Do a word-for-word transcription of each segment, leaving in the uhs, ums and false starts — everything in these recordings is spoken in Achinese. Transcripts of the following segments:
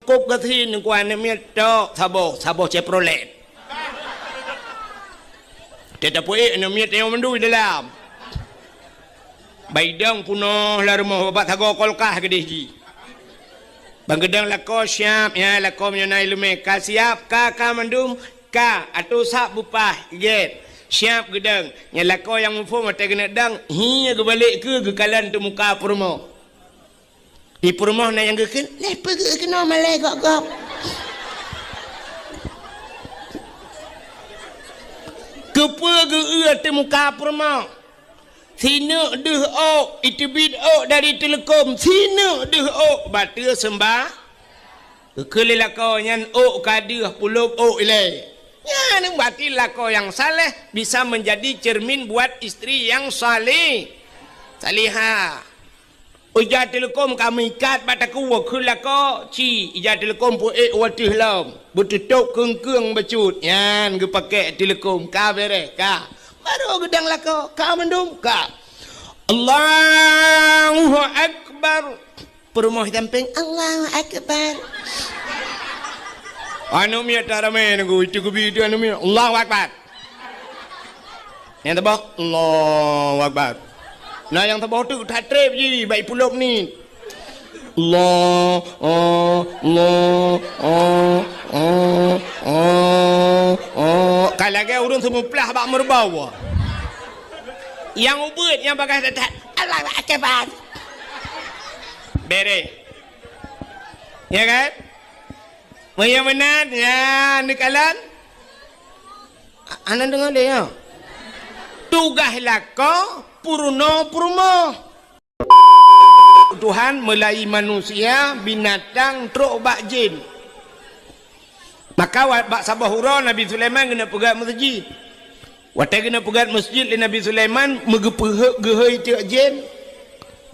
Kôb gasien ngon aneuk miet tok saboh, saboh Chevrolet. Teuh tapeuék aneuk miet nyang mandum dalam. Bak idong peunoh lam rumoh, bak sagoe kulkas keudeh jih. Ban geudong lakoe siab, nyan lakoe meunyoe na iéleumé ka siab, ka, ka mandum, ka, ateueh sab beupaih, gét. Siab geudong. Nyan lakoe nyang muphom watée keuneuk dong, hi geubalek keu geukalon teumuka peurumoh. Di peurumoh na nyang geukheun, "Lé peugeuh keunoe malée gok-gok." Keupeue geu-eu teumuka peurumoh? Sineuk deuh ôk, iteubiet ôk dari teuleukom, sineuk deuh ôk, bateue seumba. Geukheun lé lakoe nyan ôk ka deuh, pulop ôk ilée. Nyan berarti lakoe nyang saleh bisa menjadi cermin buat istri yang saleh, salihah. Ija teuleukom ka meuikat bak takue, kheun lakoe ci, ija teuleukom peuék u ateueh lom, beuteutôb keung-keung bacut, nyan geupakée teuleukom, ka beureh, ka. Barô geudong lakoe, ka mandum, ka. Allahu Akbar. Peurumoh sampéng, Allahu Akbar. Aneuk miet taramé nunggu, itu keubi itu aneuk miet, Allahu Akbar. Nyang teuboh, Allahu Akbar. Nah, nyang teuboh tu that treb jih, bak pulop ni. Allah, oh, Allah, oh, oh, oh, oh. Ka lagée ureuëng seumuplah bak meureubau. Nyang ubit, nyang bagah that-that, Allahu Akbar. Beres. Ya kan? Meunyoe meunan, ya, neukalon. Hana deungoe lé, ya. Tugaih lakoe peurunoe peurumoh. Tuhan meulai manusia, binatang, trok bak jén. Maka wa-, bak saboh uroe Nabi Sulaiman geuneuk peugét meuseujid. Watée geuneuk peugét meuseujid lé Nabi Sulaiman, meugeupeuheuek geuhôi teuk jén.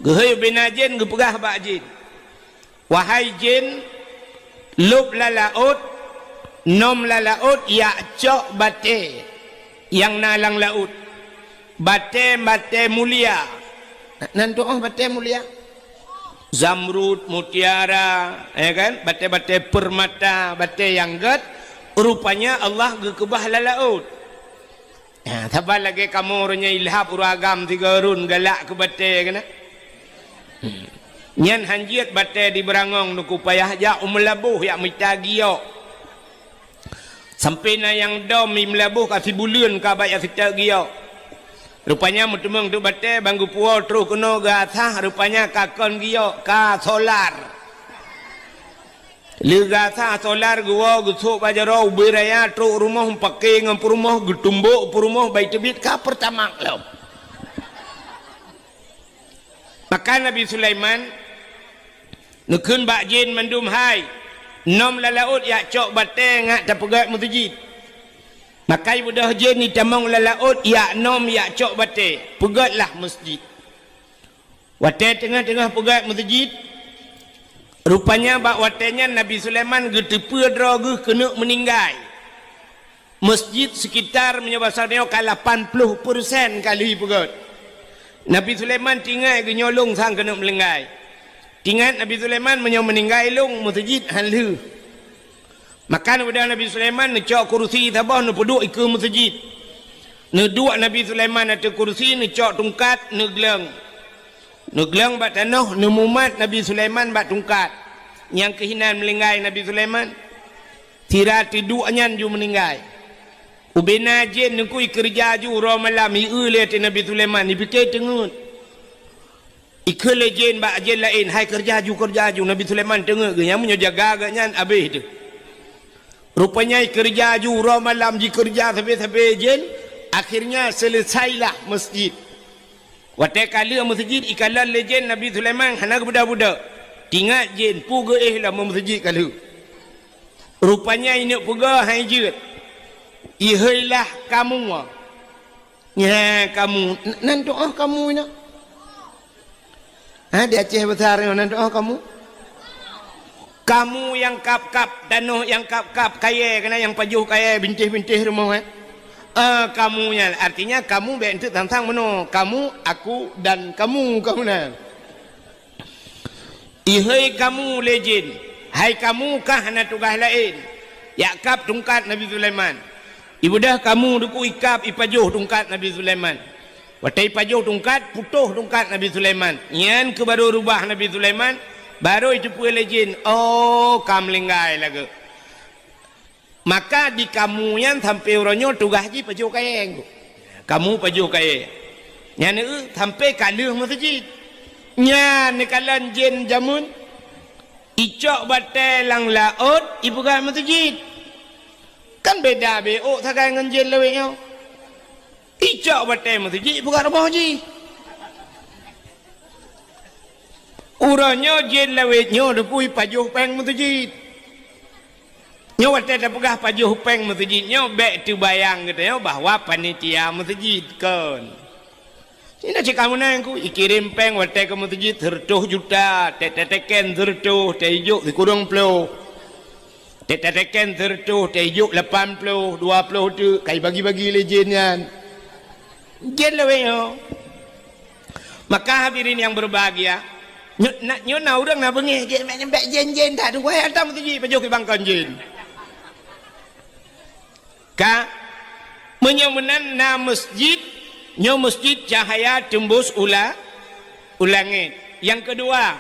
Geuhôi ubena jén geupeugah bak jén, "Wahai jén, lôb lam laôt, nom lam laôt jak cok batée nyang na lam laôt, batée-batée mulia." Nan tu'oh batée mulia? Zamrud, mutiara, ya kan? Batée-batée peurmata, batée nyang gét, rupanya Allah geukeubah lam laôt. Ha, saban lagée kamoe uroe nyoe ilhab ureuëng agam sigoe rhun galak keu batée keunan. Hmm. Nyan hanjeuet batée di Beurangong Teungku payah jak u Meulaboh jak mita giok. Sampoe na nyang dom i Meulaboh ka sibuleuen ka bak jak siteuk giok. Rupanya meuteumeung teuk batée ban geupuwoe troh keunoe geuasah, rupanya ka kon giok, ka solar. Lheueh geuasah solar geuwoe geusôk bak jaroe ubé raya trok rumoh meupaké ngon peurumoh, geutumbok peurumoh bai teubiet ka Pertamax lom. Maka Nabi Sulaiman neukheun bak jén mandum, "Hai, nom lam laôt jak cok batée ngat tapeugét meuseujid." Maka ibeudôh jén itamong lam laôt jak nom jak cok batée, peugétlah meuseujid. Watée teungoh-teungoh peugét meuseujid, rupanya bak watée nyan Nabi Sulaiman geuteupeue droe geuh keuneuk meuninggai. Meuseujid sekitar meunyoe basa nyoe ka lapan ploh persen ka lheueh peugét. Nabi Sulaiman tingai geunyoe lôn sang keuneuk meuninggai. Tingat Nabi Sulaiman meunyoe meuninggai lôn meuseujid han lheueh. Maka neubeudôh Nabi Sulaiman neucok kurusi saboh neupeuduek ikeue meuseujid. Neuduek Nabi Sulaiman ateueh kurusi, neucok tungkat, neugleueng. Neugleueng bak tanoh, neumumat Nabi Sulaiman bak tungkat. Nyang keuh inan meuninggai Nabi Sulaiman. Sira teuduek nyan ju meuninggai. Ubena jén neukui keureuja ju uroe malam, ieu lé ateueh Nabi Sulaiman, ipike teungeut. Ikheun lé jén bak jén laén, "Hai keureuja ju, keureuja ju." Nabi Sulaiman teungeut geuh, nyan meunyoe jaga geuh nyan abéh teuh. Rupanya keureuja ju uroe malam jikeureuja sabe-sabe jén, akhirnya seuleusailah meuseujid. Watée ka lheueh meuseujid ikalon lé jén Nabi Sulaiman hana geubeudôh-beudôh. Tingat jén peue geuéh lom meuseujid ka lheueh. Rupanya ineuk peugah hai jeuet. Iheuilah kamoe. Nyan kamoe, n-, nan tu'oh kamoe nyoe. Ha, di Aceh Besar nyoe, nan tu'oh kamoe. Kamoe nyang kab-kab tanoh, nyang kab-kab kayée, keunan nyang pajoh kayée, bintéh-bintéh rumoh, eh. Ah, kamoe nyan, artinya kamoe bék eunteuk sang-sang meunoe. Kamoe, aku, dan kamoe, kamoe nyan. Ihôi kamoe lé jén, Hai kamoe kah hana tugaih laén, jak kab tungkat Nabi Sulaiman. Ibeudôh kamoe dikeue ikab ipajoh tungkat Nabi Sulaiman. Watée ipajoh tungkat, putôh tungkat Nabi Sulaiman. Nyan keuh barô rubah Nabi Sulaiman, barô iteupeue lé jén, "Oh, ka meulinggai lagée." Maka di kamoe nyan sampoe uroe nyoe tugaih jih pajoh kayée. Kamoe pajoh kayée. Nyan, eu, sampoe ka lheueh meuseujid. Nyan neukalon jén jameun, icok batée lam laôt, ipeugah meuseujid. Kan beda beuôt sagai ngon jén lawét nyoe. Icok batée meuseujid, ipeugah rumoh jih. Uroe nyoe jén lawét nyoe dikeue ipajoh péng meuseujid. Nyoe watée tapeugah pajoh péng meuseujid nyoe, bék teubayang geutanyoe bahwa panitia meuseujid, kon. Sinoe cit ka meunang ku, ikirém péng watée keu meuseujid sireutôh juta, tée tateken sireutôh, tée ijok sikureueng ploh. Tée tateken sireutôh, tée ijok lapan ploh, dua ploh teuk, ka ibagi-bagi lé jén nyan. Jén lawét nyoe. Maka hadirin yang berbahagia, nyo-, na, nyoe na ureuëng na beungéh, jén, bék, bék jén-jén that, tunggu hai hantom tu jih, pajoh keu bangkon jén. Ka, meunyoe meunan na meuseujid, nyoe meuseujid cahaya teumbus u la-, u langét. Nyang keudua,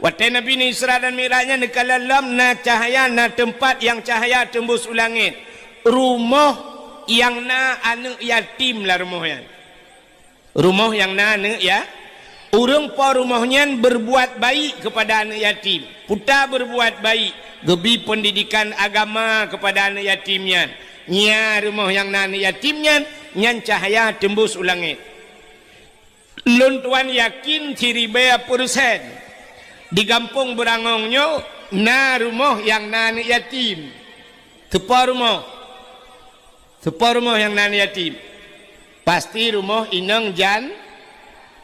watée Nabi Isra dan Mi'raj nyan neukalon lom na cahaya, na teumpat nyang cahaya teumbus u langét. Rumoh nyang na aneuëk yatim lam rumoh nyan. Rumoh nyang na aneuëk ya-, ureuëng po rumoh nyan berbuat baik kepada aneuëk yatim. Peue ta berbuat baik, geubi pendidikan agama kepada aneuëk yatim nyan. Nyan rumoh nyang na aneuëk yatim nyan, nyan cahaya teumbus u langét. Lôn tuan yakin siribée persen, di gampông Beurangong nyoe na rumoh nyang na aneuëk yatim. Teupo rumoh. Teupo rumoh nyang na aneuëk yatim? Pasti rumoh inong jan-,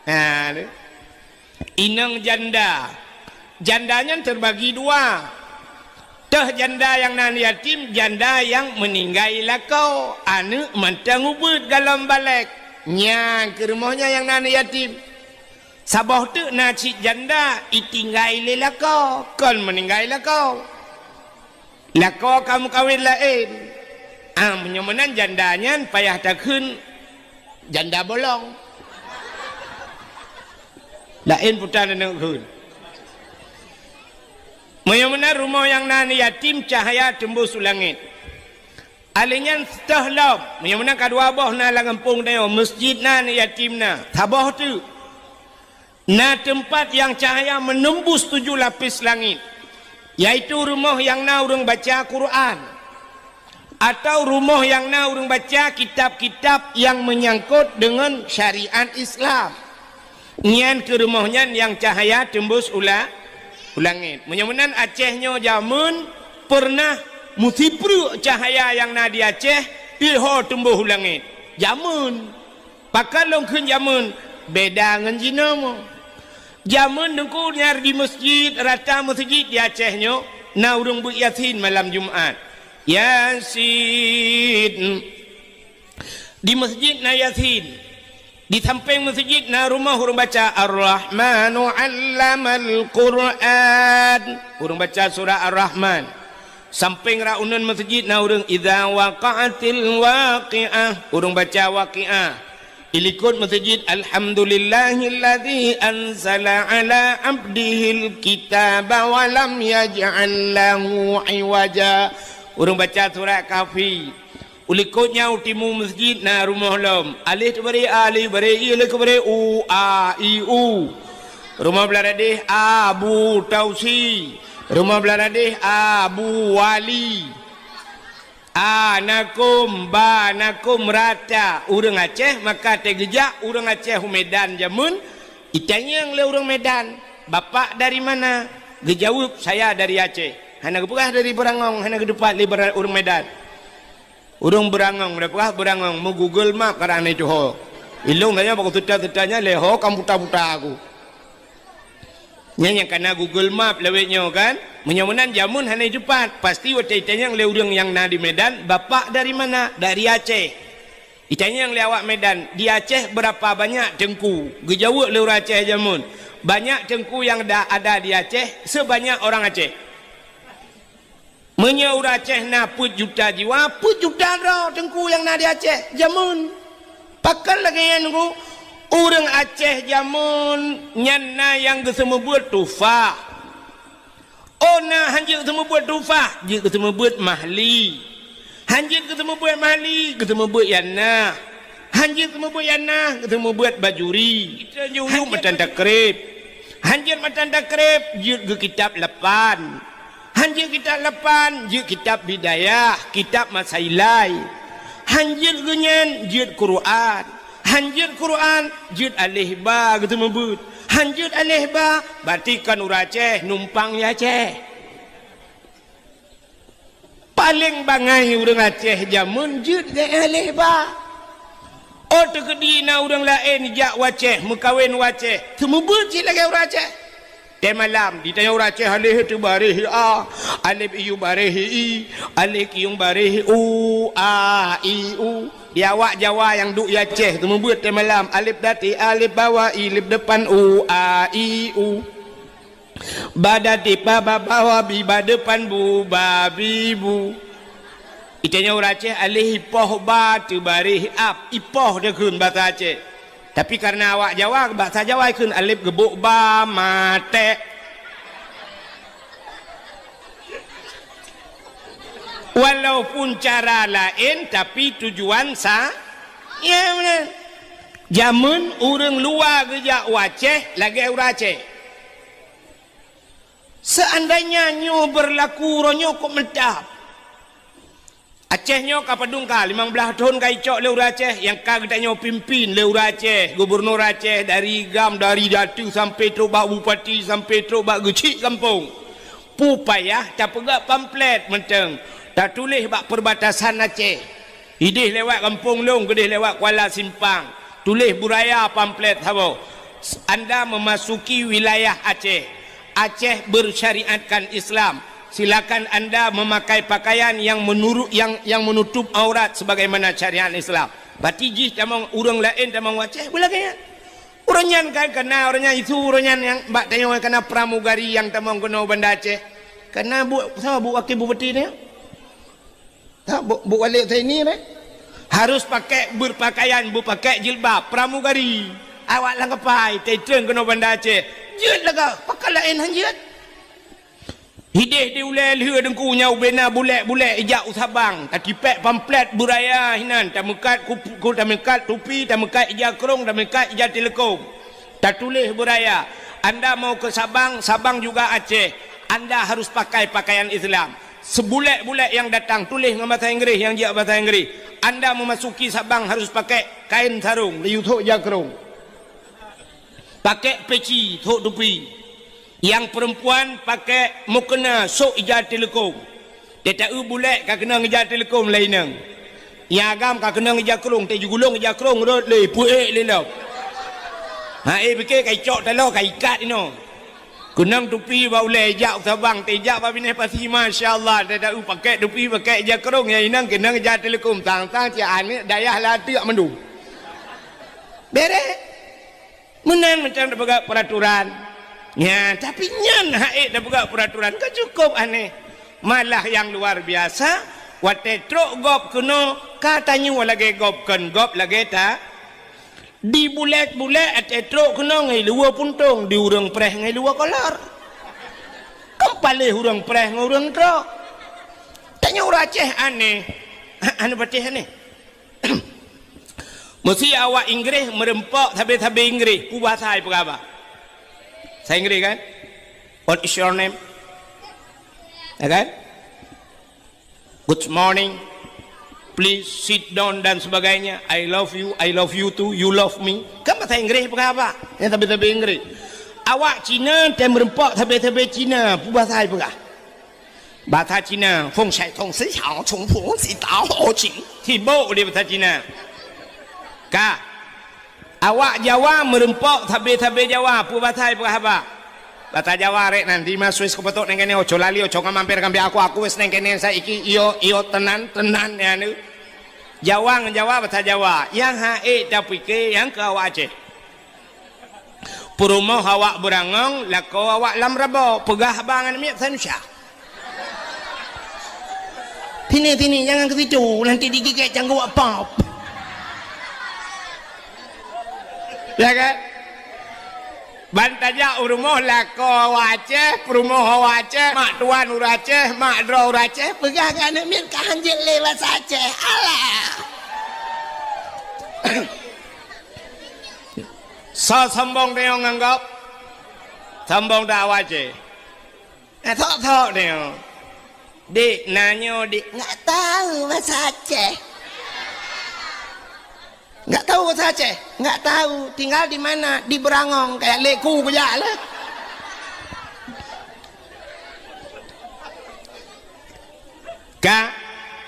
ha, inong janda. Janda nyan teubagi dua. Teuh janda nyang na aneuëk yatim, janda nyang meuninggai lakoe, aneuëk mantong ubeuet golom balek. Nyan keuh rumoh nyan nyang na aneuëk yatim. Saboh teuk na cit janda itinggai lé lakoe, kon meuninggai lakoe. Lakoe ka meukawen laén. Ah, meunyoe meunan janda nyan payah takheun janda bolong. Laén peue ta neuneuk kheun. Meunyoe meunan rumoh nyang na aneuëk yatim cahya teumbus u langét. Alèh nyan teuh lom, meunyoe meunan ka dua boh na lam gampông tanyoe, meuseujid na, aneuëk yatim na, saboh teuk. Na teumpat nyang cahya menembus tujuh lapis langit, yaitu rumoh nyang na ureuëng baca Quran, atau rumoh nyang na ureuëng baca kitab-kitab nyang menyangkut deungon syariat Islam. Nyan keuh rumoh nyan nyang cahya teumbus u la-, u langét. Meunyoe meunan Aceh nyoe jameun peureunah meusipreuk cahya nyang na di Aceh, iho teumbus u langét. Jameun. Pakon lôn kheun jameun, beda ngon jinoe. Jameun Teungku nyan di meuseujid, rata meuseujid di Aceh nyoe, na ureuëng beuet Yasin malam Jumat. Yasin. Di meuseujid na Yasin. Di sampéng meuseujid na rumoh ureuëng baca Ar-Rahmanu 'allamal Qur'an. Ureuëng baca surah Ar-Rahman. Sampéng rot uneuen meuseujid na ureuëng, "Idza waqa'atil waqi'ah." Ureuëng baca Waqi'ah. Ilikot meuseujid, "Alhamdulillahilladzi anzala 'ala 'abdihil kitaba wa lam yaj'al lahu 'iwaja." Ureuëng baca surat Kahfi. Ulikot nyan u timu meuseujid na rumoh lom. Alif teubaré a, alif baré i, alif keubaré u, a, i, u. Rumoh blah radeh Abu Tausi. Rumoh blah radeh Abu Wali. A, nakum, ba, nakum, rata. Ureuëng Aceh maka teugeujak ureuëng Aceh u Medan jameun, itanyong lé ureuëng Medan, "Bapak dari mana?" Geujaweueb, "Saya dari Aceh." Hana geupeugah dari Beurangong, hana geuteupat lé Beura-, ureuëng Medan. Ureuëng Beurangong, da peugah Beurangong, meu-Google Map karang na itu ho. Ilong tanyoe bak seuta-seuta nyan lé ho kam buta-buta aku. Nyan nyang kana Google Map lawét nyoe kan. Meunyoe meunan jameun hana teupat, pasti watée itanyong lé ureuëng nyang na di Medan, "Bapak dari mana?" "Dari Aceh." Itanyong lé awak Medan, "Di Aceh berapa banyak teungku?" Geujaweueb lé ureuëng Aceh jameun, "Banyak teungku yang da-, ada di Aceh sebanyak orang Aceh." Meunyoe ureuëng Aceh na peuet juta jiwa, peuet juta droe teungku nyang na di Aceh jameun. Pakon lagée nyan, Teungku? Ureuëng Aceh jameun nyan na nyang geuseumeubeuet tufah. Oh, na hanjeuet geuseumeubeuet tufah, jeuet geuseumeubeuet mahli. Hanjeuet geuseumeubeuet mahli, geuseumeubeuet yana. Hanjeuet geuseumeubeuet yana, geuseumeubeuet bajuri. Hanjeuet matan takrib. Hanjeuet matan takrib, jeuet geukitab lapan. Hanjeuet kitab lapan, jeuet kitab Bidayah, kitab Masailai. Hanjeuet geunyan, jeuet Quran. Hanjeuet Quran, jeuet aleh ba geuseumeubeuet. Hanjeuet aleh ba, berarti kon ureuëng Aceh numpang di Aceh. Paleng bangai ureuëng Aceh jameun jeuet geualeh ba. Oh, teukeudi na ureuëng laén jak u Aceh, meukawen u Aceh, seumeubeuet cit lagée ureuëng Aceh. Tée malam, ditanyong ureuëng Aceh, aleh teubaréh a, aleb iyueng baréh i, aleh kiyueng baréh u, a, i, u. Di awak Jawa nyang duek di Aceh, seumeubeuet tée malam, aleb dati, aleb bawa, i, leb depan, u, a, i, u. Ba dati, ba, ba, bawa, bi, ba depan, bu, ba, bi, bu. Itanyong ureuëng Aceh, aleh ipoh ba, teubaréh ab, ipoh dikheun basa Aceh. Tapi kareuna awak Jawa, basa Jawa ikheun aleb geubok ba, maté. Walaupun cara laén, tapi tujuan sa-, ya, beuna. Jameun ureuëng luwa geujak u Aceh lagée ureuëng Aceh. Seandainya nyoe beurlaku uroe nyoe kok meutab. Aceh nyoe ka padum ka, limong blaih thon ka icok lé ureuëng Aceh, nyang ka geutanyoe pimpin lé ureuëng Aceh, gubunur Aceh, dari GAM, dari datu sampai trok bak bupati, sampai trok bak geuchik gampông. Peue payah tapeugah pamflet mantong, tatuléh bak perbatasan Aceh. Idéh lewat gampông lôn, geudéh lewat Kuala Simpang. Tuléh beuraya pamflet saboh. Anda memasuki wilayah Aceh. Aceh bersyariatkan Islam. Silakan anda memakai pakaian yang menurut, yang, yang menutup aurat sebagaimana syariat Islam. Berarti jih tamong ureuëng laén tamong Aceh, beulagée nyan. Ureuëng nyan kan kana, ureuëng nyan isu, ureuëng nyan nyang bak tanyoe kana pramugari nyang tamong keunoe Banda Aceh. Kana bu, sama bu wakil bupati nyoe? Ha, bu, bu wali Utsaimin, eh? Harus pakai berpakaian, berpakai jilbab, pramugari. Awak lam kapai, teutrön keunoe Banda Aceh. Jeuet lagak, pakon laén han jeuet. Hidéh di ulée lheueh Teungku nyang ubena bulek-bulek ijak u Sabang, tatipék pamflet beuraya hinan, tameukat kup-, ku-, tameukat tupi, tameukat ija krông, tameukat ija teuleukom. Tatuléh beuraya, anda mau ke Sabang, Sabang juga Aceh, anda harus pakai pakaian Islam. Seubulek-bulek nyang datang tuléh ngon basa Inggréh, nyang jijak basa Inggréh. Anda memasuki Sabang harus pakai kain sarong, laju thok ija krông. Pakai peci, thok tupi. Nyang peurempuan pakai mukena, sok ija teuleukom. Teuta eu bulek ka keunong ija teuleukom lé inong. Nyang agam ka keunong ija krông, teuh jigulong ija krông rot lé, puék lé lom. Ha, eh, pike ka icok taloe ka ikat inoe. Keunong tupi bak ulée ijak u Sabang, teuh ijak bak binéh pasi, masya Allah, teuta eu pakai tupi, pakai ija krông, nyang inong keunong ija teuleukom, sang-sang cit aneuk dayah lam ateueh mandum. Bereh. Meunan macam tapeugah peuraturan. Nya, tapi nyan hak ék tapeugah peuraturan ka cukup aneh. Malah nyang luar biasa, watée trok gob keunoe ka tanyoe lagée gob, kon gob lagée ta. Di bulek-bulek watée trok keunoe ngon luwa puntông, di ureuëng preh ngon luwa kolor. Kan paléh ureuëng preh ngon ureuëng trok. Tanyoe ureuëng Aceh aneh. Anu patéh aneh. Meusé awak Inggréh meureumpok sabe-sabe Inggréh, peue bahasa ipeugah ba? Bahasa Inggréh kan? What is your name? Ya kan? Good morning. Please sit down dan sebagainya. I love you, I love you too, you love me. Kan bahasa Inggréh ipeugah ba? Nyang sabe-sabe Inggréh. Awak Cina teuh meureumpok sabe-sabe Cina, peue bahasa ipeugah? Bahasa Cina, feng shai tong si xiao, chong fu si dao ho qing. Sibok di bahasa Cina. Ka. Awak Jawa meureumpok sabe-sabe Jawa, peue bahasa ipeugah ba? Bahasa Jawa rek nan, di ma Swiss kupetok neng kene, oco lali, oco ngamamper kambe aku, aku wes neng kene saiki, iyo, iyo, tenan, tenan, ya, nu. Jawa ngon Jawa, bahasa Jawa. Nyang hak ék tapike, nyang keu awak Aceh. Peurumoh awak beurangong, lakoe awak lam rabo, peugah haba ngon miet sanusya. "Sini, sini, jangan ke situ, nanti digigit cangguh pop." Ya kan? Ban tajak u rumoh lakoe awak Aceh, peurumoh awak Aceh, mak tuan ureueng Aceh, mak droe ureueng Aceh, peugah keu aneuk miet ka hanjeuet lé basa Aceh. Alah! Soe sombong tanyoe ngon gob? Sombong that awak Aceh. Eh, sok-sok tanyoe. "Dik, na nyoe, Dik." "Nggak tahu bahasa Aceh." "Nggak tahu bahasa Aceh?" "Nggak tahu. Tinggal di mana?" "Di Berangong." Kayak leku kujak lah. Ka,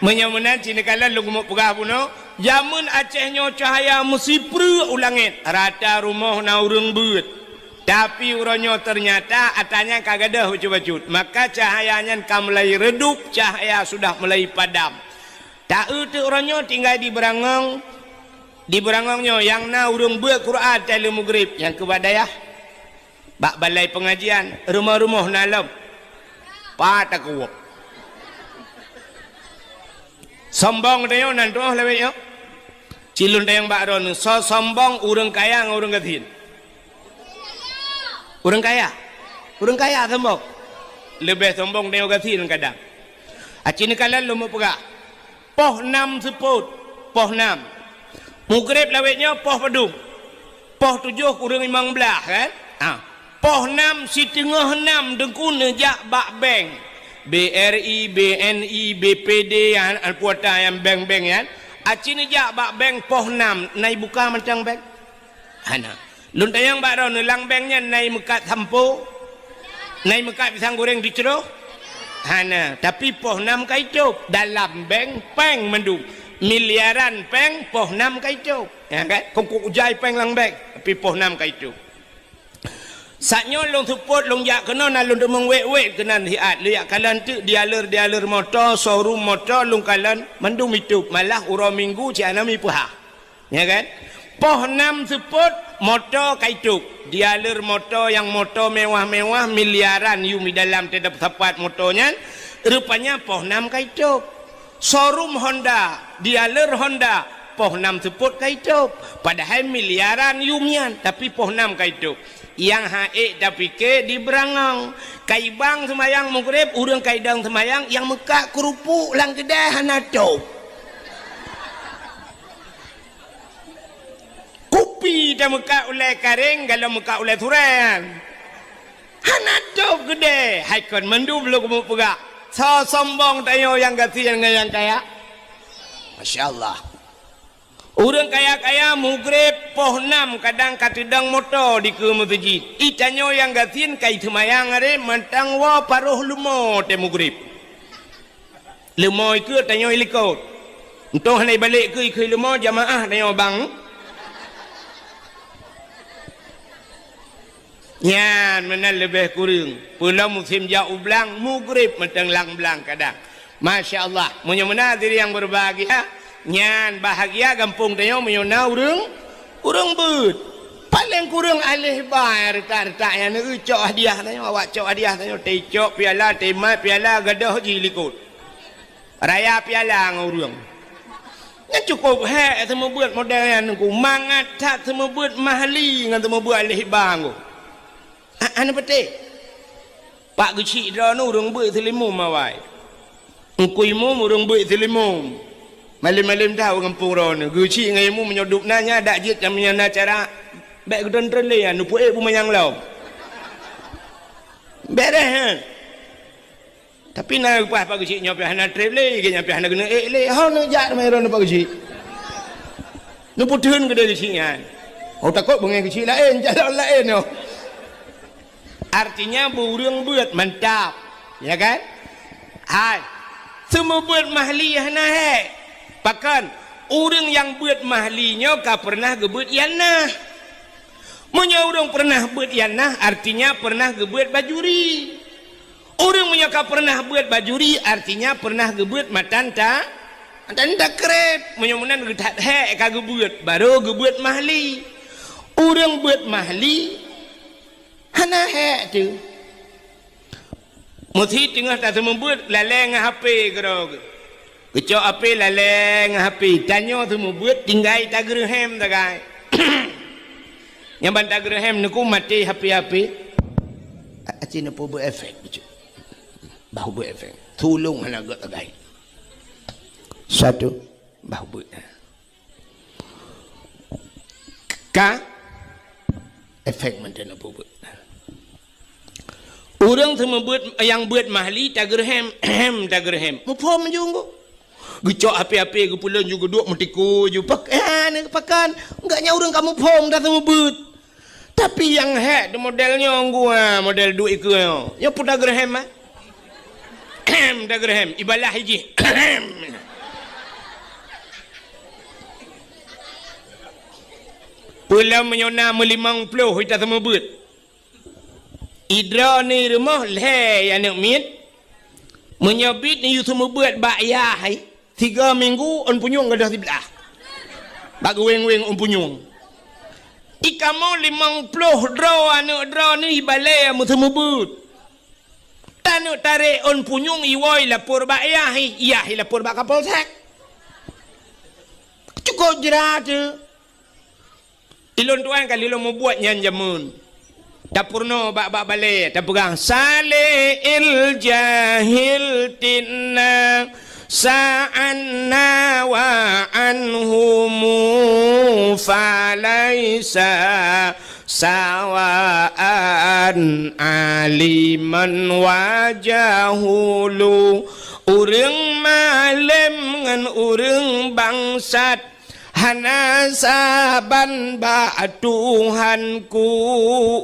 meunyoe meunan cit neukalon lôn keumeung peugah bunoe, jameun Aceh nyoe cahya meusipreuk u langét, rata rumoh na ureuëng beuet. Tapi uroe nyoe teunyata atra nyan ka gadôh bacut-bacut, maka cahya nyan ka mulai redup, cahya sudah mulai padam. Ta-eu teuk uroe nyoe tinggai di Beurangong, di Beurangong nyoe nyang na ureuëng beuet Quran watée lheueh mugrib nyang keu bak dayah. Bak balai peungajian, rumoh-rumoh na lom. Pat takuwok. Sombong tanyoe nan tuoh lawét nyoe. Cilun tayong bak droeneuh, soe sombong ureuëng kaya ngon ureuëng gasien? Ureuëng kaya. Ureuëng kaya sombong. Leubeh sombong tanyoe gasien kadang. Aci neukalon lôn meupeugah. Poh nam seupôt, poh nam. Mugreb lawét nyoe poh padum? Poh tujoh kureueng limong blaih, kan? Ha. Poh nam siteungoh nam teungku neujak bak bank. B R I, B N I, B P D, an, an puata nyang bank-bank nyan. Aci neujak bak bank poh nam, na ibuka mantong bank? Hana. Lôn tanyong bak droeneuh, lam bank nyan na imeukat sampo? Na imeukat pisang goreng dicroh? Hana. Tapi poh nam ka itôb. Dalam bank, péng mandum. Miliaran péng, poh nam ka itôb. Ya kan? Kongkok ujai péng lam bank, tapi poh nam ka itôb. Saat nyoe lôn seupôt, lôn jak keunoe, na lôn deungoe wét-wét keunan siat. Lôn jak kalon teuk dealer-dealer moto, showroom moto, lôn kalon mandum itôb. Malah uroe Minggu cit hana mipeuhah. Ya kan? Poh nam seupôt, moto ka itôb. Dealer moto nyang moto mewah-mewah, miliaran yum di dalam teudapat moto nyan, rupanya poh nam ka itôb. Showroom Honda, dealer Honda, poh nam seupôt ka itôb. Padahai miliaran yum nyan, tapi poh nam ka itôb. Nyang han ék tapike di Beurangong. Ka ibang seumayang mugreb, ureuëng ka idong seumayang, nyang meukat keurupuk lam keudè hana tôb. Kupi tameukat ulée karéng, galom meukat ulée surée nyan. Hana tôb keudè, hai kon mandum lôn keumeung peugah. Soe sombong tanyoe nyang gasien ngon nyang kaya? Masya Allah. Ureuëng kaya-kaya mugreb poh nam kadang ka teudong moto dikeue meuseujid. Di tanyoe nyang gasien ka iseumayang aré mantong woe paroh leumo tée mugreb. Leumo ikeue tanyoe ilikot. Untông hana ibalek keue ikeue leumo jamaah tanyoe bang. Nyan meunan leubeh kureueng. Peulom musém jak u blang, mugreb mantong lam blang kadang. Masya Allah. Meunyoe meunan hadirin yang berbahagia, nyan bahagia gampông tanyoe meunyoe na ureuëng, ureuëng beuet. Paleng kureueng aléh ba retak-retak nyan, neucok hadiah tanyoe, awak cok hadiah tanyoe, teucok piala, teumat piala, gadôh jilikot. Raya piala ngon ureuëng. Nyan cukôp hék seumeubeuet model nyan, Teungku. Mangat that seumeubeuet mahli ngon seumeubeuet aléh ba, Teungku. Ha, hana peutéh. Pak Geuchik droeneuh ureuëng beuet seulimum awai. Teungku Imum ureuëng beuet seulimum. Malém-malém that u gampông droeneuh. Geuchik ngon Imum meunyoe duek na nyan dak jeuet nyang na cara bék geuton treun lé nyan, neupeuék beumanyang lom. Beres nyan. Tapi na geupeugah Pak Geuchik nyoe pih hana treb lé, geuh nyan pih hana keuneuk ék lé. Ho neujak teuma droeneuh Pak Geuchik. Neupeutheun keudeh Geuchik nyan. Oh, takot beungéh Geuchik laén, calon laén nyoe. Artinya, beu ureuëng beuet mantap. Ya kan? Hai. Seumeubeuet mahli hana hék. Pakon? Ureuëng nyang beuet mahli nyoe ka peureunah geubeuet ianah. Meunyoe ureuëng peureunah beuet ianah, artinya peureunah geubeuet bajuri. Ureuëng meunyoe ka peureunah beuet bajuri, artinya peureunah geubeuet matan ta-, matan takreb. Meunyoe meunan geuthat hék ka geubeuet, barô geubeuet mahli. Ureuëng beuet mahli, hana hék teuh. Meusi teungoh taseumeubeuet lalée ngon H P keudroe geuh. Geucok H P lalée ngon H P, tanyoe seumeubeuet tinggai tageureuhem sagai. Nyang ban tageureuhem neuku maté H P-H P. A-, aci neupeubuet efek bacut. Bah beuet efek. Tulông hana gét sagai. Satu, bah beuet. Ka efek mantong na peubuet. Ureuëng seumeubeuet nyang beuet mahli tageureuhem, hem tageureuhem. Muphom ju geuh. Geucok H P-H P geupeulon ju geuduek meutiku ju pak-, eh, ni pakan. Enggak nya ureuëng ka muphom dah seumeubeuet. Tapi nyang hék tu model nyoe gua, model duek ikeue nyoe. Nyoe pun tageureuhem ah. Tageureuhem, ibalah iji. Peulom meunyoe na meulimong ploh ita seumeubeuet. Idroe ni rumoh lhée aneuk miet. Meunyoe bit ni yue seumeubeuet bak yah hai, tiga minggu ôn punyueng gadôh siblah. Bak geuweng-weng ôn punyueng. Ikamoe limong ploh droe aneuk droe ni ibalée meuseumeubeuet. Taneuk tarek ôn punyueng iwoe lapor bak yah, yah lapor bak kapolsek. Cukup jrat teuh. Ilôn tuan ka lilôn mubuet nyan jameun. Tapeurunoe bak-bak balée, tapeugah, "Saleh il jahil tinna sa'anna wa anhumu falaisa sawaan aliman wa jahulu." Ureuëng malem ngon ureuëng bangsat hana saban bak Tuhanku.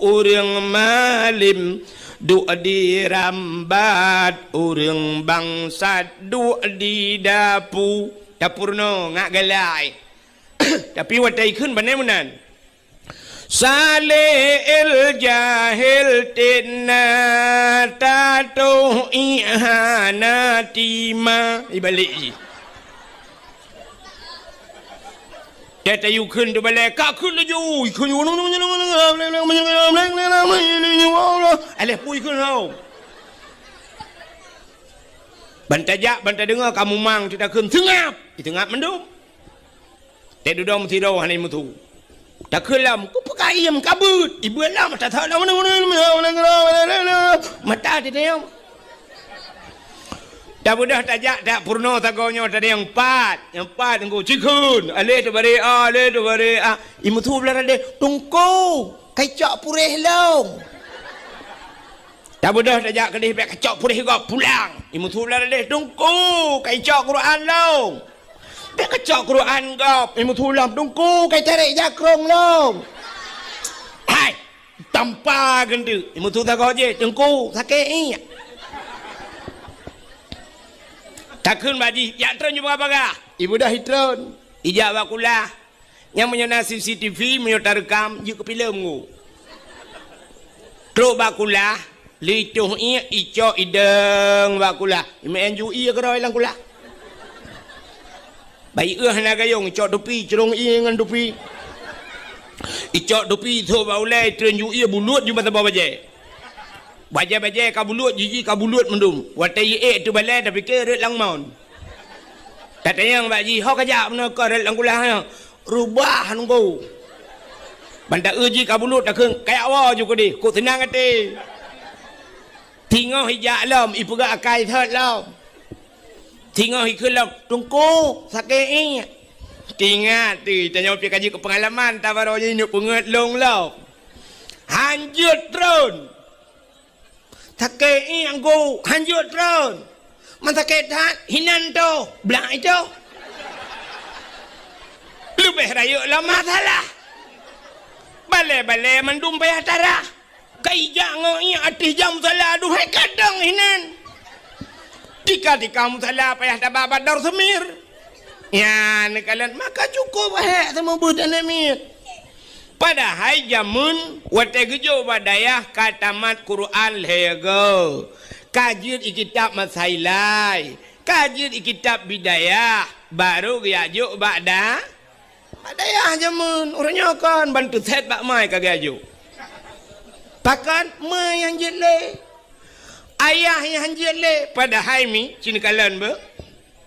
Ureuëng malem duek di rambat, ureuëng bangsat duek di dapu. Tapeurunoe ngat galai. Tapi watée ikheun bane meunan. Saleh el jahel tena tatoh ihana tima. Ibalik jih. Tayue kheun teubalée, ka kheun laju, ikheun. Alah pui kheun lom. Ban tajak, ban tadeungoe ka mumang, teutakheun seungab. Iteungab mandum. Teududoe meusidroe hana meusu. Takheun lom, kupeukayém kabeuet. Ibeuet lom, tathok lom. Mata teudeung. Tabeudôh tajak, tak peurunoe sagoe nyoe tadi nyang pat. Nyang pat ngon cikheun. Aleh teubare a, aleh teubare a. Imeusu blah radeh, "Teungku, kai cok puréh lom." Tabeudôh tajak keudeh bèk kacok puréh gob pulang. Imeusu blah radeh, "Teungku, kai cok Quran lom." Bèk kacok Quran gob, imeusu lom, "Teungku, kai tarek jakrong lom." Hai, tampa geunteuk, imeusu sagoe jih, "Teungku, sakét iék." Takheun bak jih, "Jak treun ju bagah-bagah." Ibeudôh itreun, ijak bak kulah. Nyang meunyoe na C C T V, meunyoe tareukam, jeuet keu filem ngu. Trok bak kulah, leutoh iék icok idong bak kulah. Imeu'en ju ié keudroe lam kulah. Bayeue hana gayong, icok tupi, crông ié ngon tupi. Icok tupi, ithok bak ulée, treun ju ié, bulut ju masa bajée. Bajée-bajée ka bulut, jiji ka bulut mandum. Watée iék teubalée, tapike rot lam mon. Tatanyong bak jih, "Ho kajak meunoe keu rot lam kulah nyoe?" "Reubah nunggu." Ban ta-eu jih ka bulut takheun, "Kajak woe ju keudeh, kok seunang até." Teungoh ijak lom, ipeugah akai thot lom. Teungoh ikheun lom, "Teungku, sakét iék." Teuingat teuh, tanyoe pih ka jeuet keu peungalaman, tabarô jih neuk peungeut lôn lom. Hanjeuet treun. Sakét iék geuh, hanjeuet treun. Man sakét that, hinan toh, blah itoh. Leubeh rayeuk lom masalah. Balée-balée mandum payah tarah. Ka ijak ngon iék ateueh jam musala, aduhai kadang hinan. Tika-tika musala payah taba bak dor seumir. Nyan kalon maka cukup hék seumeubeuet aneuk miet. Padahai jameun watée geujok bak dayah ka tamat Quran lhée goe, ka jeuet i kitab Masailai, ka jeuet i kitab Bidayah, barô geujak jok bak da-, bak dayah jameun. Uroe nyoe kon ban teusét bak mai ka geujak jok. Pakon? Mai nyang jeuet lé. Ayah nyang jeuet lé, padahai mi, cit neukalon beuh.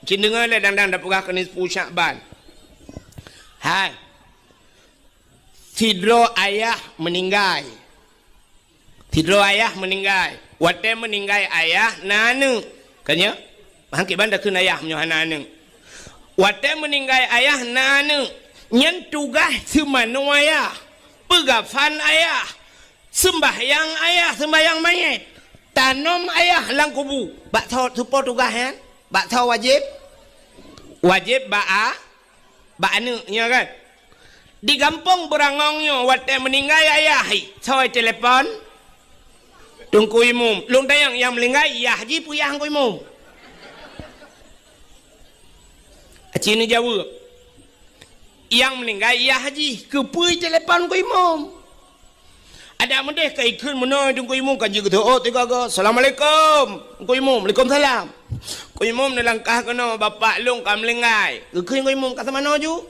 Cit deungoe lé dang-dang tapeugah keu nisfu Syakban. Hai. Sidroe ayah meuninggai. Sidroe ayah meuninggai. Watée meuninggai ayah na aneuëk. Ka nyoe? Han kiban takheun ayah meunyoe hana aneuëk. Watée meuninggai ayah na aneuëk. Nyan tugaih seumanoe ayah. Peugafan ayah. Seumbahyang ayah, seumbahyang manyét. Tanom ayah lam kubu. Bak soe, soe po tugaih nyan? Bak soe wajéb? Wajéb bak a-, bak aneuëk nyoe kan? Di gampông Beurangong nyoe watée meuninggai ayah, hi, soe telepon? Teungku Imum. Lôn tanyong nyang meuninggai yah jih peue yah Teungku Imum? Aci neujaweueb. Nyang meuninggai yah jih, keupeue telepon Teungku Imum? Adak meudeh ka ikheun meunoe Teungku Imum ka jeuet geuteuôt tiga go. "Assalamualaikum." Teungku Imum, "Waalaikumsalam." Teungku Imum neulangkah keunoe, "Bapak lôn ka meuninggai." Geukheun Teungku Imum, "Ka seumanoe ju?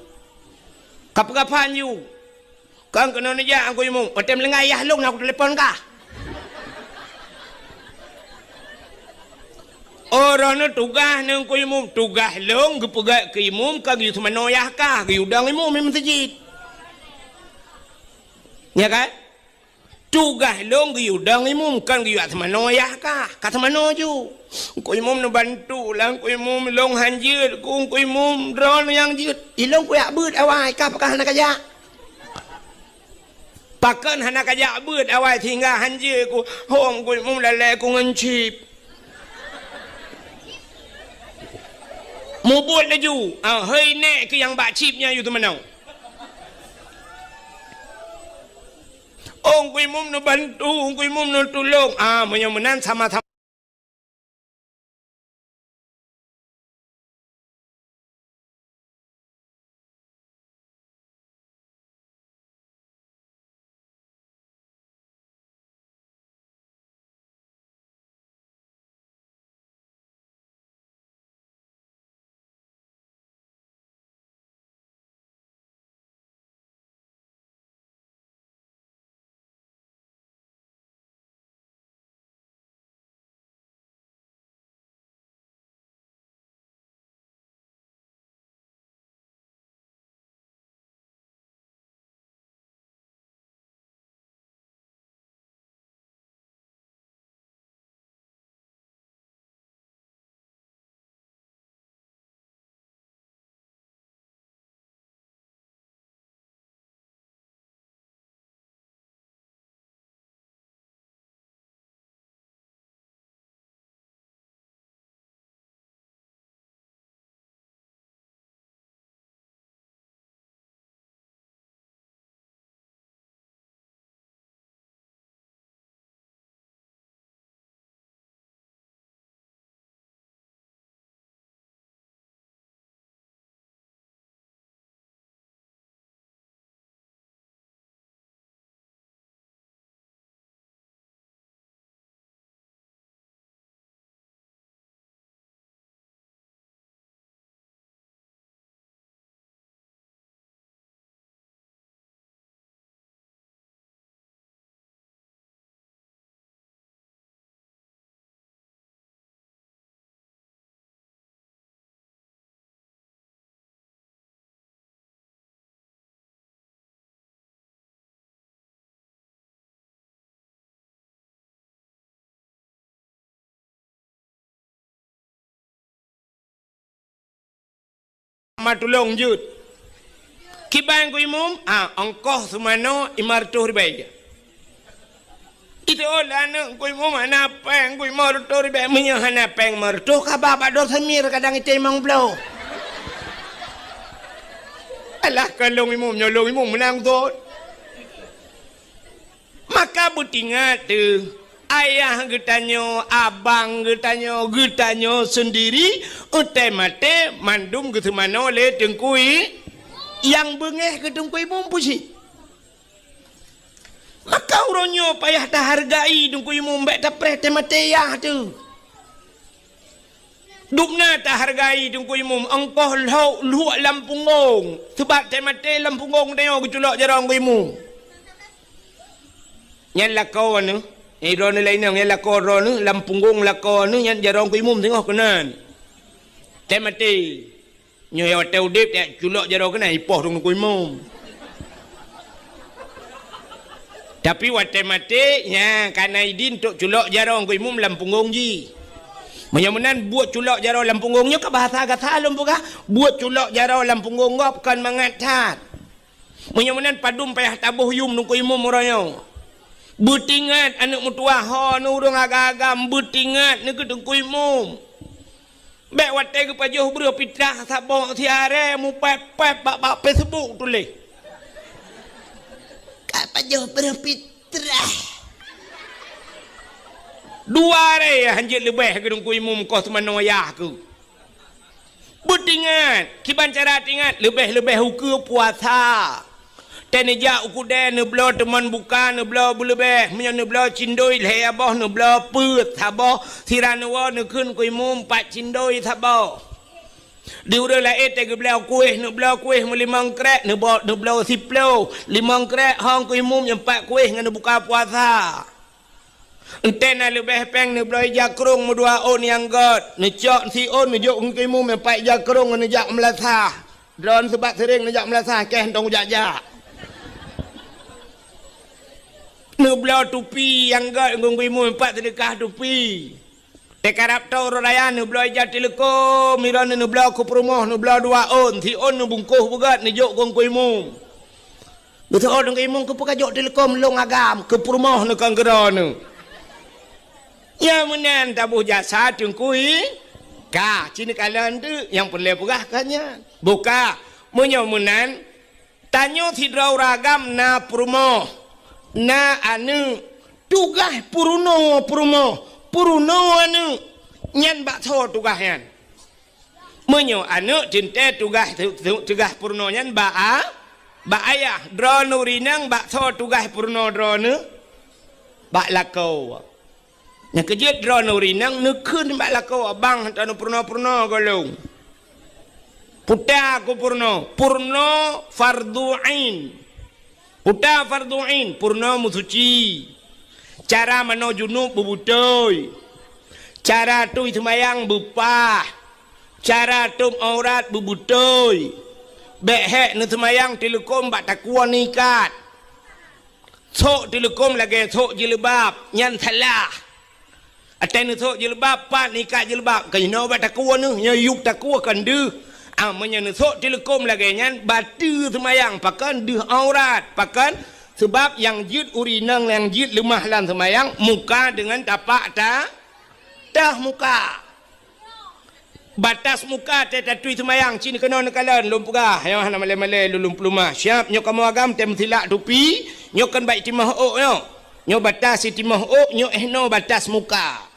Ka peugafan ju?" "Kon keunoe neujak Teungku Imum. Watée meuninggai yah lôn na kutelepon kah." Oh, droeneuh tugaih Teungku Imum, tugaih lôn geupeugah keu Imum ka geuyue seumanoe yah kah, geuyue dong Imum di meuseujid. Ya kan? Tugaih lôn geuyue dong Imum, kon geuyue seumanoe yah kah, ka seumanoe ju. Teungku Imum neubantu lah, Teungku Imum lôn han jeuet ku, Teungku Imum droeneuh nyang jeuet. Ilôn kujak beuet awai, kah pakon hana kajak? Pakon hana kajak beuet awai sehingga han jeuet ku, hom Teungku Imum lalée ku ngon chip. Mubuet laju, ah, hei nèk keu nyang bak chip nyan yue teumanoe. Oh, Teungku Imum neubantu, Teungku Imum neutulông. Ah, meunyoe meunan sama-sama. Ma tulông jeuet. Kiban Teungku Imum, ah, ongkoh seumanoe lima reutôh ribèe. Itu oh, lé aneuk Teungku Imum hana péng, Teungku Imum lima reutôh ribèe. Meunyoe hana péng lima reutôh, ka ba bak Dor Samir kadang item limong ploh. Alah, ka lôn Imum, nyoe lôn Imum meunang thon. Maka beutingat teuh, ayah geutanyoe, abang geutanyoe, geutanyoe seundiri, watèe maté mandum geuseumanoe lé Teungku I-, nyang beungéh keu Teungku Imum peue cit. Maka uroe nyoe payah tahargai Teungku Imum, bèk tapreh teumaté yah teuh. Dubna tahargai Teungku Imum, ongkoh lhok luek lam punggong. Sabab watèe maté lam punggong tanyoe geuculok jaroe Teungku Imum. Nyan lakoe neuh, eh, droeneuh laén nyan, nyan lakoe droeneuh, lam punggong lakoe neuh, nyan jaroe Teungku Imum teungoh keunan. Tém maté. Nyoe watée udeb, tém culok jaroe keunan ipoh teungku imum. Tapi watée maté, nya ka na idin untuk culok jaroe teungku imum lam punggong jih. Meunyoe meunan buet culok jaroe lam punggong nyoe ka bahasa gata lôn peugah, buet culok jaroe lam punggong gob kon mangat that. Meunyoe meunan padum payah taboh yum teungku imum uroe nyoe. Beutingat aneuëk meutuwah ho, neuh ureuëng agam-agam, beutingat neuh keu teungku imum. Bék watée geupajoh breuh pitrah saboh siaré mupép-pép bak, bak Facebook tuléh. Ka pajoh breuh pitrah. Dua aré hanjeuet leubeh keu teungku imum koh seumanoe yah keuh. Beutingat, kiban cara tingat, leubeh-leubeh ukeue puasa. Tém neujak u keudè, neubloe teumon buka, neubloe beuleubeh, meunyoe neubloe cindoi lhée boh, neubloe peuet saboh, sira neuwoe neukheun teungku imum pat cindoi saboh. Di ureuëng laén tém geubloe kueh, neubloe kueh meulimong krék, neubo-, neubloe siploh, limong krék ho teungku imum nyang pat kueh ngon neubuka puasa. Enteuk na leubeh péng neubloe ija krong meudua ôn nyang gét, neucok siôn neujok teungku imum nyang pat ija krong ngon neujak meulasah. Droeneuh seubab seuréng neujak meulasah, keh hantong jak-jak. Neubloe tupi nyang gét teungku imum nyang pat seudeukah tupi. Teukarab tô uroe raya neubloe ija teuleukom, miron neubloe keu peurumoh, neubloe dua ôn, siôn neubungkôh beugét neujok keu teungku imum. Geuseuôt teungku imum, keupeue kajok teuleukom lôn agam, keu peurumoh neuh kon keu droeneuh. Nyang meunan taboh jasa teungku i, ka, ci neukalon teuk, nyang peureulée peugah ka nyan. Buka, meunyoe meunan, tanyoe sidroe ureuëng agam na peurumoh, na aneuëk, tugaih peurunoe peurumoh, peurunoe aneuëk, nyan bak soe tugaih nyan? Meunyoe aneuëk teuntée tugaih, tu-, tu-, tugaih peurunoe nyan bak a-, bak ayah, droeneuh ureuëng inong bak soe tugaih peurunoe droeneuh? Bak lakoe. Nyang keujeuet droeneuh ureuëng inong neukheun bak lakoe, "Abang, hana tapeurunoe-peurunoe gohlom." Peue ta keu peurunoe? Peurunoe fardu ain. Peue ta fardu ain? Peurunoe meusuci. Cara manoe junub beubeutôi. Cara tui seumayang beupah. Cara tôb aurat beubeutôi. Bék hék neuseumayang teuleukom bak takue neuikat. Sôk teuleukom lagée sôk jilbab, nyan salah. Watée neusôk jilbab, pat neuikat jilbab, ka jinoe bak takue neuh, nyoe yueb takue kon deuh. Ah, meunyoe neusôk teuleukom lagée nyan, bateue seumayang, pakon deuh aurat, pakon? Sabab nyang jeuet ureuëng inong nyang jeuet leumah lam seumayang, muka deungon tapak ta-, teuh muka. Batas muka teuh tatui seumayang, ci neukeunong neukalon, lôn peugah, nyoe hana malée-malée lôn, lôn peuleumah. Siab nyoe kamoe agam teuh meusilak tupi, nyoe kon bak itimoh ôk nyoe. Nyoe batas itimoh ôk, nyoe eh noe batas muka.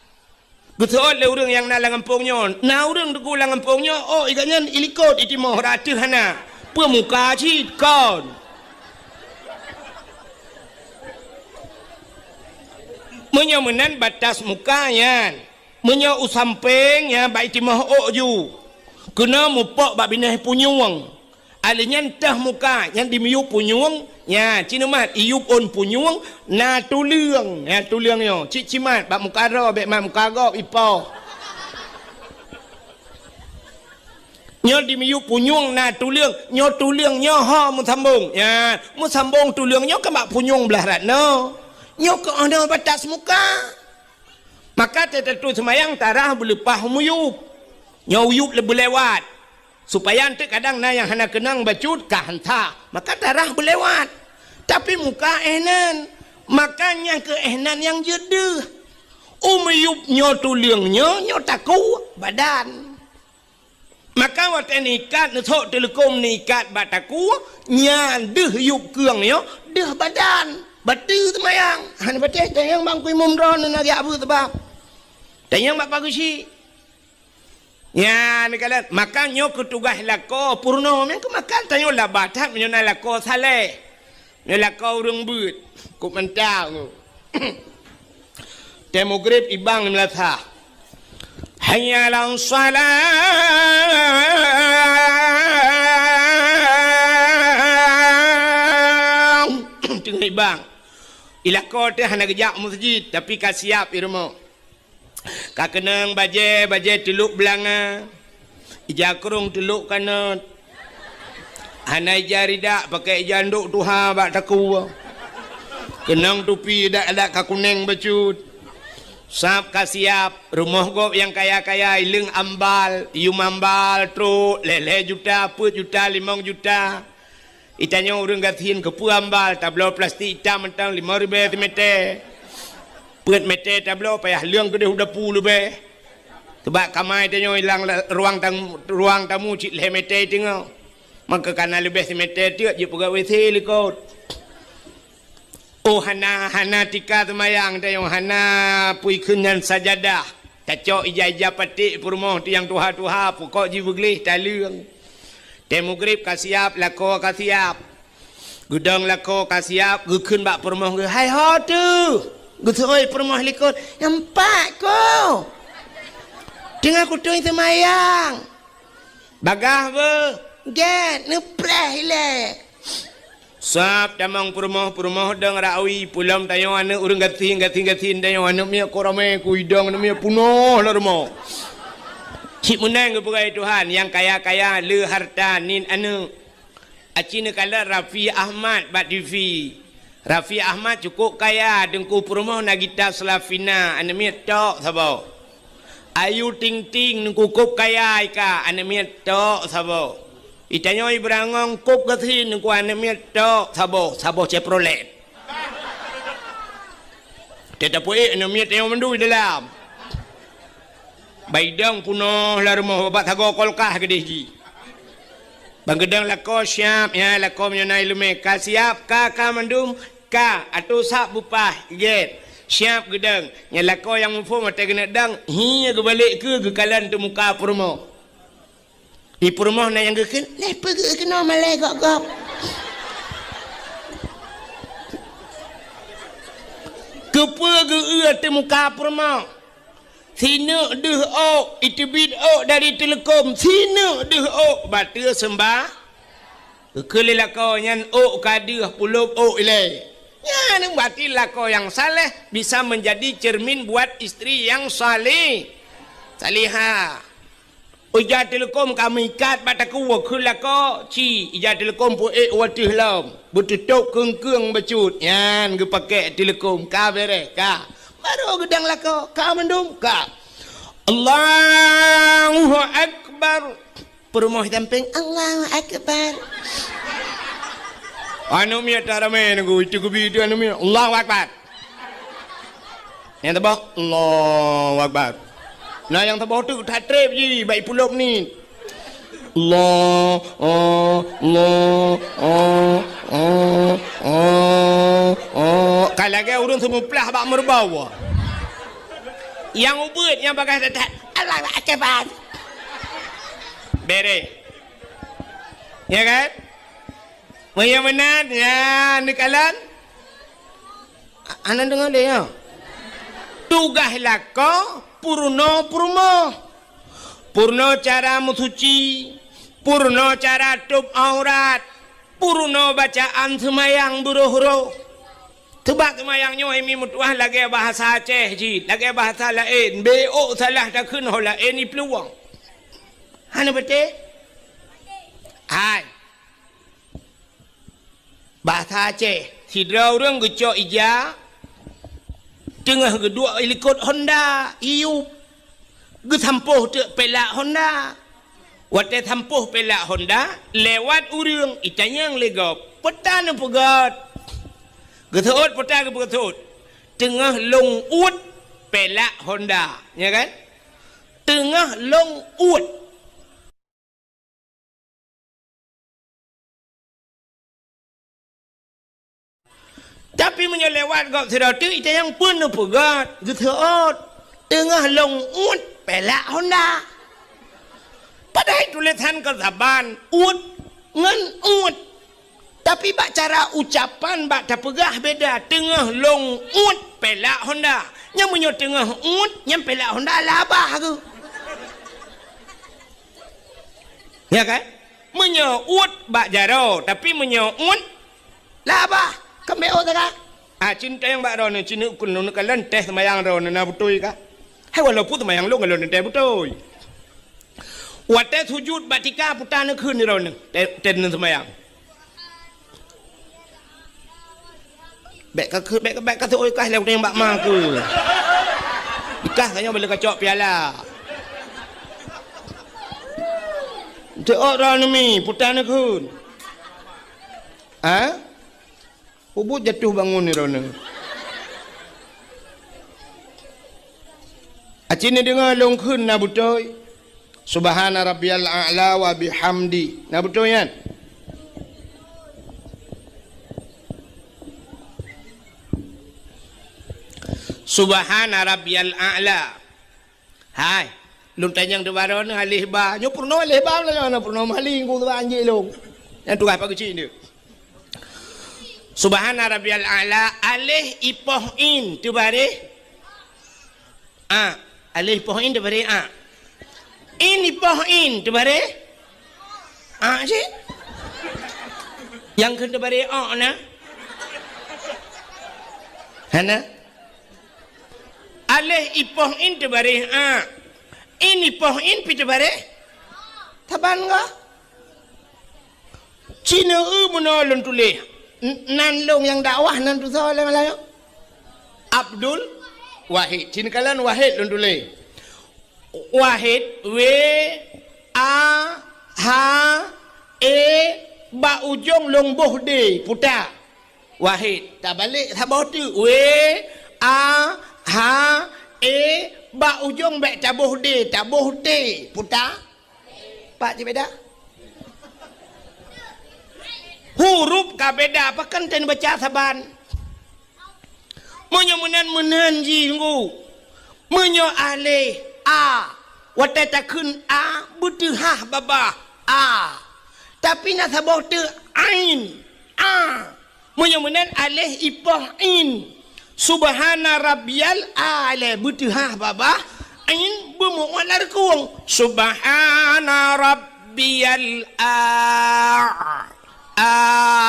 Geuseuôt lé ureuëng nyang na lam gampông nyoe, na ureuëng teungku lam gampông nyoe, ôk i gobnyan ilikot itimoh, rot ateueh hana. Peue muka cit kon. Meunyoe meunan batas muka nyan. Meunyoe u sampéng, nyan bak itimoh ôk ju. Keunoe mupok bak binéh punyueng. Alèh nyan teuh muka, nyan dimiyueb punyueng, nyan ci neumat iyueb ôn punyueng, na tuleueng. Nyan tuleueng nyoe, cit cimat bak muka droe, bék mat muka gob ipoh. Nyoe dimiyueb punyueng na tuleueng, nyoe tuleueng nyoe ho meusambong. Nyan, meusambong tuleueng nyoe ka bak punyueng blaih rot noe. Nyoe keuh oh noe batas muka. Maka teutatui seumayang tarah beuleupah miyueb. Nyoe iyueb lé beulewat. Supaya eunteuk kadang na nyang hana keunong bacut ka hanta. Maka tarah beulewat. Tapi muka eh nan. Maka nyang keu eh nan nyang jeuet deuh. Umeuyueb nyoe tuleueng nyoe, nyoe takue badan. Maka watée neuikat, neusôk teuleukom neuikat bak takue, nyan deuh yueb keueng nyoe, deuh badan. Bateue seumayang. Hana patéh tanyong bak teungku imum droeneuh na geujak beuet sabab. Tanyong bak pageue syik. Nyan neukalon, maka nyoe keuh tugaih lakoe peurunoe. Meunan keuh maka tanyoe labah that meunyoe na lakoe saleh. Nyoe lakoe ureuëng beuet. Kok mantap nyoe. Tée mugreb ibang di meulasah. Hayya 'alas shalah. Teungoh ibang. Ilakoe teuh hana geujak meuseujid, tapi ka siab i rumoh. Ka keunong bajée, bajée teulok beulanga. Ija krông teulok kanot. Hana ija ridak, pakai ija ndok tuha bak takue. Keunong tupi adat-adat ka kuneng bacut. Sab ka siab, rumoh gob nyang kaya-kaya, ileueng ambal, yum ambal, trok, lhèe-lhèe juta, peuet juta, limong juta. Itanyoe ureueng gasien keupeue ambal, tabloe plastik itam mantong limong ribèe simeter. Peuet meter tabloe payah leueng keudeh u dapu leubeh. Teubak kamai tanyoe ilang la-, ruang tam-, ruang tamu cit lhèe meter teungoh. Maka kana leubeh simeter teuk jipeugah W C likot. Oh, hana, hana tika seumayang tanyoe, hana peue kheun nyan sajadah. Tacok ija-ija paték peurumoh tu nyang tuha-tuha, pukok jih beugléh taleueng. Tée mugrib ka siab, lakoe ka siab. Geudong lakoe ka siab, geukheun bak peurumoh geuh, "Hai ho teuh?" Geuseuôt peurumoh likot, "Nyan pat ko. Teungoh kutôi seumayang." "Bagaih beuh?" "Gét, neupreh ilée." Sab tamong peurumoh, peurumoh dong rawi, pulom tanyoe aneuk ureueng gasien, gasien, gasien tanyoe aneuk miet ko ramé, ku idong aneuk miet punoh lam rumoh. Cit meunang geupeugah Tuhan, nyang kaya-kaya le harta nit aneuk. Aci neukalon Raffi Ahmad bak T V. Raffi Ahmad cukôp kaya, teungku peurumoh Nagita Slavina, aneuk miet tok saboh. Ayu Ting Ting, teungku kôb kaya ika, aneuk miet tok saboh. Itanyoe Ibrangong kôb gasien, teungku aneuk miet tok saboh, saboh Chevrolet. Tée tapeuék aneuk miet tanyoe mandum di dalam. Bak idong punoh lam rumoh, bak sagoe kulkas keudeh jih. Ban geudong lakoe siab, ya, lakoe meunyoe na iéleumé ka siab, ka, ka mandum, ka, atô sab beupah, gét. Siab geudong. Nyan lakoe nyang muphom watée keuneuk dong, hi geubalek keu geukalon teumuka peurumoh. Di peurumoh na nyang geukheun, "Lé peugeuh keunoe malée gop-gop." Keupeue geu-eu teumuka peurumoh? Sineuk deuh ôk, iteubiet ôk dari teuleukom, sineuk deuh ôk, bateue seumba. Geukheun lé lakoe nyan ôk ka deuh, pulop ôk ilée. Nyan berarti lakoe nyang saleh bisa menjadi cermin buat istri yang saleh, salihah. Ija teuleukom ka meuikat bak takue, kheun lakoe, ci, ija teuleukom peuék u ateueh lom, beututôb keung-keung bacut, nyan geupakée teuleukom, ka beureh, ka. Barô geudong lakoe, ka mandum, ka. Allahu Akbar. Peurumoh sampéng, Allahu Akbar. Aneuk miet taramé nunggu, itu geubi itu aneuk miet, Allahu Akbar. Nyang saboh, Allahu Akbar. Na nyang saboh teuk that treb jih, bak ipulop ni. Allah, oh, Allah, oh, oh, oh, oh. Ka lagée ureueng seumeuplah bak meureubau. Nyang ubeuet, nyang bagaih that-that, Allahu Akbar. Beureh. Ya kan? Meunyoe meunan, ya, neukalon. Hana deungoe lé nyoe. Tugaih lakoe peurunoe peurumoh. Peurunoe cara meusuci, peurunoe cara tôb aurat, peurunoe bacaan seumayang beuroh-roh. Teubak seumayang nyoe mi meutuah lagée bahasa Aceh jih, lagée bahasa laén, bék ôk salah takheun ho laén iplueng. Hana beutôi? Hai. Bahasa Aceh, sidroe ureueng geucok ija, teungoh geuduek likot honda, iyup, geusampôh teuk pelak honda. Watée sampôh pelak honda, lewat ureueng, itanyong lé gob, "Peue ta neupeugét?" Geuseuôt, peue ta geupeugét? "Teungoh lôn uet pelak honda." Nya kan? "Teungoh lôn uet." Tapi meunyoe lewat gob sidroe teuk, itanyong, "Peue neupeugét?" Geuseuôt, "Teungoh lôn uet pelak honda." Padahai tulésan kon saban, uet ngon uet. Tapi bak cara ucapan bak tapeugah beda, "Teungoh lôn uet pelak honda." Nyan meunyoe teungoh uet, nyan pelak honda labah geuh. Ya kan? Meunyoe uet bak jaroe, tapi meunyoe uet labah, keumbék ôk teuka. Ah, cinta nyang bak droeneuh, ci neuk keunoe neukalon teuh seumayang droeneuh na beutôi ka? Hai, walaupun seumayang lôn, lôn teuh beutôi. Watée sujut bak tika puta neukheun droeneuh, te-, ten seumayang. Bék ka keu-, bék, bék ka seuôi kah lé utang bak ma keu. Kah tanyoe boleh kacok piala. Teuok droeneuh mi, puta neukheun. Ha? Ubit jatuh bangun droeneuh. Aci neudeungoe lôn kheun na beutôi. Subhana rabbiyal a'la wa bihamdi. Na beutôi nyan? Subhana rabbiyal a'la. Hai, lôn tanyong teubaroe neuh aleh ba. Nyoe peurunoe aleh ba, nyoe peurunoe mali ngon ba anjing lôn. Nyang tugaih pageucik nyoe. Subhana rabbiyal a'la, aleh ipoh in teubareh a. Aleh ipoh in teubareh a. In ipoh in teubareh a cit. Nyang kheun teubareh o na? Hana? Aleh ipoh in teubareh a. In ipoh in pi teubareh. Saban ga? Ci neueu meunoe lôn tuléh. N-, nan lôn nyang dakwah nan tusoe lé Malayu. Abdul Wahid. Ci neukalon Wahid lôn tuléh. Wahid, W, A, H, E, bak ujong lôn boh D, puta. Wahid. Tabalek saboh teuk. W, A, H, E, bak ujong bék taboh D, taboh T, puta. Pat cit beda? Huruf ka beda, pakon ten baca saban. Meunyoe meunan, meunan jih ngu. Meunyoe aleh, a, watée takheun a, beuteuhah babah, a. Tapi na saboh teuk ain, a. Meunyoe meunan aleh ipoh in. Subhana rabbiyal a'la, beuteuhah babah, in beumeu'oh lam reukong. Subhana rabbiyal a-, a,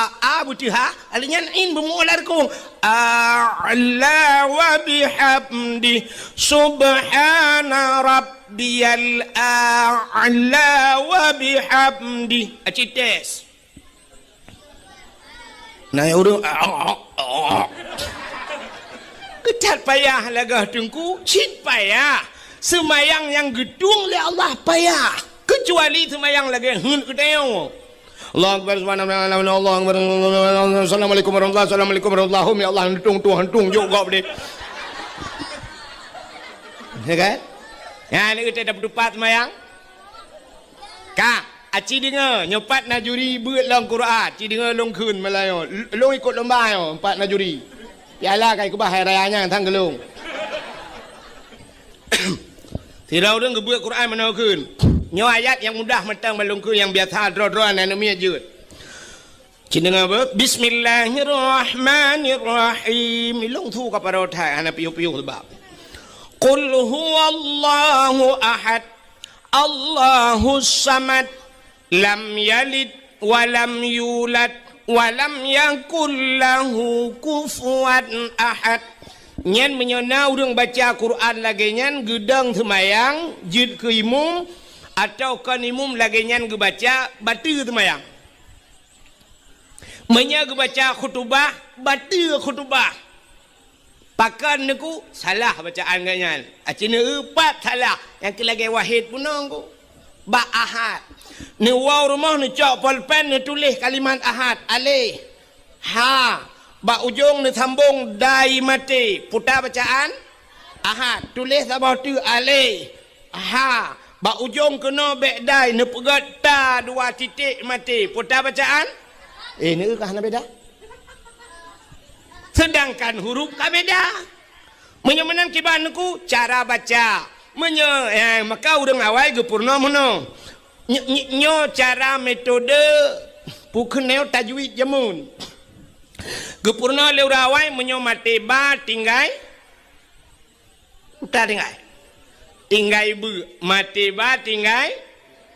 a beuteuhah, aleh nyan in beumeu'oh lam reukong. A'la wa bihamdi. Subhana rabbiyal a'la wa bihamdi. Aci tes. Na ureuëng, keutat payah lagée teungku, cit payah. Seumayang nyang geutueng lé Allah payah, keucuali seumayang lagée heuet geutanyoe. Allahu Akbar, subhanallah, Allahu Akbar, assalamualaikum warahmatullahi, assalamualaikum warahmatullahi, ya Allah, hantung, tueng, hantung, jok gob deh. Ya kan? Ya, ni kita dapat tupat seumayang. Ka, aci deungoe, nyoe pat na juri beuet lom Quran, ci deungoe lôn kheun malam nyoe. L-, lôn ikot lomba nyoe, pat na juri. Piala ka ikeubah hai raya nyan sang keu lôn. Sidroe ureuëng geubeuet Quran meunoe kheun. Nyoe ayat nyang mudah mantong ban lôn kheun, nyang biasa droe-droe aneuk miet jeuet. Ci deungoe beuh, Bismillahirrahmanirrahim. Ilong su ka paro that, hana piôh-piôh sebab. Qul huwallahu ahad, Allahus samad, lam yalid wa lam yulad, wa lam yakul lahu kufuwan ahad. Nyan meunyoe na ureuëng baca Quran lagée nyan geudong seumayang, jeuet keu imum, atawa kon imum lagée nyan geubaca, bateue seumayang. Meunyoe geubaca khutubah, bateue khutubah. Pakon neuku salah bacaan geuh nyan. Aci neueu pat salah, nyang keu lagée Wahid bunoe ku. Bak ahad. Neuwoe rumoh neucok polpen neutuléh kalimat ahad. Aleh. Ha. Bak ujong neusambong dai maté. Puta bacaan ahad. Tuléh saboh teuk aleh. Ha, bak ujong keunoe bék dai neupeugét ta dua titik maté. Peue ta bacaan? Eh, neueu kah na beda? Sedangkan huruf ka beda. Meunyoe meunan kiban neuku cara baca. Meunyoe, eh, maka ureuëng awai geupeurunoe meunoe. Ny-, ny-, nyoe cara metode peukeunong tajwid jameun. Geupeurunoe lé ureuëng awai meunyoe maté ba tinggai Uta tinggai. Tinggai beu. Maté ba tinggai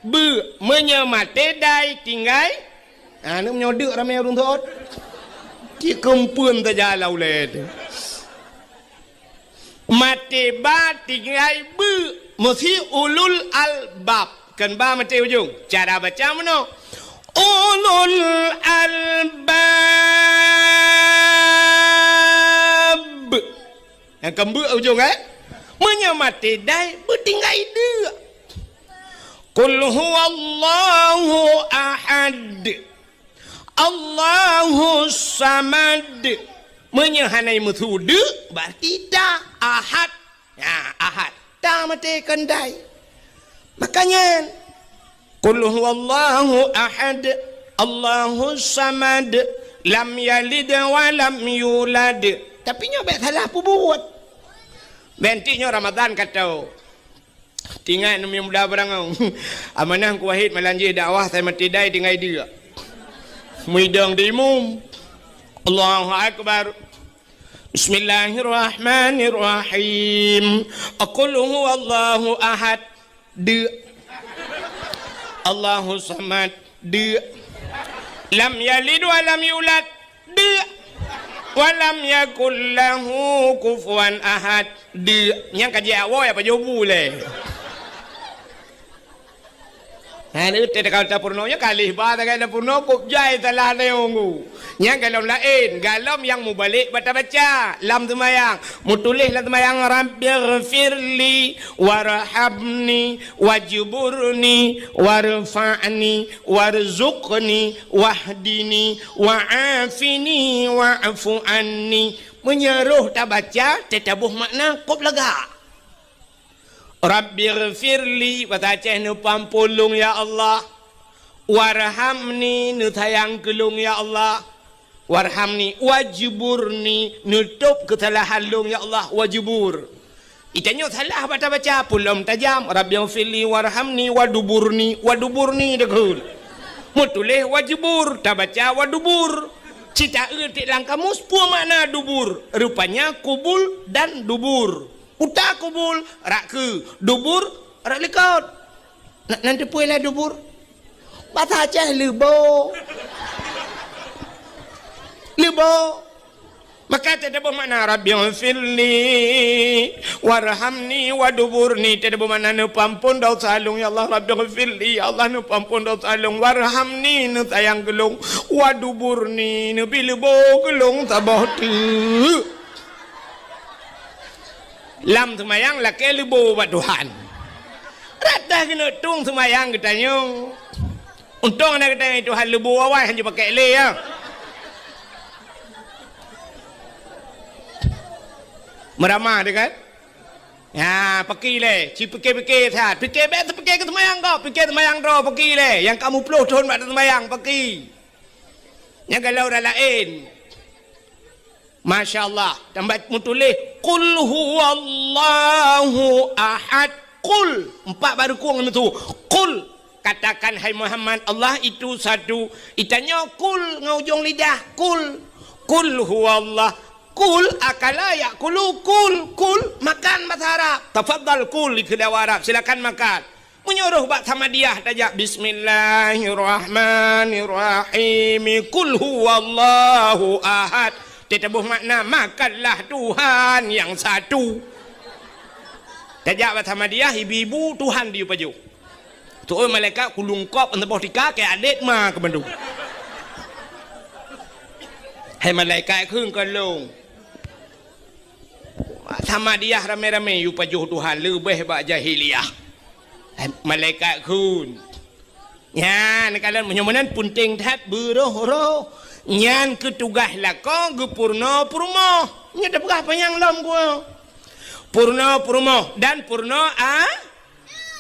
beu. Meunyoe maté dai tinggai. Ha, ni meunyoe deuk ramé ureuëng thot. Cit keumpeuen saja lam ulée teuh. Maté ba tinggai beu. Meusi ulul albab. Kan ba maté ujong. Cara baca meunoe. Ulul albab. Nyang keumbeuek ujong, eh? Meunyoe maté dai, beutinggai deuk. Qul huwallahu ahad. Allahus samad. Meunyoe hana meusu deuk, berarti ta ahad. Ya, ahad. Ta maté keu dai. Makanya, qul huwallahu ahad, Allahus samad, lam yalid wa lam yulad. Tapi nyoe bèk salah peubuet. Bèk nyoe Ramadan ka tô. Tingat neumi muda beurangau. Amanah Teungku Wahid malam jih dakwah, sai maté dai tinggai deuk. Muidong di imum. Allahu Akbar. Bismillahirrahmanirrahim. Qul huwallahu ahad. Deuk. Allahus samad. Deuk. Lam yalid wa lam yulad. Deuk. Wa lam yakul lahu kufuwan ahad. Deuk. Nyang ka jiak woe apa jobu lé. Ha, ni teuka tapeurunoe nyoe kalih ba tagai tapeurunoe kok jai salah neunggu. Nyang galom laén, galom nyang mubalek bata baca lam seumayang. Mutuléh lam seumayang, "Rabbighfirli warhamni wajburni warfa'ni warzuqni wahdini wa'afini wa'fu anni." Meunyoe roh tabaca, teutabôh makna kôb lagak. Rabbighfirli, basa Aceh, neupeuampôn lôn ya Allah. Warhamni, neusayang keu lôn ya Allah. Warhamni, wajburni, neutôb keusalahan lôn ya Allah, wajbur. Itanyoe salah bata baca, pulom tajam, Rabbighfirli warhamni waduburni, waduburni deukheun. Meutuléh wajbur, tabaca wadubur. Cita eu tiek lam kamus, peue makna dubur? Rupanya kubul dan dubur. Uta kubul, rak keu, dubur, rak likot. Na, nan teupeue lah dubur? Basa Aceh leubo. Leubo. Maka teutabôh makna Rabbighfirli warhamni waduburni, teutabôh makna neupeuampôn dosa lôn ya Allah, Rabbighfirli, ya Allah neupeuampôn dosa lôn, warhamni, neusayang keu lôn, waduburni, neubi leubo keu lôn saboh teuk. Lam seumayang lakée leubo bak Tuhan. Rata keuneuk tueng seumayang geutanyoe. Untông na geutanyoe Tuhan leubo awai hana jipakék lé, ya. Meuramah deh kan? Ya, paki lé, ci pike-pike that. Pike bèk teupike keu seumayang gob, pike seumayang droe paki lé. Nyang ka muploh thon bak seumayang paki. Nyang galom ureueng laén. Masya Allah, tambah meutuléh, "Qul huwallahu ahad." Qul, empat baru kong itu. "Qul," katakan, hai Muhammad, Allah itu satu. Itanyoe qul ngon ujong lidah, qul. Qul huwallah. Qul akala ya'kulu, qul, qul, makan bahasa Arab. Tafadhal kul, dikheun Arab, silakan makan. Meunyoe roh bak Samadiyah tajak, "Bismillahirrahmanirrahim. Qul huwallahu ahad." Teutabôh makna, "Makanlah Tuhan yang satu." Tajak bak Samadiyah, ibu-ibu, Tuhan di pajoh. Tu'oh malaikat kulungkop, saboh tika, keu adet ma keu bandum. Hai malaikat kheun keu lôn. Samadiyah ramé-ramé yue pajoh Tuhan leubeh bak jahiliyah. Malaikat kheun. Nyan, kalon meunyoe meunan peunteng that beuroh-roh. Nyan keu tugaih lakoe geupeurunoe peurumoh. Nyoe tapeugah panyang lom keu peurunoe peurumoh dan peurunoe a-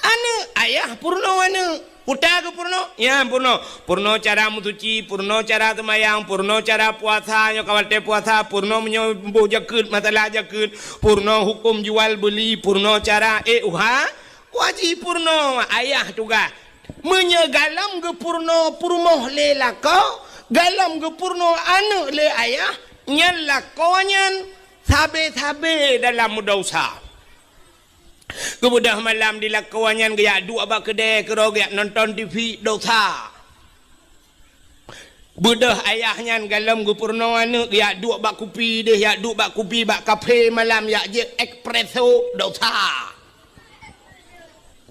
Aneuk, ayah peurunoe aneuk. Uta geupeurunoe, nyan peurunoe. Peurunoe cara meusuci, peurunoe cara seumayang, peurunoe cara puasa, nyoe ka watèe puasa, peurunoe meunyoe boh jakeuet, masalah jakeuet, peurunoe huköm jual beuli, peurunoe cara, eh, uha, wajib peurunoe, ayah tugaih. Meunyoe galom geupeurunoe peurumoh lé lakoe, galom geupeurunoe aneuk lé ayah, nyan lakoe nyan sabe-sabe dalam meudesya. Geubeudôh malam di lakoe nyan geujak duek bak keudè keudroe geujak nonton T V, dosa. Beudôh ayah nyan galom geupeurunoe aneuk geujak duek bak kupi deh, jak duek bak kupi bak kafe malam jak jép espresso, dosa.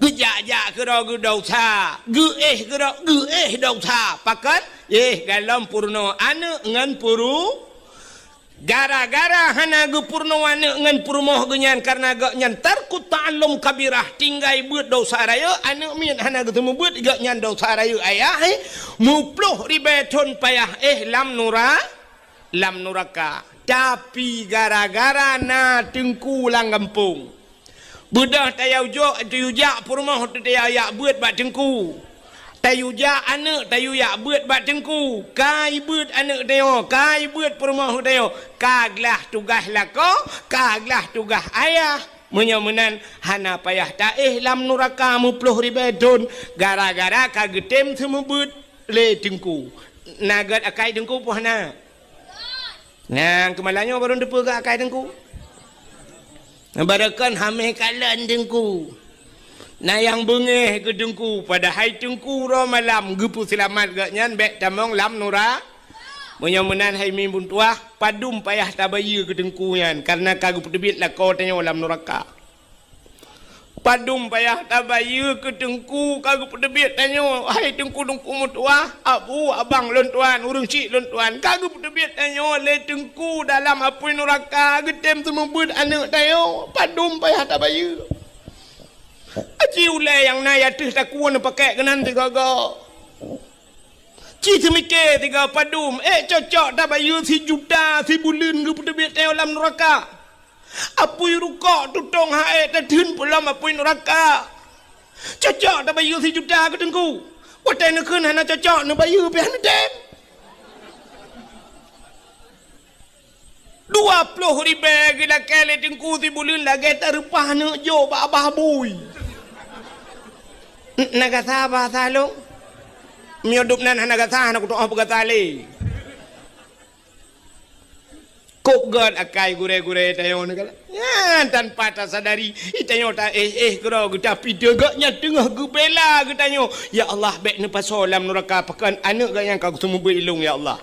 Geujak-jak keudroe geudesya, geuéh keudroe geuéh desya. Pakon? Éh, golom peurunoe aneuk ngon puru-, gara-gara hana geupeurunoe aneuk ngon peurumoh geuh nyan, kareuna gobnyan tarkut ta'allum kabirah, tinggai beuet desya rayeuk, aneuk miet hana geuteumeubeuet, gobnyan desya rayeuk ayah, éh, muplôh ribée thon payah éh lam nura-, lam nuraka. Tapi gara-gara na teungku lam gampông, beudôh tayue jok, tayue jak peurumoh teuh tayue jak beuet bak teungku. Tayue jak aneuk tayue jak beuet bak teungku. Ka ibeuet aneuk tanyoe, ka ibeuet peurumoh tanyoe, ka glah tugaih lakoe, ka glah tugaih ayah. Meunyoe meunan, hana payah taéh lam nuraka muplôh ribée thon, gara-gara ka geutem seumeubeuet lé teungku. Na gét akai teungku peue hana? Nyang keumalam nyoe barô teupeue keu akai teungku. Barô kon hamé kalon teungku. Na nyang beungéh keu teungku, padahai teungku uroe malam geupeuseulamat gobnyan bék tamong lam nura-. Meunyoe meunan hai mimbun tuah, padum payah tabayeue keu teungku nyan, kareuna ka geupeuteubiet lakoe tanyoe lam nuraka. Padum payah tabayeue keu teungku ka geupeuteubiet tanyoe, hai teungku-teungku meutuah, abu, abang lôn tuan, ureuëng chik lôn tuan, ka geupeuteubiet tanyoe lé teungku dalam apui nuraka geutem seumeubeuet aneuk tanyoe. Padum payah tabayeue. Aci ulée nyang na ateueh takue neupakék keunan sigoe-goe. Ci seumiké sigoe padum, ék cocok tabayeue sijuta sibuleuen geupeuteubiet tanyoe lam nuraka. Apui rukok tutong ha-ék tatheun peulom apui nuraka. Cocok tabayeue sijuta keu teungku. Watée neukheun hana cocok neubayeue pih hana tem. Dua ploh ribée geulakée lé teungku sibuleuen lagée tareupah neuk jok bak babah bui. N-, na gasa bahasa lôn? Meunyoe dum nan hana gasa, hana kutu'oh peugasa lé. Kok gét akai gurée-gurée tanyoe nyoe kan? Nyan tanpa tasadari, tanyoe taéh-éh keudroe geuh, tapi gobnyan teungoh geubela geutanyoe. Ya Allah, bék neupasoe lam nuraka pakon aneuk gobnyan ka geuseumeubeuet ilong, ya Allah.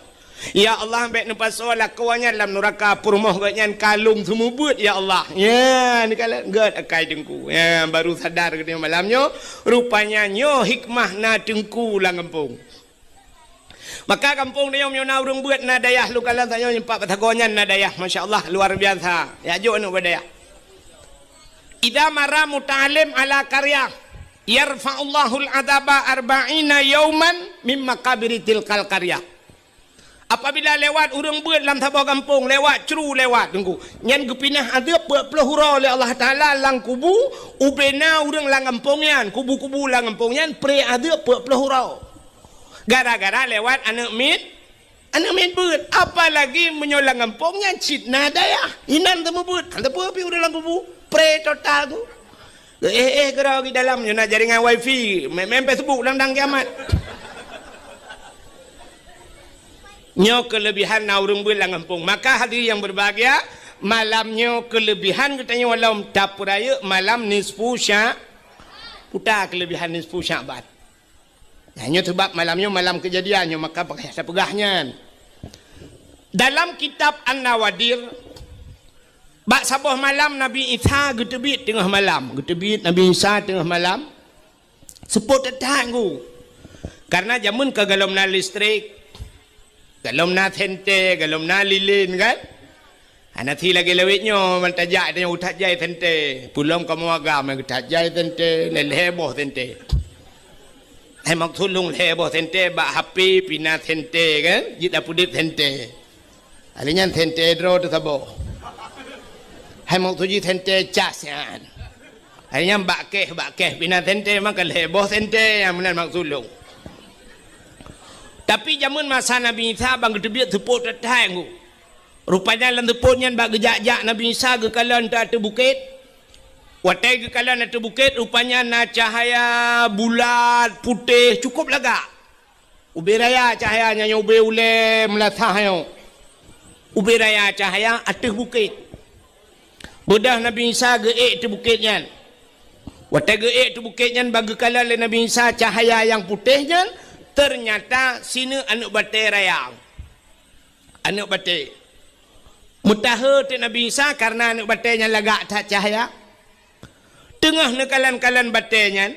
Ya Allah, bék neupasoe lakoe nyan lam nuraka, peurumoh gobnyan ka lôn seumeubeuet, ya Allah. Nyan kan gét akai teungku. Nyan baru sadar geutanyoe malam nyoe, rupanya nyoe hikmah na teungku lam gampông. Maka gampông tanyoe meunyoe na ureuëng beuet na dayah, lôn kalon tanyoe nyoe pat bak sagoe nyan na dayah, masya Allah, luar biasa. Ya jok aneuk bak dayah. Idza marra muta'allim ala qaryah, yarfa'ullahul adzaba arba'ina yauman mim maqabiri tilkal qaryah. Apabila lewat ureuëng beuet lam saboh gampông, lewat cru lewat teungku, nyan geupinah azeub peuet ploh uroe lé Allah Taala lam kubu, ubena ureuëng lam gampông nyan, kubu-kubu lam gampông nyan pré azeub peuet ploh uroe. Gara-gara lewat aneuk miet, aneuk miet beuet. Apalagi meunyoe lam gampông nyan cit na dayah, inan teumeubeuet, hana peue pih ureuëng lam kubu, pré total tu. Éh-éh keudroe di dalam nyoe na jaringan wifi, main-main Facebook lam dang kiamat. Nyoe keulebihan na ureuëng beuet lam gampông. Maka hadirin yang berbahagia, malam nyoe keulebihan geutanyoe lom tapeurayeuk malam nisfu Sya-, peue keulebihan nisfu Sya'ban. Nah, nyoe sebab malam nyoe malam keujadian nyoe, maka pakon tapeugah nyan. Dalam kitab An-Nawadir, bak saboh malam Nabi Isa geuteubiet teungoh malam. Geuteubiet Nabi Isa teungoh malam. Seupôt that-that teungku. Karena jameun ka golom na listrik, golom na senter, golom na lilin kan? Hana si lagée lawét nyoe, ban tajak tanyoe that jai senter. Peulom kamoe agam, that jai senter, lhée boh senter. Hai maksud lôn lhée boh senter, bak H P pih na senter kan? Jeuet tapeudeb senter. Hari nyan senter droe teuh saboh. Hai maksud jih senter cas nyan. Hai nyan bak keh, bak keh pih na senter, maka lhée boh senter nyang meunan maksud lôn. Tapi jameun masa Nabi Isa ban geuteubiet seupôt that-that teungku. Rupanya lam seupôt nyan bak geujak-jak Nabi Isa geukalon ateueh bukét. Watée geukalon ateueh bukét, rupanya na cahya bulat, putéh, cukup lagak. Ubé raya cahya nyan, ubé ulée meulasah nyoe. Ubé raya cahya ateueh bukét. Beudôh Nabi Isa geuék ateueh bukét nyan. Watée geuék ateueh bukét nyan, ban geukalon lé Nabi Isa cahya nyang putéh nyan, teunyata sineuk aneuk batée raya. Aneuk batée. Meutahe teuk Nabi Isa kareuna aneuk batée nyan lagak that cahya. Teungoh neukalon-kalon batée nyan,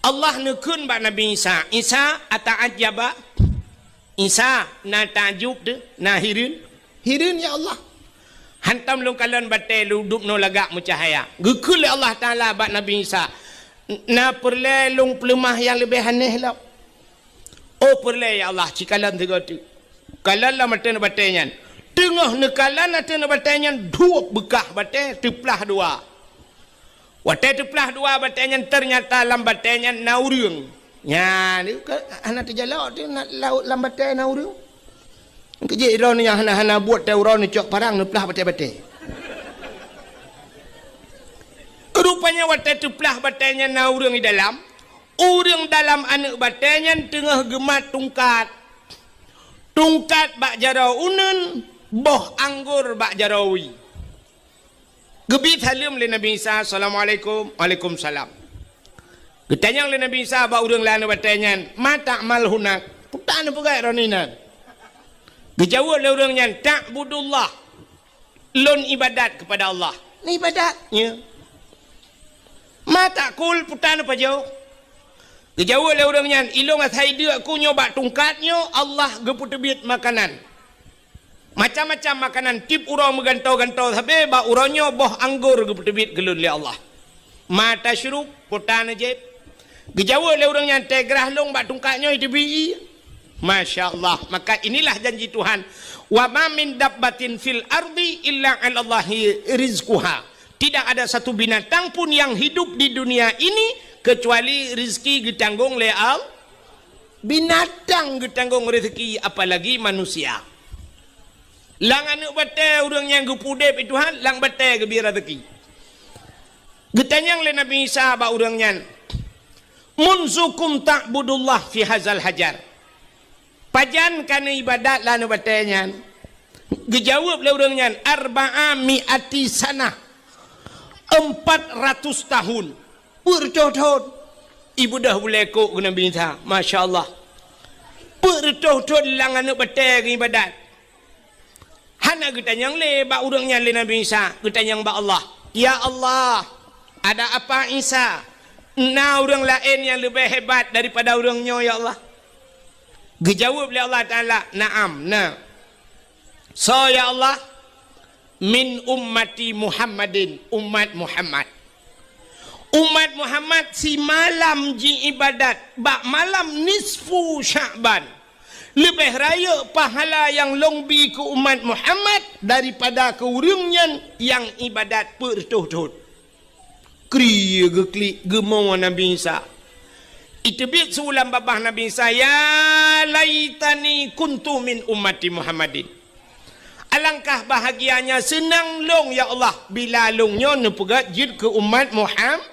Allah neukheun bak Nabi Isa, "Isa, ata'ajjaba?" Isa, na takjub teuh, na hireuen? Hireuen, ya Allah. Hantom lôn kalon batée lôn dubnoe lagak meucahya. Geukheun lé Allah Taala bak Nabi Isa, "Na peureulée lôn peuleumah nyang leubeh aneh lom?" "Oh, peureulée, ya Allah, ci kalon sigoe teuk." Kalon lam ateueh batée nyan. Teungoh neukalon ateueh batée nyan, duek beukah batée teuplah dua. Watée teuplah dua batée nyan, teunyata lam batée nyan na ureuëng. Nyan, ka hana teujalok teuh, na, lam batée na ureuëng. Keujeuet droeneuh nyang hana-hana buet teuh uroe neucok parang neuplah batée-batée. Rupanya watée teuplah batée nyan na ureuëng di dalam, ureuëng dalam aneuëk batée nyan teungoh geumat tungkat. Tungkat bak jaroe uneuen, boh anggor bak jaroe wie. Geubi saleuem lé Nabi Isa, "Assalamualaikum." "Waalaikumsalam." Geutanyong lé Nabi Isa bak ureuëng lam aneuëk batée nyan, "Ma ta'mal hunak?" "Peue tan neupeugét droeneuh inan?" Geujaweueb lé ureuëng nyan, "Ta'budullah." "Lôn ibadat keupada Allah." "Ibadat?" "Ya." "Ma ta'kul?" "Peue tan neupajoh?" Geujaweueb lé ureuëng nyan, "Ilôn asai deuk ku nyoe bak tungkat nyoe, Allah geupeuteubiet makanan. Macam-macam makanan, tieb uroe meugantoe-gantoe sabe, bak uroe nyoe boh anggor geupeuteubiet keu lôn lé Allah." "Ma tasyrub?" "Peue tan neujieb?" Geujaweueb lé ureuëng nyan, "Teugrah lôn bak tungkat nyoe iteubiet ié." Masya Allah. Maka inilah janji Tuhan, "Wa ma min dabbatin fil ardi illa 'alallahi rizquha." Tidak ada satu binatang pun yang hidup di dunia ini kecuali rezeki geutanggong lé Allah. Binatang geutanggong rezeki, apalagi manusia. Lam aneuëk batée ureuëng nyang geupeuudeb Tuhan, lam batée geubri rezeki. Geutanyong lé Nabi Isa bak ureuëng nyan, "Munzu kam ta'budullah fi hazal hajar?" "Pajan ka neuibadat lam aneuëk batée nyan?" Geujaweueb lé ureuëng nyan, "Arba'a mi'ati sanah." "Empat ratus tahun." "Peuet reutôh thon." Ibeudôh bulée kok keu Nabi Isa. Masya Allah. Peuet reutôh thon lam aneuëk batée geuibadat. Hana geutanyong lé bak ureuëng nyan lé Nabi Isa, geutanyong bak Allah. "Ya Allah, ada apa Isa? Na ureuëng laén nyang leubeh hebat daripada ureuëng nyoe, ya Allah?" Geujaweueb lé Allah Taala, "Na'am, na." "Soe, ya Allah?" "Min ummati Muhammadin, umat Muhammad." Umat Muhammad simalam jiibadat bak malam nisfu Sya'ban. Leubeh rayeuk pahala nyang lôn bi keu umat Muhammad daripada keu ureuëng nyan nyang ibadat peuet reutôh thon. Kri geuklik geumo Nabi Isa. Iteubiet su lam babah Nabi Isa, "Ya laitani kuntu min ummati Muhammadin." Alangkah bahagianya seunang lôn, ya Allah, bila lôn nyoe neupeugét jeuet keu umat Muham-,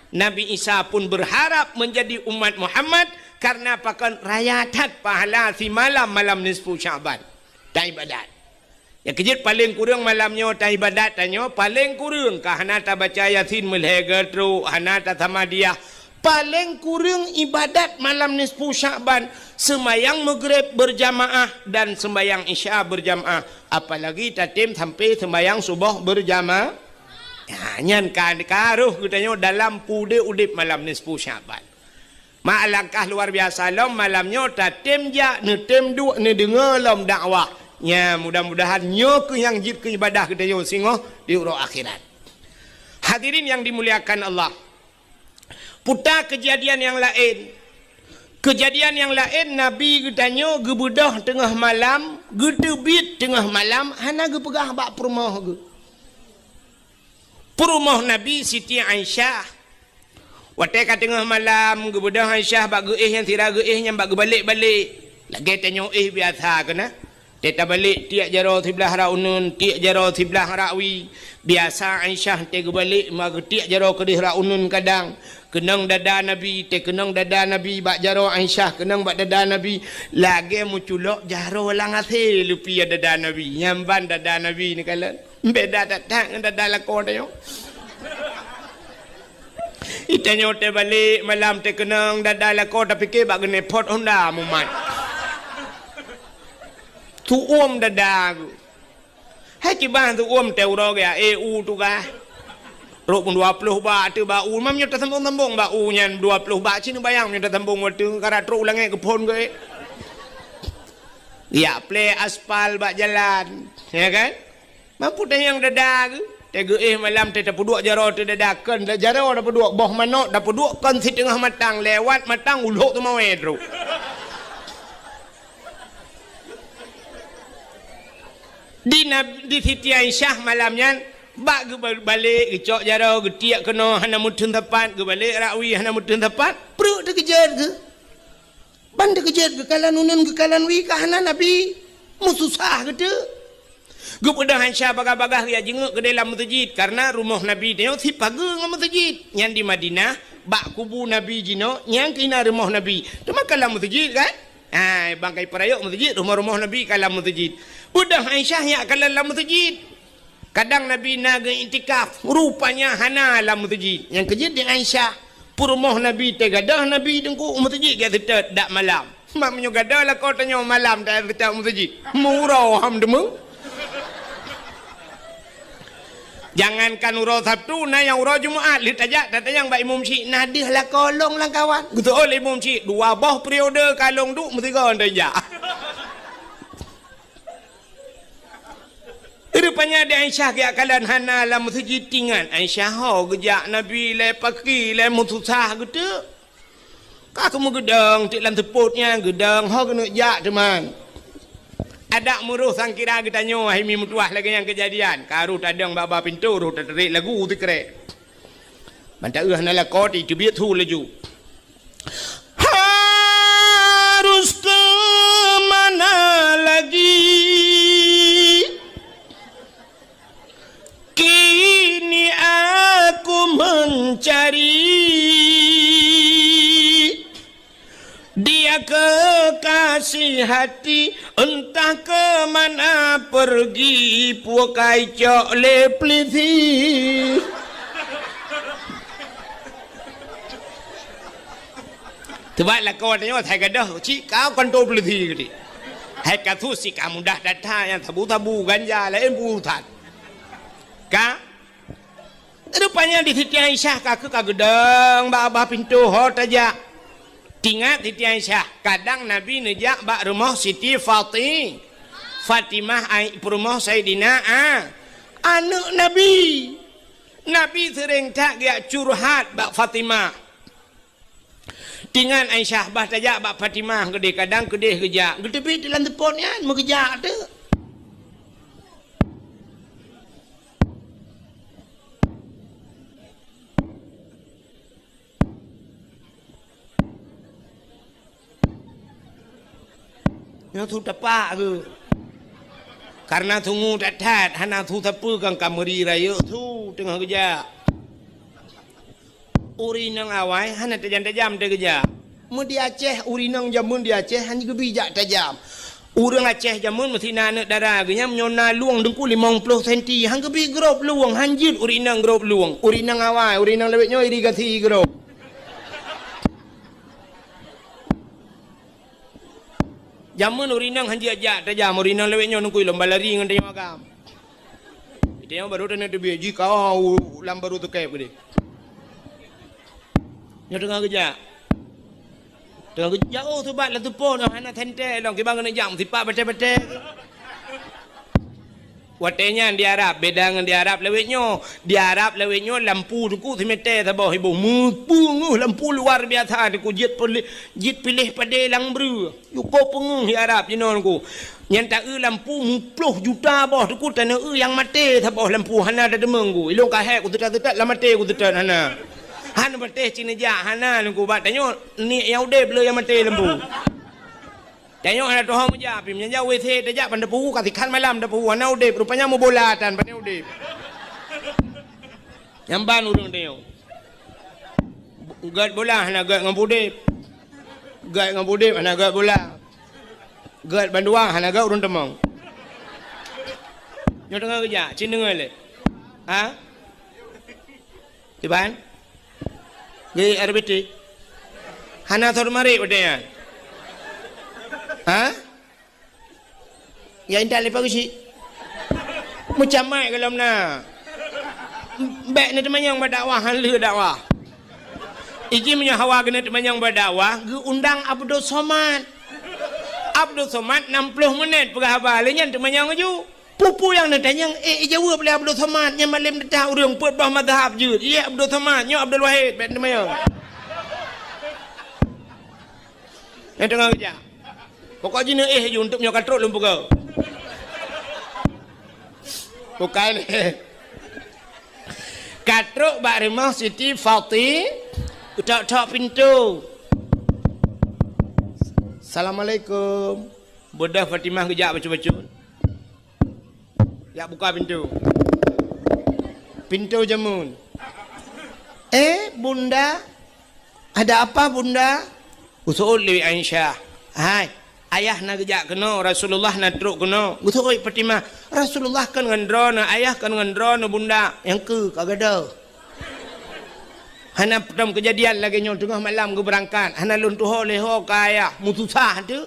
Nabi Isa pun berharap menjadi umat Muhammad, karena pakon raya that pahala simalam malam nisfu Sya'ban. Taibadat. Nyang keujeuet paleng kureueng malam nyoe taibadat tanyoe, paleng kureueng ka hana tabaca Yasin meulhèe geutrok, hana tasamadiyah. Paleng kureueng ibadat malam nisfu Sya'ban, seumayang Maghrib berjamaah dan seumayang Isya berjamaah, apalagi tatem sampai seumayang suboh berjama-, ya, nyan ka, ka roh geutanyoe dalam peudeh udeb malam nisfu Sya'ban. Ma alangkah luar biasa lom malam nyoe tatem jak, neutem duek, neudeungoe lom dakwah. Nya, mudah-mudahan nyoe keuh nyang jeuet keu ibadah geutanyoe singoh di uroe akhirat. Hadirin yang dimuliakan Allah, Puta keujadian nyang laén. Keujadian nyang laén, Nabi geutanyoe geubeudôh teungoh malam, geuteubiet teungoh malam, hana geupeugah bak peurumoh geuh. Peurumoh Nabi Siti Aisyah. Watée ka teungoh malam, geubeudôh Aisyah bak geuéh nyang sira geuéh nyan bak geubalek-balek. Lagée tanyoe éh biasa keunan. Tée tabalek tiek jaroe siblah rot uneuen, tiek jaroe siblah rot wie. Biasa Aisyah tée geubalek ma geutiek jaroe keudeh rot uneuen kadang. Keunong dada Nabi, tée keunong dada Nabi bak jaroe Aisyah, keunong bak dada Nabi. Lagée meuculok jaroe lam asée leupie dada Nabi. Nyan ban dada Nabi neukalon. Beda that-that ngon dada lakoe tanyoe. Itanyoe tée balek malam tée keunong dada lakoe tapike bak geuneupot honda mumat. Tuom dada geuh. Hai kiban tuom tée uroe geuh, eh, u tugaih. Trok pun dua ploh bak ateueh bak u, mam nyoe tasambong-sambong bak u nyan dua ploh bak, ci neubayang nyoe tasambong watèe karab trok u langèt geuphon geuh. Yak plè aspal bak jalan, ya kan? Mampu tanyong dada geuh. Teuh geuh éh malam teuh tapeuduek jaroe teuh dada, kon jaroe tapeuduek, boh manok tapeuduek, kon siteungoh matang, lewat matang u lhok teumawé trok. Di Nab-, di Siti Aisyah malam nyan, bak geuba-, balek, geucok jaroe, geutiek keunoe hana meuteun sapat, geubalek rakwi hana meuteun sapat, pruet teukeujot geuh. Ban teukeujot geukalon uneun geukalon wie ka hana Nabi, meususah geuteuk. Geupeugah Aisyah bagah-bagah geujak jingeuk keudéh lam meuseujid, kareuna rumoh Nabi nyoe sipageue ngon meuseujid. Nyan di Madinah, bak kubu Nabi jinoe, nyan keuh na rumoh Nabi. Teuma ka lam meuseujid kan? Hai, bangkai peurayok meuseujid, rumoh-rumoh Nabi ka lam meuseujid. Peugah Aisyah nyak kalon lam meuseujid. Kadang Nabi na geu-iktikaf, rupanya hana lam meuseujid. Nyang keujeuet di Aisyah, peurumoh Nabi teuh gadôh Nabi teungku u meuseujid geuseutôt dak malam. Mak meunyoe gadôh lakoe tanyoe malam teuseutôt u meuseujid. Meuuroe ham deungoe. Jangankan uroe Sabtu, na nyang uroe Jumat, lheueh tajak tatanyong bak imum syik, na deuh lakoe lôn lam kawan. Geuseuôt lé imum syik, dua boh periode ka lôn duek meusigoe tajak. Rupanya di Aisyah geujak kalon hana lam meuseujid, tingat Aisyah ho geujak Nabi lé paki lé meususah geuteuk. Ka keumeung geudong teuk lam seupôt nyan, geudong ho keuneuk jak teuma. Adak meuroh sangkira geutanyoe hai mi meutuwah lagèe nyang keujadian. Ka roh tadong bak-bak pintoe, roh tatarek lagu sikrek. Ban taeu hana lakoe teubiet su laju. Harus ke mana lagi? Kini aku mencari dia kekasih hati, entah ke mana pergi, pukai cok lé pelisi. Sebab lakoe tanyoe hai gadôh cit ka kantô polisi geuti. Hai kasus cit ka mudah that-that, nyang sabu-sabu ganja laén urusan. Ka? Rupanya di Siti Aisyah ka keuh ka geudong bak babah pintoe ho tajak. Tingat Siti Aisyah, kadang Nabi neujak bak rumoh Siti Fati-, Fatimah ai peurumoh Saidina A-, aneuk Nabi. Nabi seuréng that geujak curhat bak Fatimah. Tingat Aisyah bah tajak bak Fatimah keudeh, kadang keudeh geujak. Geuteubiet lam seupôt nyan, meugeujak teuk. Nyoe su tapak keuh. Kareuna sungue that-that, hana su sapeue kan ka meuri rayeuk su teungoh geujak. Ureueng inong awai hana tajam-tajam teuh geujak. Meu di Aceh, ureueng inong jameun di Aceh hana geubi jak tajam. Ureueng Aceh jameun meusi na aneuk dara geuh nyan meunyoe na lueng teungku limong ploh senti, han geubi grob lueng, han jeuet ureueng inong grob lueng. Ureueng inong awai, ureueng inong lawét nyoe irigasi grob. Jameun ureueng inong han jeuet jak tajam, ureueng inong lawét nyoe teungku lom balari ngon tanyoe agam. Tanyoe barô taneuk teubiet jih ka u lam barô teukeb keudeh. Nyoe teungoh geujak. Teungoh geujak, oh, subat lam seupôt, oh, hana sentée lom, kiban keuneuk jak meusipat batée-batée. Watée nyan di Arab, beda ngon di Arab lawét nyoe. Di Arab lawét nyoe lampu teungku simete saboh iboh. Meupeungeuh lampu luar biasa teungku, jeuet pilih, jeuet piléh padé lam breueh. Yue ko peungeuh di Arab jinoe teungku. Nyan taeu lampu muploh juta boh teungku, taneuk eu nyang maté saboh lampu hana tateumeung teungku. Ilôn ka hék kuseutôt-seutôt lam maté kuseutôt hana. Hana patéh cit neujak hana teungku, bak tanyoe niet nyang udeb le nyang maté lampu. Tanyoe hana tuho meujak, pih meunyo jak WC tajak ban tapeuhu ka sikhan malam tapeuhu hana udeb, rupanya meubola tan pane udeb. Nyan ban ureueng tanyoe. Gét bola hana gét ngon udeb. Gét ngon udeb hana gét bola. Gét bandua hana gét ureueng teumong. Nyoe teungoh geujak, cit deungoe lé. Ha? Kiban? Geuék R B T? Hana sot marit watée nyan? Ha? Ya intat leupah geuchik. Meucamai golom na. Bék neuteumanyong bak dakwah, han lheueh dakwah. Iji meunyoe hawa keuneuk teumanyong bak dakwah, geuundang Abdul Somad. Abdul Somad nam ploh meunét peugah haba, lé nyan teumanyong laju. Peue-peue nyang neutanyong, ék jaweueb lé Abdul Somad, nyan malém teutab ureuëng peuet boh mazhab jeuet. Ié Abdul Somad, nyoe Abdul Wahid, bék teumanyong. Nyang teungoh geujak. Pokok jih neuéh ju untuk nyoe ka trok lôn peugah. Bukai lé. Ka trok bak rumoh Siti Fati, tok-tok pintoe. "Assalamualaikum." Beudôh Fatimah geujak bacut-bacut. Jak buka pintoe. Pintoe jameun. "Eh, Bunda, ada apa, Bunda?" Geuseuôt lé Aisyah. "Hai, Ayah na geujak keunoe, Rasulullah na trok keunoe." Geuseuôt Fatimah, "Rasulullah kon ngon droeneuh, Ayah kon ngon droeneuh, Bunda." "Nyang keu ka gadôh. Hana peutam keujadian lagée nyoe teungoh malam geubeurangkat, hana lôn tuho lé ho ka Ayah, meususah teuh."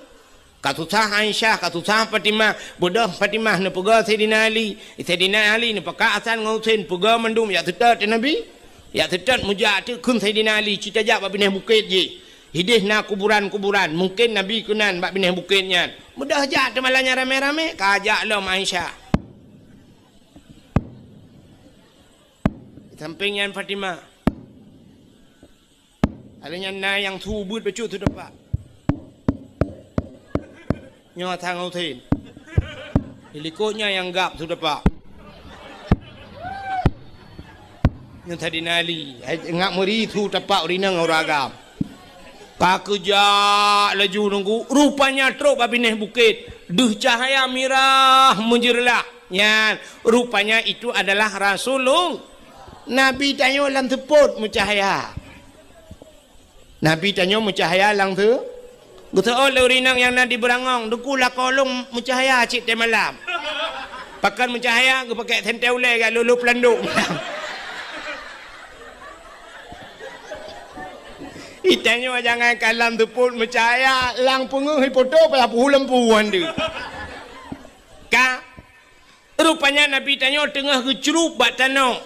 Ka susah Aisyah, ka susah Fatimah. Beudôh Fatimah neupeugah Saidina Ali. Saidina Ali neupakat Hasan ngon Husein, peugah mandum jak seutôt teuh Nabi. Jak seutôt meujak teuh kheun Saidina Ali, "Ci tajak bak binéh bukét jih. Idéh na kuburan-kuburan, mungken Nabi keunan bak binéh bukét nyan." Beudôh jak teuh malam nyan ramé-ramé, ka jak lom Aisyah. Sampéng nyan Fatimah. Ada nyan na nyang su beuet bacut su tapak. Nyoe Hasan ngon Husein. Di likot nyan nyang gab su tapak. Nyoe Saidina Ali, hai, ngak meuri su tapak ureueng inong ngon ureueng agam. Ka geujak laju nunggu, rupanya trok bak binéh bukét, deuh cahya mirah meujeureulah. Nyan, rupanya itu adalah Rasulullah. Nabi tanyoe lam seupôt meucahya. Nabi tanyoe meucahya lam seu-, geuseuôt lé ureueng inong nyang na di beurangong, "Teungku, lakoe lôn meucahya cit teuh malam." Pakon meucahya, geupakék sentée ulée jak lolo peulandok. Itanyoe jangan ka lam seupôt meucahya, lam peungeuh ipoto payah puhu lampu wan deuh. Ka Rupanya Nabi tanyoe teungoh geucrueb bak tanoh.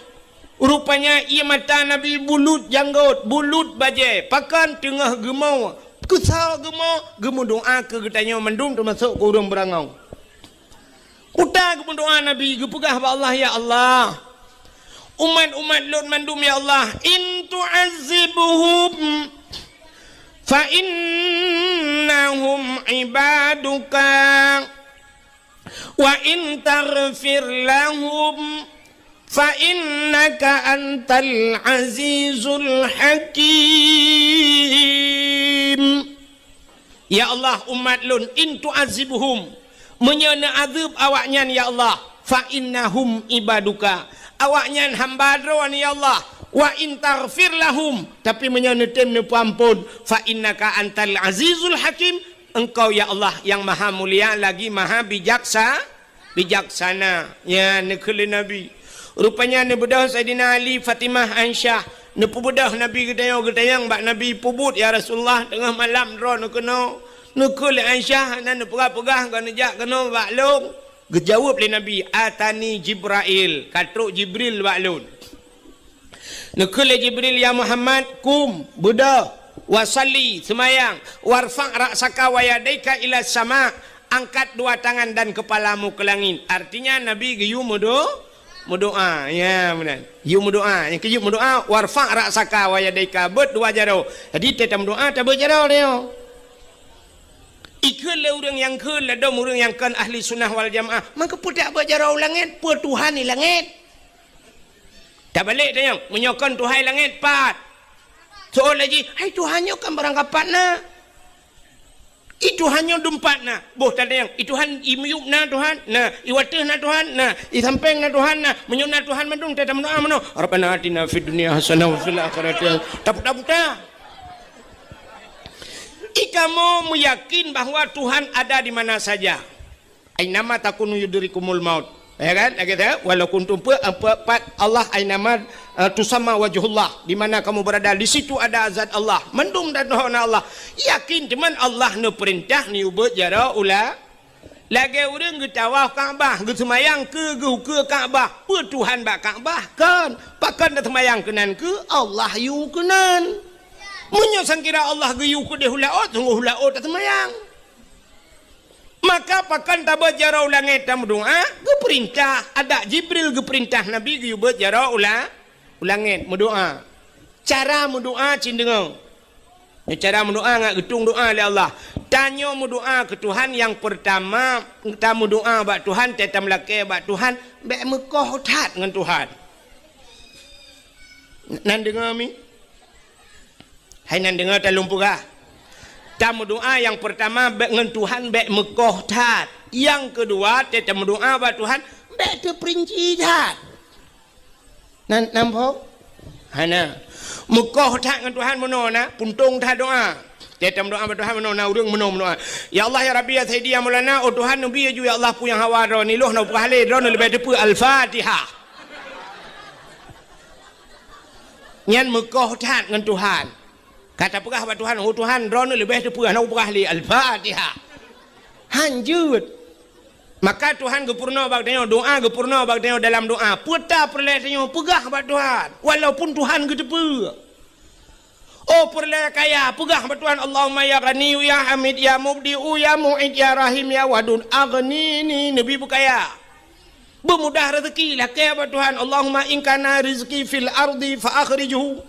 Rupanya ié mata Nabi bulut janggôt, bulut bajée, pakon teungoh geumo, keusoe geumo, geumeudoá keu geutanyoe mandum teumasok keu ureuëng beurangong. Peue geumeudoá Nabi, geupeugah bak Allah, "Ya Allah, umat-umat lôn mandum, ya Allah, in tu'azzibhum fa innahum ibaduka." "Wa in taghfir lahum fa innaka antal azizul hakim." Ya Allah, umat lôn, in tu'azzibhum, meunyoe neuazeueb awaknyan, ya Allah, fa innahum ibaduka, awaknyan hamba Droe, ya Allah, wa in taghfir lahum, tapi meunyoe neutem neupeuamphon, fa innaka antal azizul hakim, Engkau, ya Allah, nyang maha mulia lagi maha bijaksa-, bijaksana. Nyan neukheun lé Nabi. Rupanya neubeudôh Saidina Ali, Fatimah, Aisyah. Neupeubeudôh Nabi geutanyoe, geutanyong bak Nabi, "Peubuet, ya Rasulullah, teungoh malam droeneuh keunoe?" Neukheun lé Aisyah, hana neupeugah-peugah, ka neujak keunoe bak lôn. Geujaweueb lé Nabi, "Atani Jibrail, ka trok Jibril bak lôn." Neukheun lé Jibril, "Ya Muhammad, kum, beudôh, wa shalli, seumayang, warfa' ra'saka wa yadaika ila sama, angkat dua tangan dan kepalamu ke langit." Artinya Nabi geuyue meudo-, meudoá. Ya, meunan. Yue meudoá. Nyang keujeuet meudoá, "Warfa' ra'saka wa yadaika," beuet dua jaroe. Jadi, teuh tameudoá, tabeuet jaroe nyoe. Ikheun lé ureuëng nyang kheun ladôm ureuëng nyang kon ahli sunnah wal jamaah. Maka peue tabeuet jaroe u langét, peue Tuhan di langét? Tabalek tanyong, meunyoe kon Tuhan langét pat? Soal lagi, hai Tuhan nyoe kan barang kapat na. I Tuhan nyoe dumpat na. Boh tatanyong, i Tuhan i miyueb na Tuhan? Na. I wateuh na Tuhan? Na. I sampeng na Tuhan? Na. Meunyoe na Tuhan mandum, tameudoá meunoe, "Rabbana atina fid dunya hasanah wa fil akhirati hasanah." Taputa-puta. I kamoe meuyakin bahwa Tuhan ada di mana saja. "Ainama takunu yudrikumul maut." Ya kan? Lagée tu, "Walau kuntum pe-, pe-, pat Allah ainama, eh, tusamma wajhullah." Di mana kamu berada, di situ ada zat Allah. Mandum dan dohona Allah. Yakin teuma Allah neupeurintah neubeut jaroe u la-, Lagée ureuëng geutawaf Ka'bah, geuseumayang keu geuh ukeue Ka'bah, peue Tuhan bak Ka'bah? Kon. Pakon taseumayang keunan keu Allah yue keunan. Meunyoe sangkira Allah geuyue keudeh u laôt, sunggoh u laôt taseumayang. Maka pakon tabeuet jaroe u langét tameudoá? Geupeurintah, adak Jibril geupeurintah Nabi geuyue beuet jaroe u la-, u langét meudoá. Cara meudoá cit deungoe. Nyoe cara meudoá ngat geutueng doá lé Allah. Tanyoe meudoá keu Tuhan nyang peurtama, tameudoá bak Tuhan, teuh tameulakée bak Tuhan, bék meukoh that ngon Tuhan. Nan deungoe mi? Hai nan deungoe talôn peugah. Tameudoá nyang peurtama bék ngon Tuhan bék meukoh that. Nyang keudua teuh tameudoá bak Tuhan bék teupeurinci that. Nan, namphok? Hana. Meukoh that ngon Tuhan meunoe na, puntông that doá. Teuh tameudoá bak Tuhan meunoe na, ureuëng meunoe meudoá. Ya Allah, ya Rabbi, ya Sayyidi, ya Maulana, oh Tuhan, neubi ju ya Allah peue nyang hawa droe nyoe, lôn hana peugah lé, droe nyoe leubeh teupeu Al-Fatihah. Nyan meukoh that ngon Tuhan. Ka tapeugah bak Tuhan, oh Tuhan, droe nyoe leubeh teupeu hana peugah lé Al-Fatihah. Hanjeuet. Maka Tuhan geupeurunoe bak tanyoe, doá geupeurunoe bak tanyoe dalam doá. Peue ta peureulée tanyoe peugah bak Tuhan, walaupun Tuhan geuteupeue. Oh peureulée kaya, peugah bak Tuhan, Allahumma ya Ghaniyyu ya Hamid ya Mubdi'u ya Mu'id ya Rahim ya Wadud, aghnini, neubi beukaya. Beumudah rezeki, lakée bak Tuhan, Allahumma in kana rizqi fil ardi fa akhrijhu.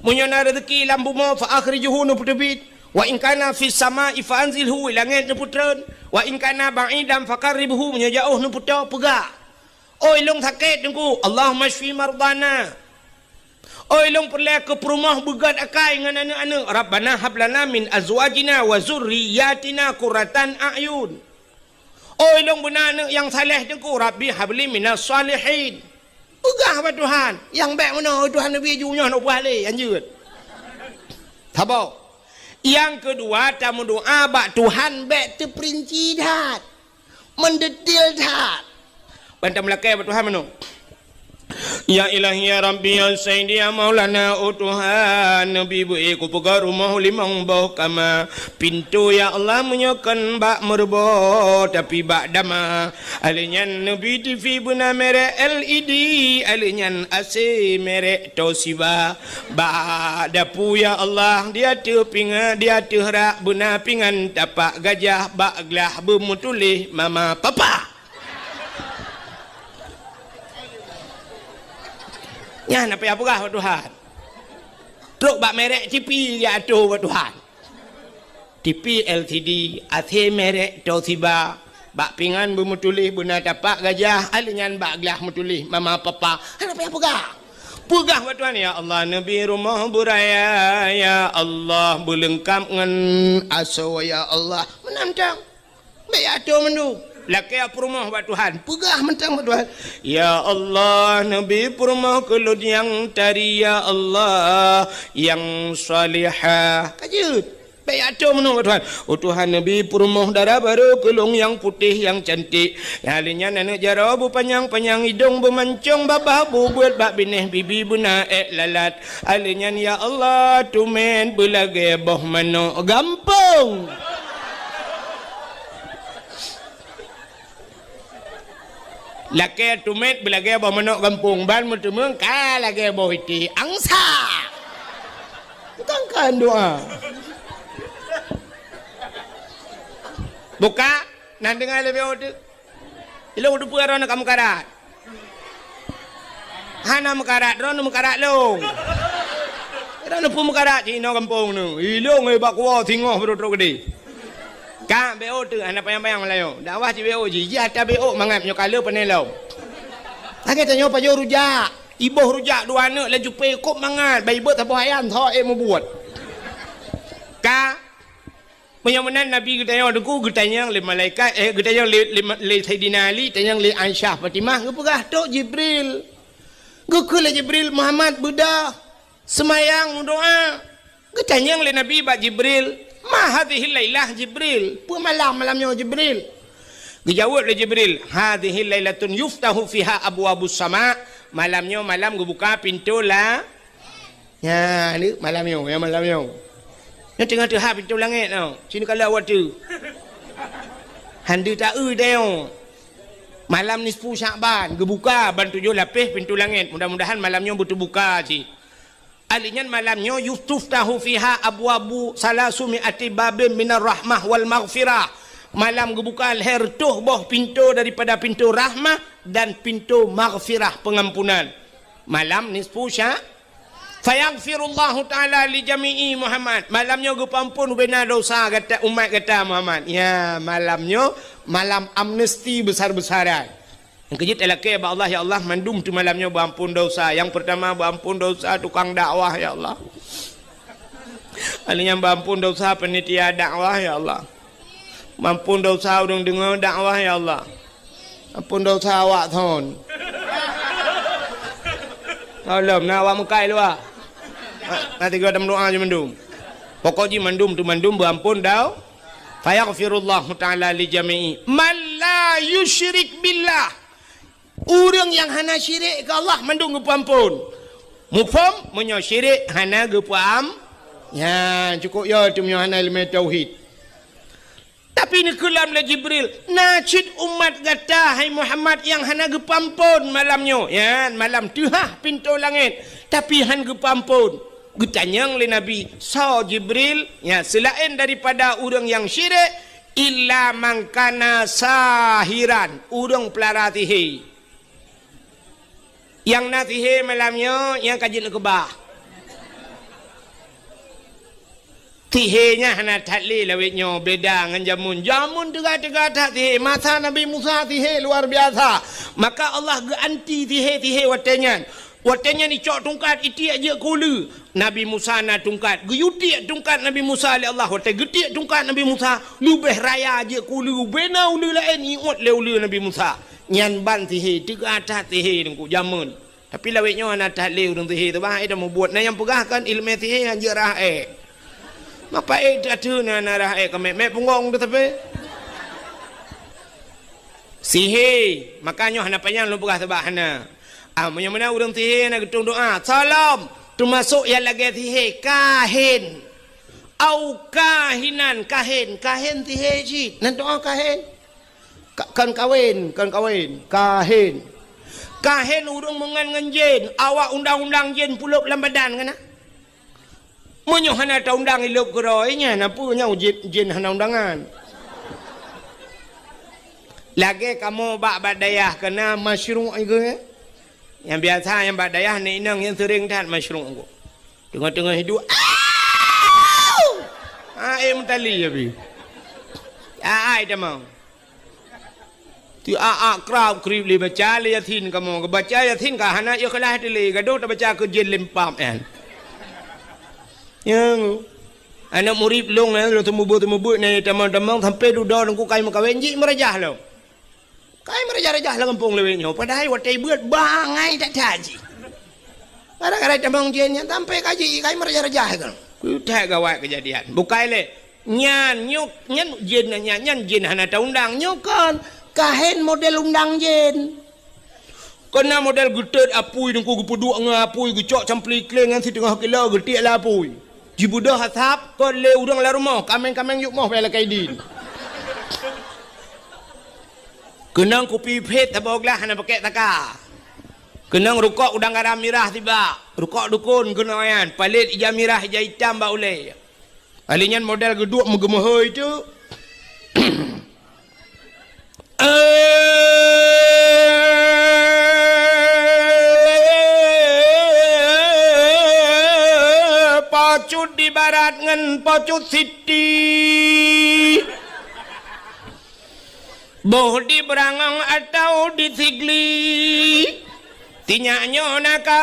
Meunyoe na rezeki lam bumoe, fa akhrijhu, neupeuteubiet. Wa in kana fis sama'i fa anzilhu, i langét neupeutreun. Wa in kana ba'idan fa qarribhu, meunyoe jaôh neupeutoe, peugah. Oi lôn sakét Teungku, Allahumma syfi mardana. Oi lôn peureulée keu peurumoh beugét akai ngon aneuëk-aneuëk, Rabbana hab lana min azwajina wa zurriyatina qurratan a'yun. Oi lôn beuna aneuëk nyang saleh Teungku, Rabbi habli minas salihin. Peugah bak Tuhan, nyang bék meunoe, oi Tuhan, neubi ju nyoe, hana peugah lé, hanjeuet. Saboh. Nyang keudua, tameudoá bak Tuhan bék teupeurinci that, meudetail that. Ban tameulakée bak Tuhan meunoe. Ya Ilahi, ya Rabbi, ya Sayyidi, ya Maulana, oh Tuhan, neubi beu-ék kupeugah rumoh limong boh kama. Pintoe, ya Allah, meunyoe kon bak meureuboh, tapi bak dama. Alheuh nyan neubi TV beuna merek L E D, alheuh nyan A C merek Toshiba. Bak dapu, ya Allah, di ateueh pingan, di ateueh rak beuna pingan tapak gajah, bak glah beumeutuléh mama papa. Nyan apa nyang peugah bak Tuhan. Trok bak merek TV ya ateueh bak Tuhan. TV L C D, A C merek Toshiba, bak pingan beumeutuléh beuna tapak gajah, alheuh nyan bak glah meutuléh mama papa. Hana payah peugah. Peugah bak Tuhan, ya Allah, neubi rumoh beuraya, ya Allah, beuleungkab ngon asoe, ya Allah. Meunan tang. Bék ateueh mandum. Lakée peurumoh bak Tuhan. Peugah mantong bak Tuhan. Ya Allah, neubi peurumoh keu lôn nyang tari, ya Allah, nyang salihah. Ka jeuet. Bék ateueh mandum bak Tuhan. Oh Tuhan, neubi peurumoh dara barô keu lôn nyang putéh, nyang cantik. Nyang lheuh nyan aneuëk jaroe beupanyang-panyang, idong beumancong, babah bubeuet, bak binéh bibi beuna ék lalat. Alheuh nyan, ya Allah, teumèt beulagée boh manok gampông. Lakée teumèt beulagée boh manok gampông, ban meuteumeung ka lagée boh iték angsa. Bukan kan doa. Buka, nan deungoe leubeh uteuk. Ilôn teupeue droeneuh ka meukarat. Hana meukarat, droeneuh meukarat lôn. Droeneuh peue meukarat, cit inoe gampông neuh. Ilôn, eh, bak kuwoe singoh beudôh trok keudeh. Ka, B O teuk, hana panyang-panyang meulayeue. Dakwah cit B O jih, jih ata B O mangat nyoe ka le pané lom. Lagée tanyoe pajoh rujak, iboh rujak dua aneuk laju pé kop mangat, bai beuet saboh ayam, tho ék mubuet. Ka, Meunyoe meunan Nabi geutanyong teungku, geutanyong lé malaikat, eh, geutanyong lé, lé, lé Saidina Ali, tanyong lé Aisyah Fatimah, geupeugah, "Trok Jibril." Geukheun lé Jibril, "Muhammad, beudôh, seumayang, meudoá." Geutanyong lé Nabi bak Jibril, "Ma hadhihil lailah Jibril?" Peue malam, malam nyoe Jibril? Geujaweueb lé Jibril, "Hadhihi lailatun yuftahu fiha abwabus sama." Malam nyoe malam geubuka pintoe la-, Nyan, ni malam nyoe, ya malam nyoe. Nyoe teungoh teuhah pintoe langét nyoe. Sinoe ka lheueh watèe. Han deuh taeu tanyoe. Malam nisfu Sya'ban, geubuka ban tujoh lapéh pintoe langét. Mudah-mudahan malam nyoe beuteubuka cit. Ahli nyan malam nyoe, "Yustaftahu fiha abwabu salasumi ati babin minar rahmah wal maghfirah." Malam geubuka lhèe reutôh boh pintoe daripada pintoe rahmah dan pintoe maghfirah, pengampunan. Malam nisfu Sya-, "Fayaghfirullahu ta'ala li jami'i Muhammad." Malam nyoe geupeuampon ubena dosa gata, umat gata Muhammad. Ya, malam nyoe malam amnesti besar-besaran. Nyang keujeuet talakée bak Allah, "Ya Allah, mandum teuh malam nyoe beuampon dosa." Nyang peurtama beuampon dosa tukang dakwah, ya Allah. Ahli nyan beuampon dosa panitia dakwah, ya Allah. Beuampon dosa ureuëng deungoe dakwah, ya Allah. Ampon dosa awak thon. Tolong, na awak meukai luwa. Na, na tiga dam doa je mandum. Pokok jih mandum teuh mandum beuampon dau. "Fayaghfirullahu ta'ala li jami'i man la yusyrik billah." Ureuëng nyang hana syirik keu Allah mandum geupeuampon. Muphom, meunyoe syirik hana geupeuam-, nyan cukôp yo teuh meunyoe hana ileumé tauhid. Tapi neukeulam lé Jibril, "Na cit umat gata, hai Muhammad, nyang hana geupeuampon malam nyoe." Nyan malam teuhah pintoe langét, tapi han geupeuampon. Geutanyong lé Nabi, "Soe Jibril?" Nyan seulaén daripada ureuëng nyang syirik, "Illa man kana sahiran," ureuëng peulara sihé. Nyang na sihé malam nyoe, nyang ka jeuet neukeubah. Sihé nyan hana that lé lawét nyoe, beda ngon jameun. Jameun teuga-teuga that sihé. Masa Nabi Musa sihé luar biasa. Maka Allah geuanti sihé-sihé watée nyan. Watée nyan icok tungkat, itiek jeuet keu uleue. Nabi Musa na tungkat. Geuyue tiek tungkat Nabi Musa lé Allah. Watée geutiek tungkat Nabi Musa, leubeh raya jeuet keu uleue. Bubena uleue laén iôt lé uleue Nabi Musa. Nyan ban sihé, teuga that sihé teungku jameun. Tapi lawét nyoe hana that lé ureuëng sihé teuh, bah, eh, dah mubuet. Na nyang peugah kan ileumé sihé han jeuet rhah ék. Mapa ék teuh ateueh na, na rhah ék ka mét-mét punggong teuh tapi. Sihé, maka nyoe hana panyang lôn peugah sabab hana. Ah, meunyoe meunan ureuëng sihé na geutueng doa, salam, teumasok nyang lagée sihé, kahin. Au kahinan, kahin, kahin sihé cit. Nan doa kahin. Ka-, kon kawén, kon kawén, kahin. Kahin ureuëng meungon ngon jén, awak undang-undang jén pulop lam badan kana. Meunyoe hana taundang ilop keudroe nyan, na peue nyoe jén, jén hana undangan. Lagée kamoe bak, bak dayah kana masyruq iku, eh? Nyang biasa nyang bak dayah nèk inong nyang seuring that masyruq iku. Teungoh-teungoh hidup, au! Ah, eh, meutali ya bi. Ah, ai tamong. Ti a-a krab krib lé baca lé Yasin kamoe. Baca Yasin ka hana ikhlas teuh lé, gadoh tabaca keu jén lempam nyan. Nyang aneuk murit lôn nyan, lôn teumeubuet-teumeubuet nyan tamong-tamong sampai dudoe teungku kai meukawen jih meurajah lom. Kai meurajah-rajah lam gampông lawét nyoe, padahai watée beuet bangai that-that jih. Gara-gara tamong jén nyan sampai ka jih kai meurajah-rajah kan. Keu that gawat keujadian. Bukai lé. Nyan, nyoe, nyan jén nyan, nyan jén hana taundang. Nyoe kon, kahen model undang jén. Kon na model geutot apui teungku geupeuduek ngon apui geucok campli kleng nyan siteungoh kilo geutiek lé apui. Jibeudôh asap kon lé ureuëng lam rumoh, kaméng-kaméng yup moh bak lakée idin. Keunong kupi phet saboh glah hana pakèk taka. Keunong rukok udang garam mirah sibak, rukok dukon keunong nyan, palét ija mirah ija itam bak ulée. Kali nyan model geuduek meugeumeuhôi teuk. Eh, pocut di barat ngon pocut siti. Boh di Beurangong atau di Sigli. Sinyak nyoe na ka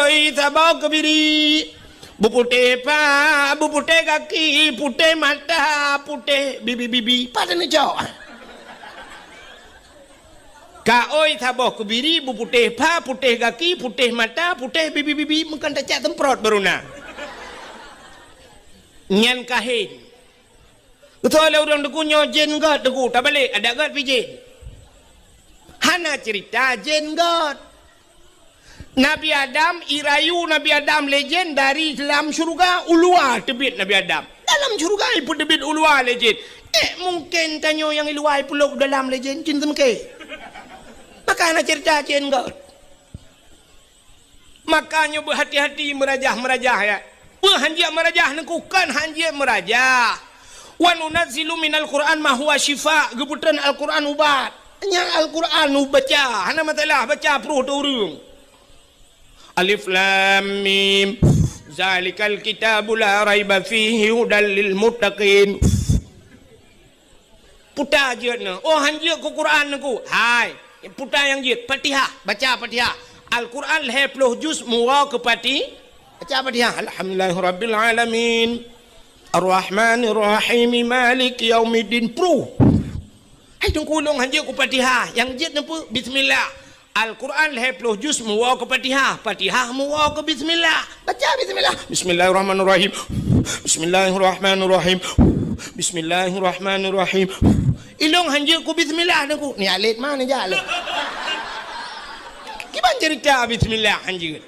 oi saboh keubiri. Beuputéh pa, beuputéh gaki, putéh mata, putéh bibi-bibi. Pada neucok. Ka oi saboh keubiri, beuputéh pa, putéh gaki, putéh mata, putéh bibi-bibi. Meukan tacak semprot baru na. Nyan kahen. Beutôi lé ureuëng teungku nyoe jén gét teungku, tabalek adak gét pih jén. Hana cerita jén gét. Nabi Adam, irayu Nabi Adam lé jén dari lam syeuruga, uluwa teubiet Nabi Adam. Dalam Syeuruga ipeuteubiet u luwa lé jén. Eh, mungken tanyoe nyang i luwa ipulop dalam lé jén, jén seumeuke. Maka hana ceurita jén göt. Maka nyoe beuhati-hati meurajah-meurajah, ya. Peue hanjeuet meurajah Teungku, kon hanjeuet meurajah. "Wa nunazzilu minal Qur'an ma huwa syifa," geupeutreun Al-Qur'an ubat. Nyan Al-Qur'an ubaca, hana masalah, baca pruh teuh ureuëng. Alif Lam Mim. Zalikal kitabu la raiba fihi hudal lil muttaqin. Puta jeuet nyoe. Oh, hanjeuet keu Quran Teungku. Hai, puta nyang jeuet. Fatihah, baca Fatihah. Al-Quran lhée ploh juz meuwoe keu Fati-, baca Fatihah. Alhamdulillahirabbil alamin. Arrahmanirrahim. Maliki yaumiddin. Pruh. Hai Teungku, lôn hanjeuet keu Fatihah. Nyang jeuet nyoe peue? Bismillah. Al-Quran lhée ploh juz meuwoe keu Fatihah. Fatihah meuwoe keu bismillah. Baca bismillah. Bismillahirrahmanirrahim. Bismillahirrahmanirrahim. Bismillahirrahmanirrahim. Ilôn hanjeuet keu bismillah Teungku. Ni alet ma neujak lôn. Kiban ceurita bismillah hanjeuet.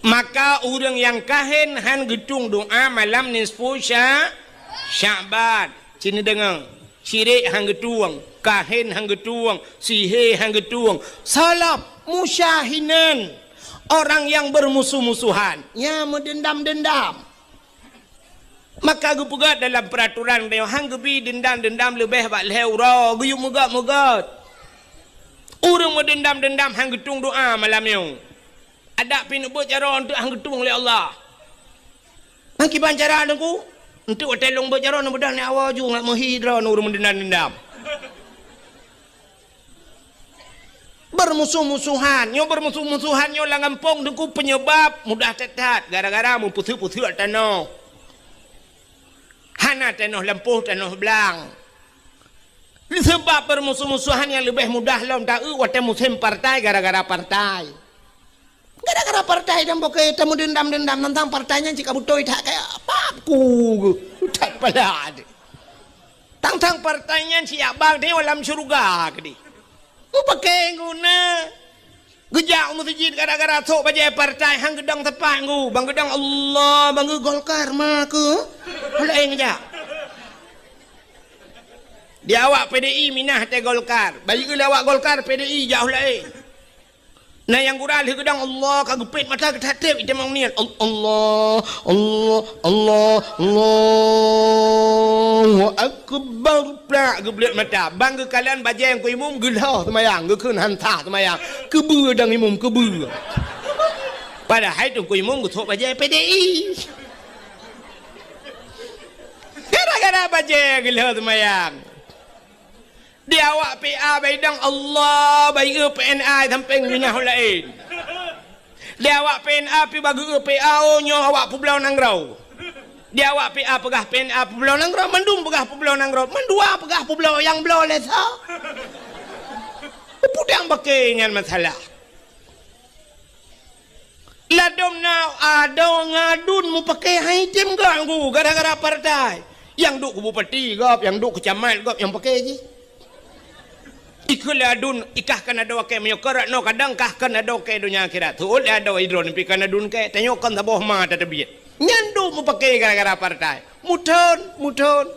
Maka ureuëng nyang kahen han geutueng doá malam nisfu Sya-, Sya'ban. Ci neudeungoe, syirik han geutueng, kahen han geutueng, sihé han geutueng, salab, musyahinan, orang yang bermusuh-musuhan, nyang meudendam-dendam. Maka geupeugét dalam peuraturan tanyoe, han geubi deundam-deundam leubeh bak lhée uroe, geuyue meugét-meugét. Ureuëng meudeundam-deundam han geutueng doá malam nyoe. Adak pih neubeuet jaroe eunteuk han geutueng lé Allah. Nyan kiban cara Teungku? Eunteuk watée lôn beuet jaroe neubeudoh nyoe awai ju ngat meuhi droe ureuëng meudeundam-deundam. Beurmusoh-musohan. Nyoe beurmusoh-musohan nyoe lam gampông Teungku peunyeubab mudah that-that gara-gara meupeuseuet-peuseuet tanoh. Hana tanoh lampôh, tanoh blang. Seubab beurmusoh-musohan nyang leubeh mudah lom taeu watée musém partai gara-gara partai. Gara-gara partai dan boke tameudeundam-deundam teuntang partai nyan cit ka beutôi that kaya pap ku that pala deh. Tang-tang partai nyan siak bang teuh lam syeuruga keudeh. Mupakée guna. Geujak u meuseujid gara-gara sôk bajée partai han geudong teupah ngu. Bang geudong Allah, bang geu Golkar ma keu. Laén geujak. Di awak P D I minah teuh Golkar. Bayeue lé awak Golkar P D I jak laén. Na nyang gura lheueh geudong Allah ka geupét mata geutatép itamong niet. Al-, Allah, Allah, Allah, Allahu Akbar. Plak geubleuet mata. Bang geukalon bajée Teungku Imum geulhoh seumayang, geukheun han sah seumayang. Keubeue dang Imum, keubeue. Padahai Teungku Imum geusôk bajée P D I. Gara-gara bajée geulhoh seumayang. Di awak P A baidong Allah, bayeue P N A sampéng minah laén. Di awak P N A pi bageue P A, oh, nyoe awak peubloe nanggroe. Di awak P A peugah P N A peubloe nanggroe, mandum peugah peubloe nanggroe, mandua peugah peubloe nyang bloe lé sa. Peue dang bakée nyan masalah. Ladom na adoe ngon aduen mupakée hai tem gak ngu gara-gara partai. Nyang duek keu bupati gob, nyang duek keu camat gob nyang pakée jih. Ikheun lé aduen, ikah kan adoe kée meunyoe keu rot noe kadang kah kan adoe kée donya akhirat. Seuôt lé adoe idroe neupi kan aduen kée, tanyoe kon saboh ma tateubiet. Nyan duek mupakée gara-gara partai. Muthon, muthon.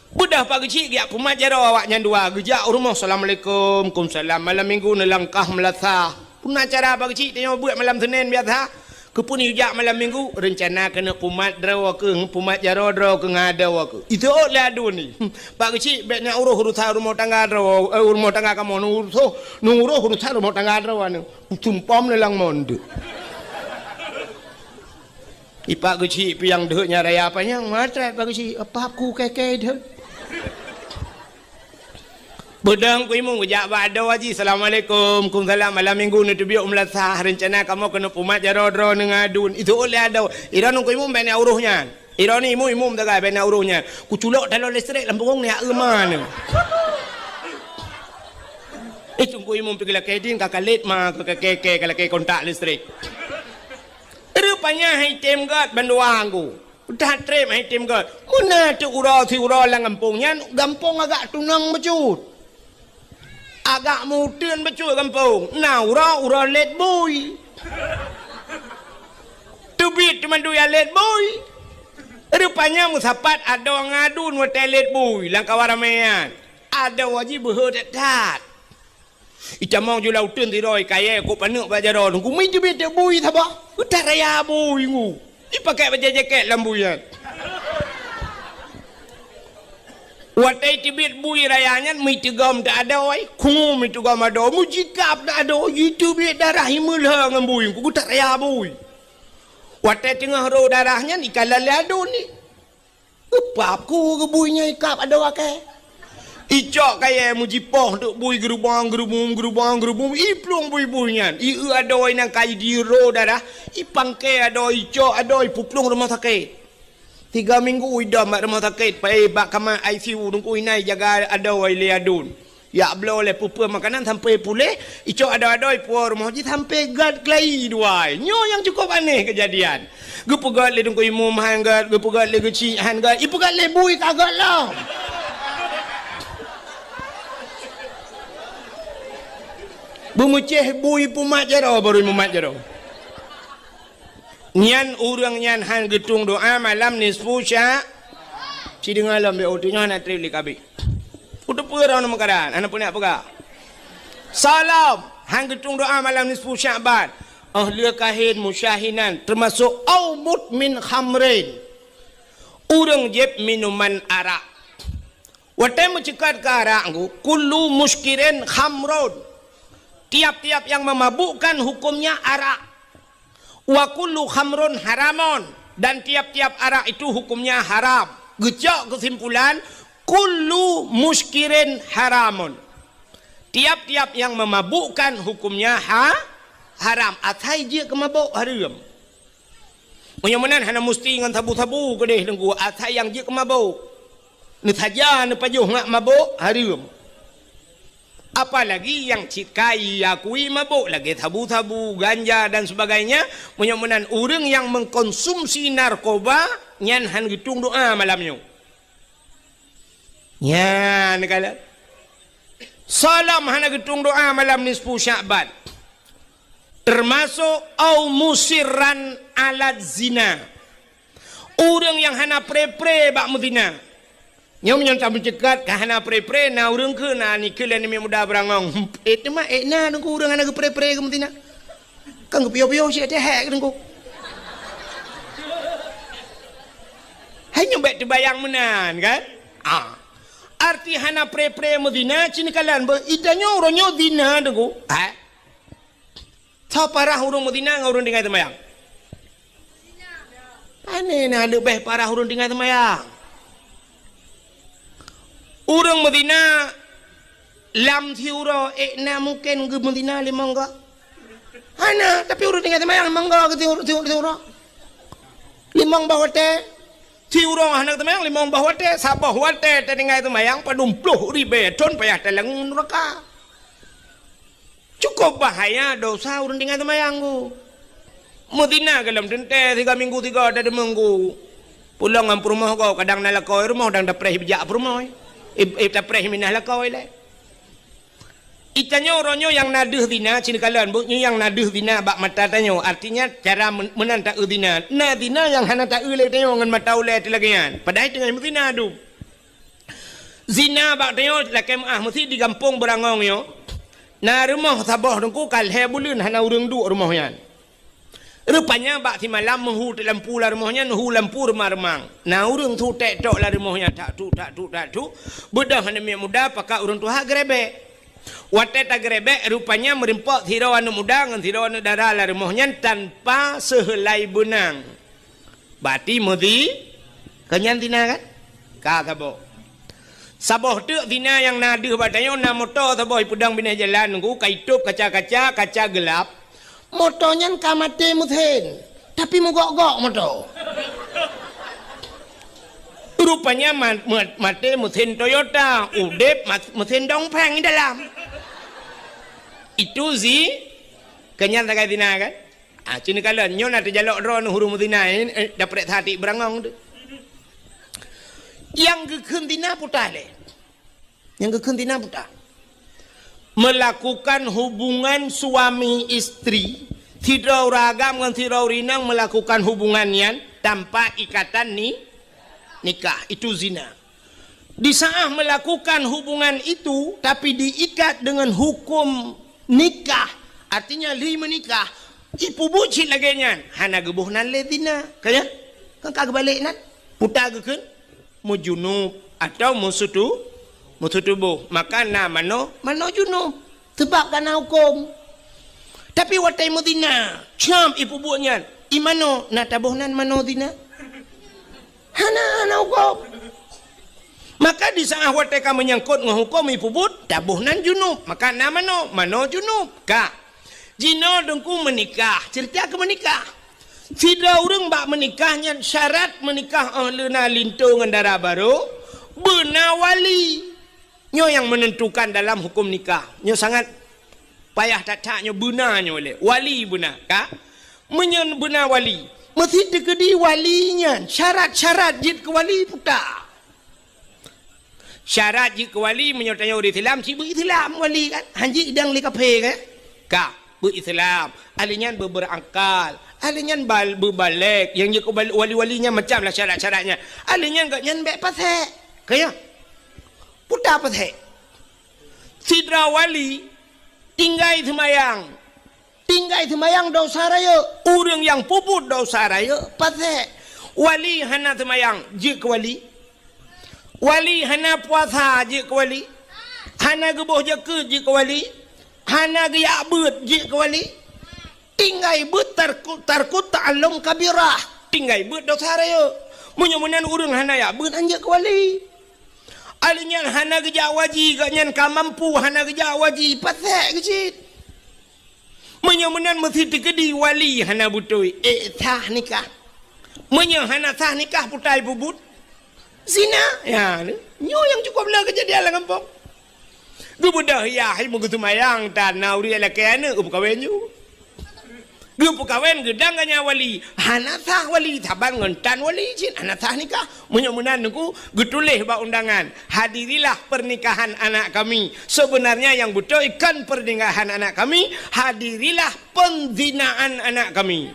Beudoh Pak Geuchik geujak pumat jaroe awak nyan dua, geujak u rumoh, "Assalamualaikum." "Kumsalam." Malam minggu neulangkah meulasah. Peue na cara Pak Geuchik tanyoe beuet malam Senin biasa? Keupeue neujak malam minggu? Reuncana keuneuk pumat droe keuh, pumat jaroe droe keuh ngon adoe keuh. Iseuôt lé aduen nyan. "Pak Geuchik, bék neuuroh urusan rumoh tangga droe, eh, rumoh tangga kamoe, neuuroh, neuuroh urusan rumoh tangga droe nyan." Sumpom lé lam mon deuek. Ipak Geuchik piang deuek nyan raya panyang, matrat Pak Geuchik, apah ku kée-kée deuek. Beudang Teungku Imum geujak bak adoe jih, "Assalamualaikum." "Kumsalam." "Malam minggu neuteubiet u meulasah, reuncana kamoe keuneuk pumat jaroe droe ngon aduen." Iseuôt lé adoe, "Iroe nyoe Teungku Imum bék neuuroh nyan. Iroe nyoe Imum, Imum sagai bék neuuroh nyan. Kuculok taloe listrik lam punggung neueu ma nyoe." Eh, Teungku Imum pih geulakée ding ka kalét ma keu kée-kée ka lakée kontak listrik. Rupanya hai tem gét bandua ngu. That treb hai tem gét. Meunan teuk uroe siuroe lam gampông nyan, gampông agak tunong bacut. Agak meuteun bacut gampông. Na uroe, uroe lét bui. Teuma dui alét bui. Rupanya meusapat adoe ngon aduen watée lét bui lam kawan ramé nyan. Adoe jih beuhe that-that. Itamong ju lam uteuen sidroe kayée kok paneuk bak jaroe nunggu mi teubiet bui saboh. Utak raya bui ngu. Ipakai bajée jakét lam bui nyan. Watée teubiet bui raya nyan, meuteugom ta adoe, kungum meuteugom adoe, meujikab ta adoe, jiteubiet darah imeulhö ngon bui, kutak raya bui. Watée teungoh rô darah nyan, ikalon lé aduen ni. Geupap ku geu bui nyan ikab adoe akée. Icok kayée meujipoh teuk bui geurubong geurubum geurubong geurubum, iplueng bui-bui nyan, ieu adoe nyang ka jidiro darah, ipangke adoe, icok adoe, ipuplueng rumoh sakét. Tiga minggu idom bak rumoh sakét, pai bak kama I C U, teungku inan ijaga adoe lé aduen. Yak bloe lé peue-peue makanan sampai puléh, icok adoe-adoe ipuwoe rumoh jih sampai gét keulayi dua. Nyoe nyang cukup aneh keujadian. Geupeugét lé teungku imum han gét, geupeugét lé geuchik han gét, ipeugét lé bui ka gét lom. Beumeucéh bui pumat jaroe baru mumat jaroe. Nyan ureuëng nyan han geutueng doá malam nisfu sya-, ci deungoe lom, beu uteue nyoe hana treb lé kabeh. Uteue peue droeneuh meukaran, hana peue nak peugah. Salam, han geutueng doá malam nisfu Sya'ban. Oh lheueh kahén musyahinan, teumasok au mudmin khamrin. Ureuëng jieb minuman arak. Watée meuceukat keu arak ngu, kullu muskirin khamrun. Tiap-tiap yang memabukkan hukumnya arak. Wa kullu khamrun haramun, dan tiap-tiap arak itu hukumnya haram. Geucok keusimpulan, kullu muskirin haramun. Tiap-tiap yang memabukkan hukumnya ha-, haram. Asai jeuet keu mabök hareuem. Meunyoe meunan hana musti ngon sabu-sabu keudeh teungku, asai nyang jeuet keu mabök. Neusaja neupajoh ngat mabök hareuem. Apalagi nyang cit kai akui mabök lagée sabu-sabu, ganja dan sebagainya, meunyoe meunan ureuëng nyang mengkonsumsi narkoba nyan han geutueng doá malam nyoe. Nyan kala. Salam hana geutueng doá malam nisfu Sya'ban. Termasuk au musirran ala zina. Ureuëng nyang hana pre-pre bak meuzina. Nyoe meunyoe tameuceukat ka hana pre-pre, na ureuëng keu na nikeue lé aneuk muda beurangong. Eh teuma eh na teungku ureuëng hana geupre-pre keu meuzina. Kan geupiôh-piôh cit teuhek teungku. Hai nyoe bék teubayang meunan kan? Ah. Arti hana pre-pre meuzina cit neukalon beuh, itanyoe uroe nyoe zina teungku. Ha? Soe parah ureuëng meuzina ngon ureuëng tinggai seumayang? Pane na leubeh parah ureuëng tinggai seumayang? Ureuëng meuzina lam siuroe, eh na mungken geumeuzina limong goe? Hana, tapi ureuëng tinggai seumayang limong goe keu siuroe. Limong boh watée. Siuroe hana seumayang limong boh watée, saboh watée tatinggai seumayang padum ploh ribée thon payah talangue nuraka. Cukup bahaya dosa ureuëng tinggai seumayang ku. Meuzina golom teuntée siga minggu siga tadeungoe ku. Pulang ngon peurumoh goe kadang na lakoe rumoh dang tapreh bijak peurumoh. Eh, eh, tapreh minah lakoe lé. Itanyoe uroe nyoe nyang na deuh zina, cit neukalon beuh nyoe nyang na deuh zina bak mata tanyoe. Artinya cara men-, meunan taeu zina. Na zina nyang hana taeu lé tanyoe ngon mata ulée teuh lagée nyan. Padahai teungoh meuzina dum. Zina bak tanyoe lakée meuáh meusi di gampông beurangong nyoe. Na rumoh saboh teungku ka lhée buleuen hana ureuëng duek rumoh nyan. Rupanya bak simalam meuhu teuk lampu lam rumoh nyan, meuhu lampu reumang-reumang. Na ureuëng su tek tok lam rumoh nyan, tak tuk, tak tuk, tak tuk. Beudôh aneuk miet muda pakat ureuëng tuha geurebek. Watée tageurebek, rupanya meurimpok sidroe aneuk muda ngon sidroe aneuk dara lam rumoh nyan tanpa seuheulai beunang. Bati meuzi, keu nyan zina kan? Ka saboh. Saboh teuk zina nyang na deuh bak tanyoe na moto saboh ipeudong binéh jalan nunggu ka itôb kaca-kaca, kaca geulab. Moto nyan ka maté meusén, tapi meugok-gok moto. Rupanya ma-, ma-, maté meusén Toyota, udeb mas-, meusén Dongfeng dalam. Itu zi-, keu nyan sagai zina kan? Ah, cit neukalon, nyoe na teujalok droeneuh ureuëng meuzina, eh, eh, daprek satik beurangong tu. Nyang geukheun zina puta lé. Nyang geukheun zina puta. Melakukan hubungan suami istri Sidroe ureuëng agam ngon sidroe ureuëng inong melakukan hubungan nyan tanpa ikatan ni, nikah, itu zina. Di saat melakukan hubungan itu, tapi diikat dengan hukum nikah, artinya lheueh menikah, ipeubuet cit lagée nyan, hana geuboh nan lé zina. Ka nyan? Kan ka geubalek nan? Puta geukheun meujunub atau meusutu-, meusutuboh. Maka na manoe, manoe junub. Sabab ka na huköm. Tapi watée meuzina, cam ipeubuet nyan, i manoe na taboh nan manoe zina? Hana, hana huköm. Maka di saat watée ka meunyangkot ngon huköm ipeubuet, taboh nan junub. Maka na manoe, manoe junub. Ka. Jinoe Teungku meunikah, ceurita keu meunikah. Sidroe ureuëng bak meunikah nyan syarat meunikah óh lheueh na linto ngon dara barô, beuna wali. Nyoe nyang menentukan dalam huköm nikah. Nyoe sangat payah that-that nyoe beuna nyoe lé. Wali beuna, ka? Meunyoe beuna wali, meusti teukeudi wali nyan syarat-syarat jeuet keu wali puta. Syarat jeuet keu wali, meunyoe tanyoe ureuëng Islam, cit beu Islam wali kan? Han jeuet idang lé kafé kan? Ka, beu Islam. Ahli nyan beu berakal. Ahli nyan bal-, beu balek. Nyang jeuet keu bal-, wali-wali nyan macam lah syarat-syarat nyan. Ahli nyan gobnyan bék pasék. Ka nyan? Puta pasék. Sidroe wali tinggai seumayang. Tinggai seumayang dosa rayeuk. Ureuëng nyang peubuet dosa rayeuk pasék. Wali hana seumayang, jeuet keu wali. Wali hana puasa, jeuet keu wali. Hana geuboh jakeuet, jeuet keu wali. Hana geujak beuet, jeuet keu wali. Tinggai beuet tarku-, tarku ta'allum kabirah. Tinggai beuet dosa rayeuk. Meunyoe meunan ureuëng hana jak beuet, han jeuet keu wali. Ahli nyan hana geujak waji, gobnyan ka mampu hana geujak waji, pasék keuh cit. Meunyoe meunan meusti teukeudi wali hana beutôi, ék sah nikah. Meunyoe hana sah nikah, puta ipeubuet zina. Ya, nyoe nyang cukup le keujadian lam gampông. Geubeudôh yah, hai meugeuseumayang tan, na ureuëng lakée aneuëk geupeukawen ju. Geupeukawen geudang gobnyan wali, hana sah wali, saban ngon tan wali cit, hana sah nikah. Meunyoe meunan Teungku, geutuléh bak undangan, "Hadirilah pernikahan anak kami." Sebenarnya yang beutôi kon pernikahan anak kami, "Hadirilah penzinaan anak kami."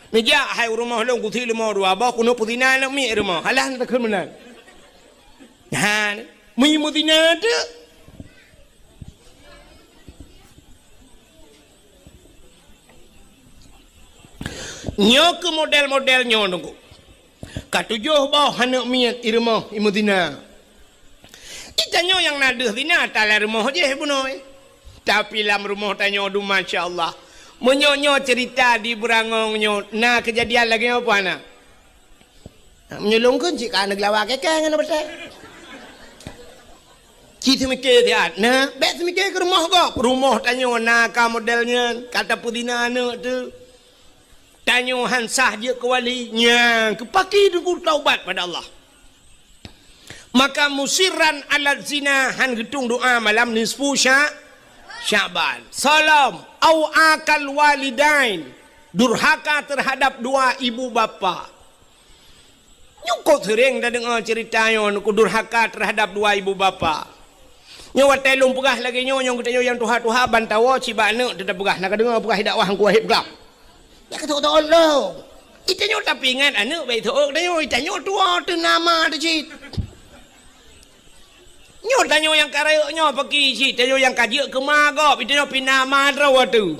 Neujak hai u rumoh lôn, kusi leumo dua boh, keuneuk peuzina aneuk miet rumoh. Alah, takheun meunan. Ha, meunyoe meuzina teuk. Nyoe keuh model-model nyoe Teungku. Ka tujoh boh aneuk miet i rumoh i meuzina. Di tanyoe nyang na deuh zina, talam rumoh jih bunoe. Tapi lam rumoh tanyoe dum, masya Allah. Meunyoe nyoe ceurita di Beurangong nyoe, na keujadian lagée nyoe peue hana? Meunyoe lôn kheun cit ka na geulawa keu kèe ngon batée. Cit seumiké siat, na, bék seumiké keu rumoh gob. Rumoh tanyoe na ka model nyan, ka tapeuzina aneuk teuh. Tanyoe han sah jeuet keu wali, nyan keuh pakri Teungku taubat pada Allah. Maka musirran ala zina, han geutueng doa malam nisfu Sya-, Sya'ban. Salom, au akal walidain, durhaka terhadap dua ibu bapa. Nyoe kok seuréng tadeungoe ceurita nyoe, Teungku, durhaka terhadap dua ibu bapa. Nyoe watée lôn peugah lagée nyoe, nyang geutanyoe nyang tuha-tuha ban tawoe cit bak aneuk teuh tapeugah, na kadeungoe peugah i dakwah Teungku Waheb Glam. Nyan ka teuôt-teuôt lom. Di tanyoe tapeuingat aneuk bék teuôt tanyoe, di tanyoe tuwoe teuh na ma teuh cit. Nyoe tanyoe nyang ka rayeuk nyoe pakri cit, tanyoe nyang ka jeuet keu ma gob, di tanyoe pih na ma droe teuh.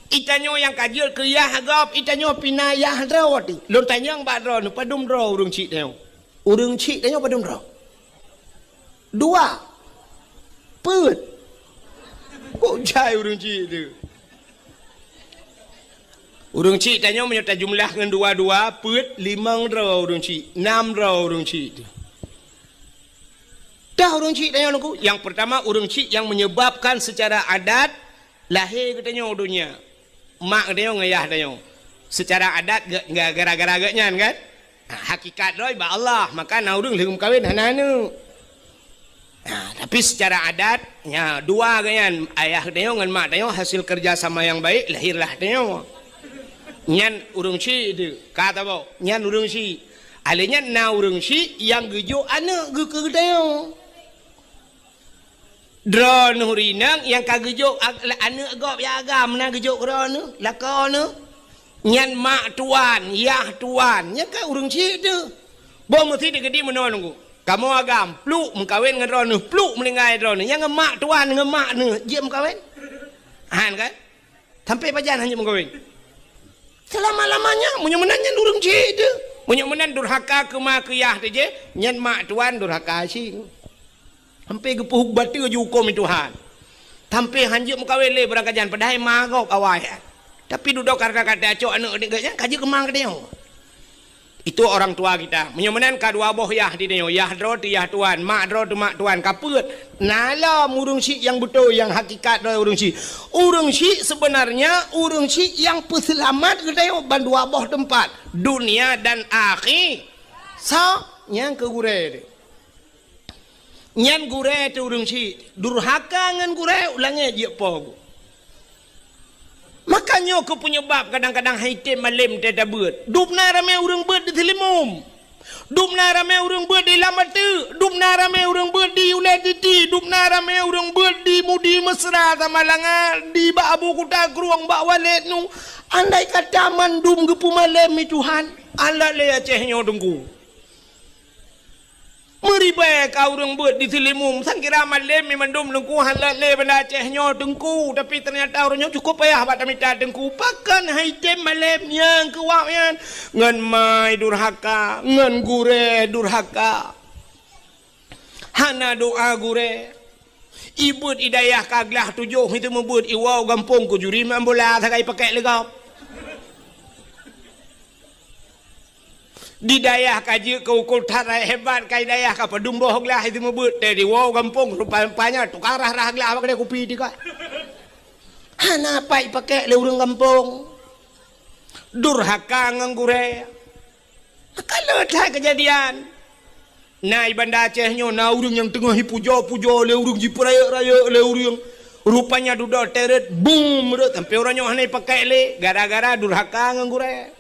Di tanyoe nyang ka jeuet keu yah gob, di tanyoe pih na yah droe teuh. Lôn tanyong bak droeneuh, padum droe ureuëng chik tanyoe? Ureuëng chik tanyoe padum droe? Dua. Peuet. Kok jai ureuëng chik teuh? Ureuëng chik tanyoe meunyoe tajumlah ngon dua-dua, peuet, limong droe ureuëng chik, nam droe ureuëng chik teuh. Dah ureuëng chik tanyoe Teungku, nyang pertama ureuëng chik nyang menyebabkan secara adat lahé geutanyoe u donya. Mak geutanyoe ngon yah tanyoe. Secara adat ge-, ge-, gara-gara geuh nyan kan? Ha, hakikat droe bak Allah, maka na ureuëng lheueh meukawen hana aneuk. Ha, tapi secara adat, nya dua geuh nyan, ayah tanyoe ngon mak tanyoe hasil kerja sama yang baik, lahirlah tanyoe. Nyan ureuëng chik teuh, ka tabôh, nyan ureuëng chik. Alèh nyan na ureuëng chik nyang geujok aneuk geuh keu geutanyoe. Droeneuh rineueng nyang ka geujok ag-, aneuk gob nyang agam na geujok droeneuh, lakoe neuh. Nyan mak tuan, yah tuan, nyan ka ureuëng chik teuh. Boh meusi teukeudi meunoe nunggu. Kamoe agam, pluek meukawen ngon droeneuh, pluek meuninggai droeneuh. Nyang ngon mak tuan, ngon mak neuh, jeuet meukawen? Han kan? Sampai pajan hana meukawen. Selama-lamanya, meunyoe meunan nyan ureuëng chik teuh. Meunyoe meunan durhaka keu ma keu yah teuh jih, nyan mak tuan durhaka chik. Sampai geupeuhuk bateue ju huköm Tuhan. Sampai hanjeuet meukawen lé beurangkajan padahai ma gob awai. Tapi dudoe kata-kata cok aneuk aneuk geuh nyan ka jeuet keu ma geutanyoe. Itu orang tua kita. Meunyoe meunan ka dua boh yah di tanyoe, yah droe teuh yah tuan, mak droe teuh mak tuan, ka peuet. Na lom ureuëng chik nyang beutôi, nyang hakikat droe ureuëng chik. Ureuëng chik sebenarnya ureuëng chik nyang peuseulamat geutanyoe ban dua boh teumpat, dunia dan akhi. Sa nyang keu gurée teuh. Nyan gurée teuh ureuëng chik, durhaka ngon gurée u langét jeuet po geuh. Maka nyoe keuh peunyeubab kadang-kadang han item malem teutabeuet. Dubna ramé ureuëng beuet di Seulimum. Dubna ramé ureuëng beuet di Lam Ateuk. Dubna ramé ureuëng beuet di Ulée Titi. Dubna ramé ureuëng beuet di Mudi Mesra Samalanga, di bak Abu Kuta Krueng bak Walét nu. Andai kata mandum geupeumalem mi Tuhan, alat lé Aceh nyoe teungku. Meuribée ka ureuëng beuet di Seulimum, sangkira malem mi mandum teungku han lé Banda Aceh nyoe teungku, tapi teunyata ureuëng nyoe cukup payah bak tamita teungku. Pakon han item malem nyang keu wak nyan? Ngon mai durhaka, ngon gurée durhaka. Hana doa gurée. Ibeuet idayah ka glah tujoh itu meubeuet iwoe gampông kujuri mambola sagai pakek lé gob. Di dayah ka jeuet keu ukeue that hebat, ka idayah ka padum boh glah itu meubeuet teuh diwoe gampông rupanya tukang rah-rah glah bak keude kupi teuka. Hana pat ipakek lé ureuëng gampông. Durhaka ngon gurée. Ka le that keujadian. Na i Banda Aceh nyoe na ureuëng nyang teungoh ipujoe-pujoe lé ureuëng, jipeurayeuk-rayeuk lé ureuëng. Rupanya dudoe teret bum rot sampai uroe nyoe hana ipakek lé gara-gara durhaka ngon gurée.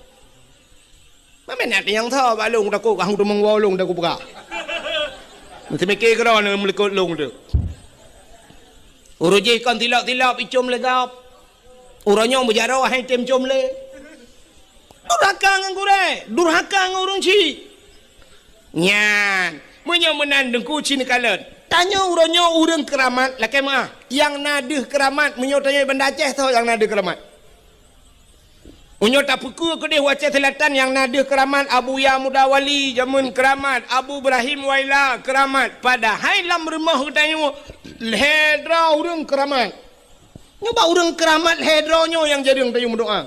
Mamén na nyang tho bak lôn takot kah teumong woe lôn takot peugah. Meuteumike keudroe na meulikot lôn tu. Ureuëng jih kon tilok-tilok icom lé gob. Uroe nyoe meujaroe hai tem com lé. Durhaka ngon gurée, durhaka ngon ureuëng chik. Nyan, meunyoe meunan teungku cit neukalon. Tanyoe uroe nyoe ureuëng keuramat lakée meuah. Nyang na deuh keuramat meunyoe tanyoe Banda Aceh soe nyang na deuh keuramat. Meunyoe tapeukeue keudeh u Aceh Selatan nyang na deuh keuramat Abuya Muda Wali jameun keuramat, Abu Ibrahim Waila keuramat. Padahai lam rumoh geutanyoe lhée droe ureuëng keuramat. Nyoe bak ureuëng keuramat lhée droe nyoe nyang jareueng tanyoe meudoá.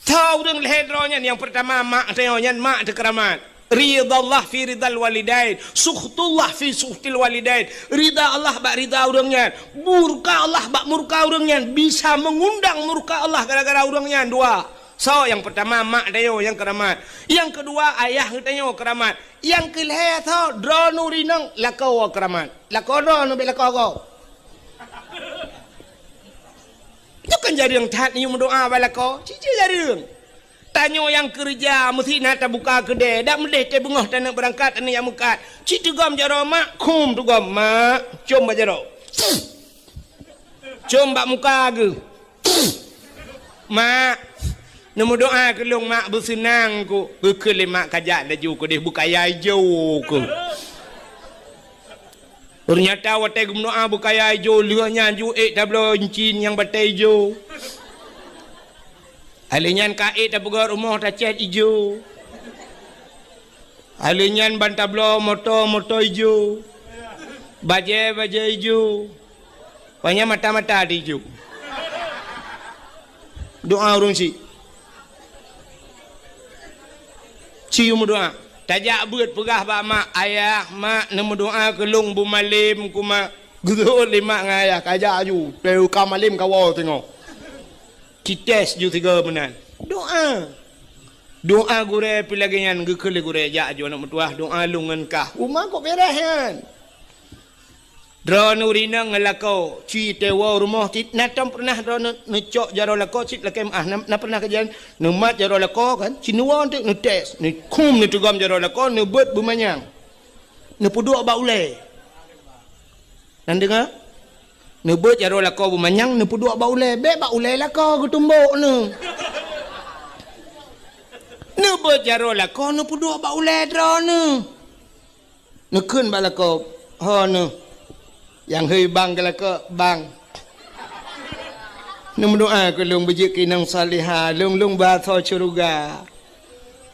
Soe ureuëng lhée droe nyan? Nyang peurtama mak tanyoe nyan mak teuh keuramat. Ridallah fi ridal walidain, sukhtullah fi sukhtil walidain. Rida Allah bak rida ureuëng nyan, murka Allah bak murka ureuëng nyan. Bisa meungundang murka Allah gara-gara ureuëng nyan dua. Soe nyang peurtama mak tanyoe nyang keuramat. Nyang keudua ayah geutanyoe keuramat. Nyang keulhée soe droeneuh rinong lakoe keuramat. Lakoe droeneuh bék lakoe gob. Nyoe kan jareueng that nyoe meudoá bak lakoe, cicém jareueng. Tanyoe nyang keureuja meusti na tabuka keudée, dak meudeh teuh beungoh taneuk beurangkat aneuk nyang meukat. Cit teugom jaroe mak, khum teugom mak, com bak jaroe. Com bak muka geuh. Mak, neumeudoá keu lôn mak beuseunang ku. Geukheun lé mak kajak laju keudeh beukaya ijo ku. Teunyata watée geumeudoá beukaya ijo lheueh nyan ju ék tabloe incin nyang batée ijo. Alheuh nyan ka ék tapeugét rumoh tacét ijo. Alheuh nyan ban tabloe moto, moto ijo. Bajée, bajée ijo. Panya mata-mata di ju. Doa ureuëng chik. Ci meudoa. Tajak beuet peugah bak mak, "Ayah, mak, neumeudoa keu lôn beumalem ku, mak." Geuseuôt lé mak ngon ayah, kajak aju. Teuka malem kawoe singoh. Cites ju sigoe meunan. Doa. Doa gurée pi lagée nyan geukheun lé gurée, "Jak aju aneuk meutuwah, doa lôn ngon kah." Uma kok beres nyan. Droeneuh rinong ngon lakoe, ci teuwoe rumoh cit na tom peureunah droeneuh neucok jaroe lakoe cit lakée meuah. Na, na peureunah kejadian neumat jaroe lakoe kan, ci neuwoe teuk neutes, neukhum neuteugom jaroe lakoe, neubeuet beumanyang. Neupeuduek bak ulée. Nan deungoe? Neubeuet jaroe lakoe beumanyang, neupeuduek bak ulèe. Bèk bak ulèe lakoe geutumbok neuh. Neubeuet jaroe lakoe, neupeuduek bak ulèe droeneuh. Neukheun bak lakoe, "Ho neuh." Nyang hei bang keu lakoe, "Bang, neumeudoa keu lôn beujeuet keu inong salihah, lôn, lôn beuasoe syeuruga."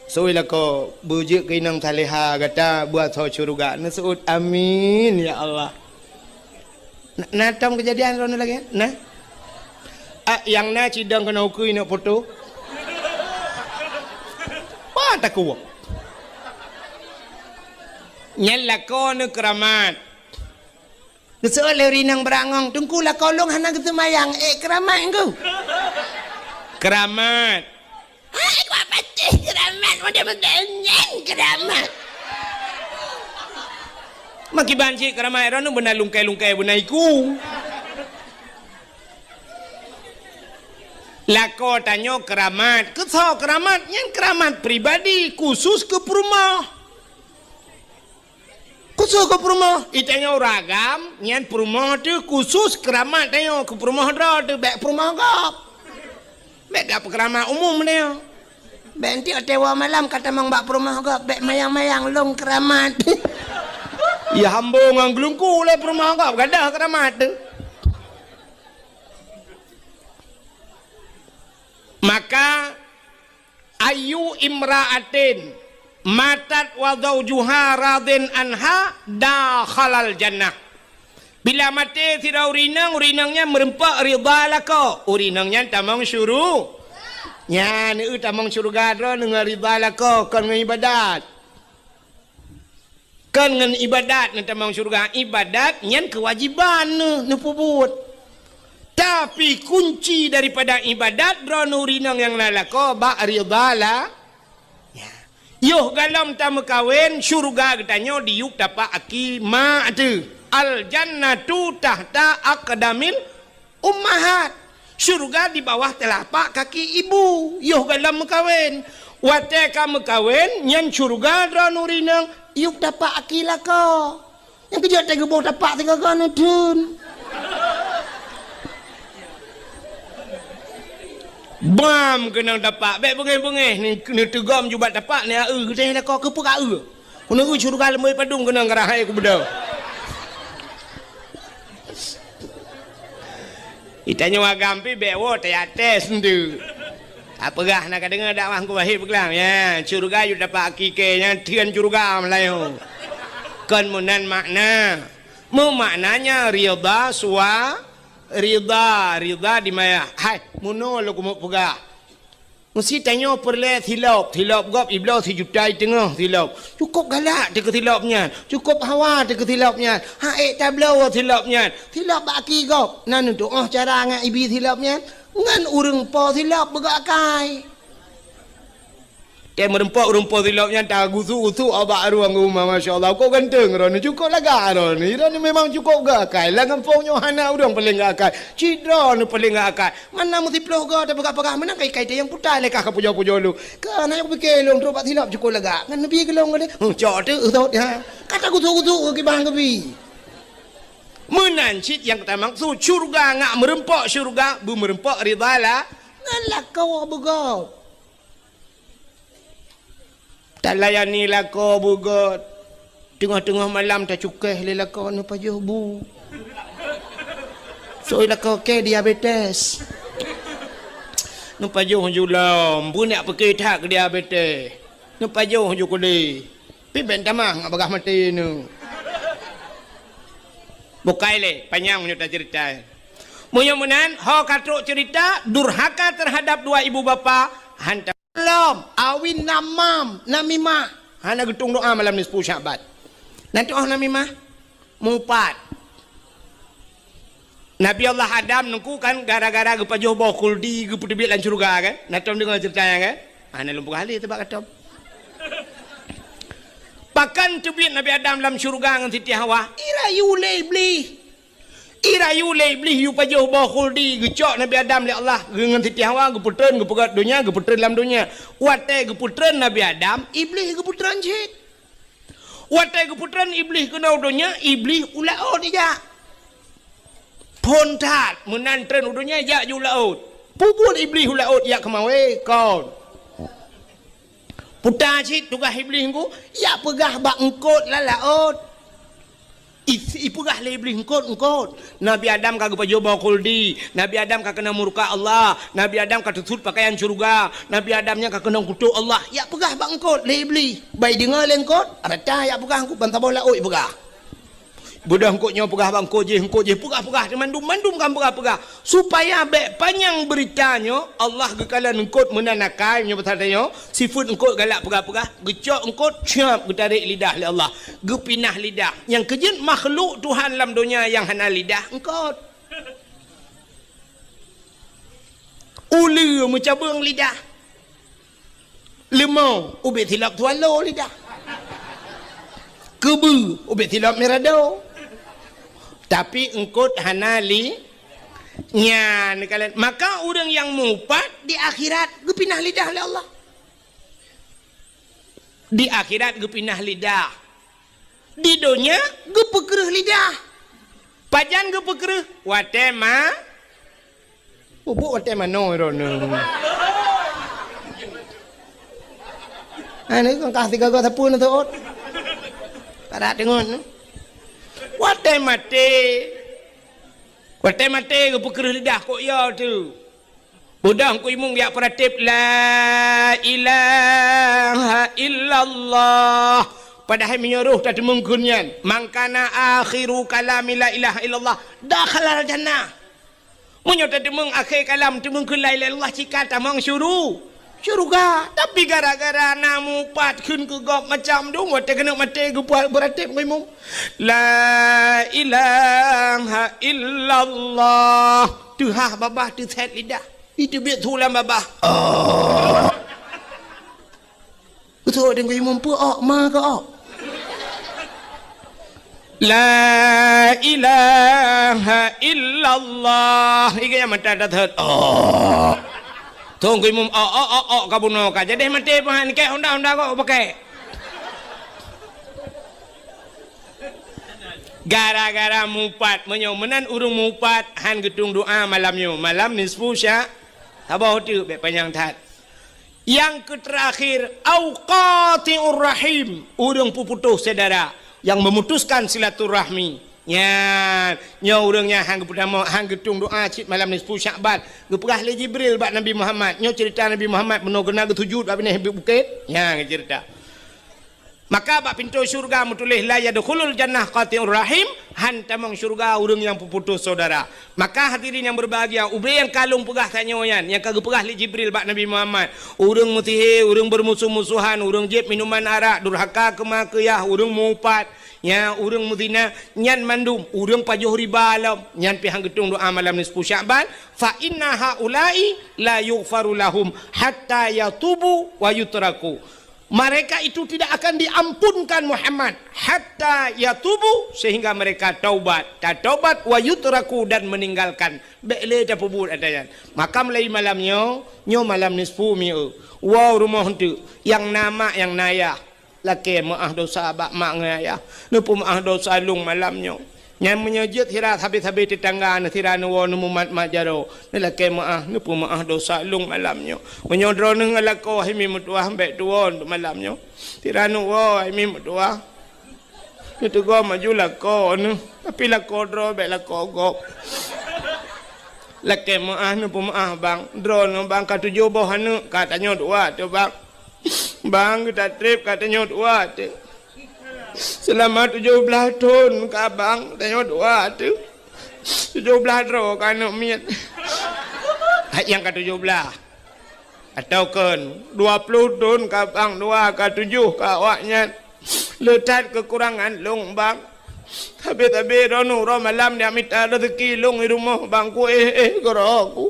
Seuôt lakoe, "Beujeuet keu inong salihah gata beuasoe syeuruga." Neuseuôt, "Amin, ya Allah." Na, na tom keujadian droeneuh lagèe nyan? Na? Ah, nyang na cidong keunoe ukeue neuk foto. Wah, takue. Nyan lakoe neuh keuramat. Geuseuôt lé ureueng inong beurangong, "Teungku, lakoe lôn hana geuseumayang." "Eh, keuramat, Teungku." Keuramat. "Hai, kuat patéh keuramat, model-model nyan keuramat." Makiban cit keuramat droeneuh beuna lungkai-lungkai beuna iku. Lakoe tanyoe keuramat. Keu soe keuramat? Nyan keuramat pribadi, khusus keu peurumoh. Khusus keu peurumoh, i tanyoe ureueng agam, nyan peurumoh teuh khusus keuramat tanyoe, keu peurumoh droe teuh, bèk peurumoh gob. Bèk gak peukeuramat umum tanyoe. Bèk enteuk watèe woe malam ka tamong bak peurumoh gob, bèk mayang-mayang lôn keuramat. Ya hamba ngon geulungku lé peurumoh gob, gadôh keuramat teuh. Maka, "Ayyu imra'atin matat wa zaujuha radin anha dakhalal jannah." Bila maté sidroe ureueng inong, ureueng inong nyan meureumpok ridha lakoe, ureueng inong nyan tamong syuru-, nyan, eu, tamong syeuruga droeneuh ngon ridha lakoe, kon ngon ibadat. Kon ngon ibadat neutamong syeuruga. Ibadat nyan keuwajiban neu-, neupeubuet. Tapi kunci daripada ibadat droeneuh ureueng inong nyang na lakoe bak ridha la-, ya. Yoh galom tameukawen, syeuruga geutanyoe diyueb tapak aki ma teuh. Al jannatu tahta aqdamil ummahat. Syeuruga di bawah teulapak kaki ibu, yoh galom meukawen. Watèe ka meukawen, nyan syeuruga droeneuh ureueng inong, yueb tapak aki lakoe. Nyang keujeuet teuh geuboh tapak sigoe-goe neutheun. Bam keunong tapak, bèk beungèh-beungèh, ni, neuteugom ju bak tapak, ni, eu, geutanyoe lakoe keupeue ka eu. Keuneuk eu syeuruga leumoi padum keunong ka rahai kubeudôh. Geutanyoe agam pih bèk woe teuyates eunteuk. Tapeugah na ka deungoe dakwah Teungku Wahid peugah, ya, syeuruga yue tapak aki kèe nyan theun syeuruga meulayeue. Kon meunan makna. Meumaknanya ridha sua-, ridha, ridha di maya. Hai, meunoe lôn keumeung peugah. Meusi tanyoe peureulèe silop, silop gob ibloe sijuta i teungoh silop. Cukôp galak teuh keu silop nyan, cukôp hawa teuh keu silop nyan, han ék tabloe silop nyan. Silop bak aki gob, na neutuoh cara ngon ibi silop nyan, ngon ureueng po silop beugok akai. Teuh meureumpok ureueng po silop nyan tagusu-gusu bak rueng u ma, masya Allah, kok ganteng droeneuh, cukôp lagak droeneuh, droeneuh memang cukôp gok akai. Lam gampông nyoe hana ureueng paleng gok akai, cit droeneuh paleng gok akai. Mana meusiplôh goe tapeugah-peugah, meunan kai-kai teuh nyang puta lé kah ka pujoe-pujoe lôn. Keu na nyang kupike lôn trok bak silop cukôp lagak. Ngon neubi keu lôn keu lé. Huh, cok teuh, sot, ha. Ka tagusu-gusu keu kiban keubi. Meunan cit nyang tamaksud syeuruga ngat meureumpok syeuruga, beumeureumpok ridha la-, ngon lakoe beugôt. Talayani lakoe beugôt. Teungoh-teungoh malam tacukéh lé lakoe neupajoh bu. Soe lakoe kèe diabetes. Neupajoh ju lom, beunyak peuke that keu diabetes. Neupajoh ju keudeh. Pih bèk tamah ngat bagah maté nyoe. Bukai lé, panyang meunyoe taceurita. Meunyoe meunan, ho ka trok ceurita, durhaka terhadap dua ibu bapa, han ta-, lom, awi namam, namimah. Hana geutueng doa malam nisfu Sya'ban. Nan tuoh namimah, mupat. Nabi Allah Adam nungku kan gara-gara geupajoh boh khuldi geupeuteubiet lam syeuruga kan? Na tom deungoe ceurita nyan kan? Ah, na lôn peugah lé teuh bak ka tom. Pakon teubiet Nabi Adam lam syeuruga ngon Siti Hawa? Irayu lé Iblih. Irayu lé Iblih yue pajoh boh khuldi geucok Nabi Adam lé Allah ngon Siti Hawa geupeutreun geupeugöt donya geupeutreun lam donya. Watèe geupeutreun Nabi Adam, Iblih geupeutreun cit. Watèe geupeutreun Iblih keunoe donya, Iblih u laôt ijak. Phon that, meunan treun u donya jak ju laôt. Peubuet Iblih u laôt jak keumawé, kon. Puta cit tugaih Iblih ngku, jak peugah bak eungkôt lam laôt. I-, ipeugah lé Iblih eungkôt-eungkôt. Nabi Adam ka geupajoh boh khuldi, Nabi Adam ka keunong murka Allah, Nabi Adam ka teusut pakaian syeuruga, Nabi Adam nyan ka keunong kutok Allah. Jak peugah bak eungkôt lé Iblih. Bai deungoe lé eungkôt, rata jak peugah eungkôt ban saboh laôt ipeugah. Beudôh eungkôt nyoe peugah bak eungkôt jéh, eungkôt jéh peugah-peugah, mandum-mandum kan peugah-peugah. Supaya bék panyang beurita nyoe, Allah geukalon eungkôt meunan akai nyoe pasal tanyoe, sifeuet eungkôt galak peugah-peugah, geucok eungkôt, siap geutarek lidah lé Allah, geupinah lidah. Nyang keujeuet makhluk Tuhan lam donya nyang hana lidah eungkôt. Uleue meucabeueng lidah. Leumo ubit silop swallow lidah. Keubeue ubit silop mirado. Tapi eungkôt hana li-, nyan kalon. Maka ureuëng nyang mupat di akhirat geupinah lidah lé Allah. Di akhirat geupinah lidah. Di donya geupeukreueh lidah. Pajan geupeukreueh? Watée ma-, Ubuk watée manoe droeneuh. Anu kan kah tiga gok sapeue na teuôt. Padat deungon. Watée maté. Watée maté geupeukreueh lidah kok ya tu. Beudôh ku imum jak peuratéb la ilaha illallah. Padahai meunyoe roh tateumeung kheun nyan, "Man kana akhiru kalami la ilaha illallah, dakhalal jannah." Meunyoe tateumeung akhé kalam teumeung kheun la ilaha illallah, cit ka tamong syuru-, syuruga. Tapi gara-gara na mupat kheun keu gob macam dum, watée keuneuk maté geupeuratéb ngon imum, "La ilaha illallah." Teuhah babah teusét lidah. Iteubiet su lam babah. Oh. Beutôi deungon imum peue ok, ma keu ok. La ilaha illallah. Iga nyang mata dah thot. Oh. Thong keu imum ok, ok, ok, ok, ka bunoe ka. Jadi maté pahan kek honda-honda kok pakai. Gara-gara mupat, meunyoe meunan ureuëng mupat han geutung doa malam nyoe. Malam nisfu sya-, saboh teuk bék panyang that. Nyang keuterakhir, au qati'ur rahim, ureuëng peuputôh syedara, nyang memutuskan silaturahmi. Nyan, nyoe ureuëng nyang han geupeutamong, han geutung doa cit malam nisfu Syakban. Geupeugah lé Jibril bak Nabi Muhammad. Nyoe ceurita Nabi Muhammad meunoe geuna geusujut bak binéh bukét. Nyan ceurita. Maka bak pintoe syeuruga meutuléh, "La yadkhulul jannah qati'ur rahim," han tamong syeuruga ureuëng nyang peuputôh syedara. Maka hadirin nyang berbahagia, ubé nyang ka lôn peugah tanyoe nyan, nyang ka geupeugah lé Jibril bak Nabi Muhammad, ureuëng meusihé, ureuëng beurmusoh-musohan, ureuëng jieb minuman arak, durhaka keu ma keu yah, ureuëng meuupat, ya, ureuëng meuzina, nyan mandum, ureuëng pajoh riba lom, nyan pih han geutung doa malam nisfu Syakban, "Fa inna haula'i la yughfaru lahum hatta yatubu wa yutraku." Mereka itu tidak akan diampunkan Muhammad hatta yatubu, sehingga mereka taubat, tataubat, wa yutraku, dan meninggalkan. Bék lé tapeubuet ata nyan. Maka mulai malam nyoe, nyoe malam nisfu mieu. Woe rumoh eunteuk, nyang na mak, nyang na yah. Lakée meuáh dosa bak mak ngon ayah. Neupeumeuáh dosa lôn malam nyoe. Nyan meunyoe jeuet sira sabe-sabe teutangga, neusira neuwoe neumumat-mat jaroe, neulakée meuáh, neupeumeuáh dosa lôn malam nyoe. Meunyoe droeneuh ngon lakoe hai mi meutuwah, bék tuwoe malam nyoe. Sira neuwoe hai mi meutuwah, neuteugom aju lakoe neuh, tapi lakoe droe bék lakoe gob. Lakée meuáh, neupeumeuáh bang. Droeneuh bang ka tujoh boh aneuëk, ka tanyoe dua teuh bang. Bang, geuta treb ka tanyoe dua teuh. Seulama tujoh blaih thon ka bang tanyoe dua teuh. Tujoh blaih droe ka aneuëk miet. Hai nyang ka tujoh blaih. Atawa kon dua ploh thon ka bang dua, ka tujoh ka awaknyan. Le that keukurangan lôn bang. Sabe-sabe droeneuh uroe malam jak mita reuzeki lôn i rumoh bang, kuéh-éh keudroe ku.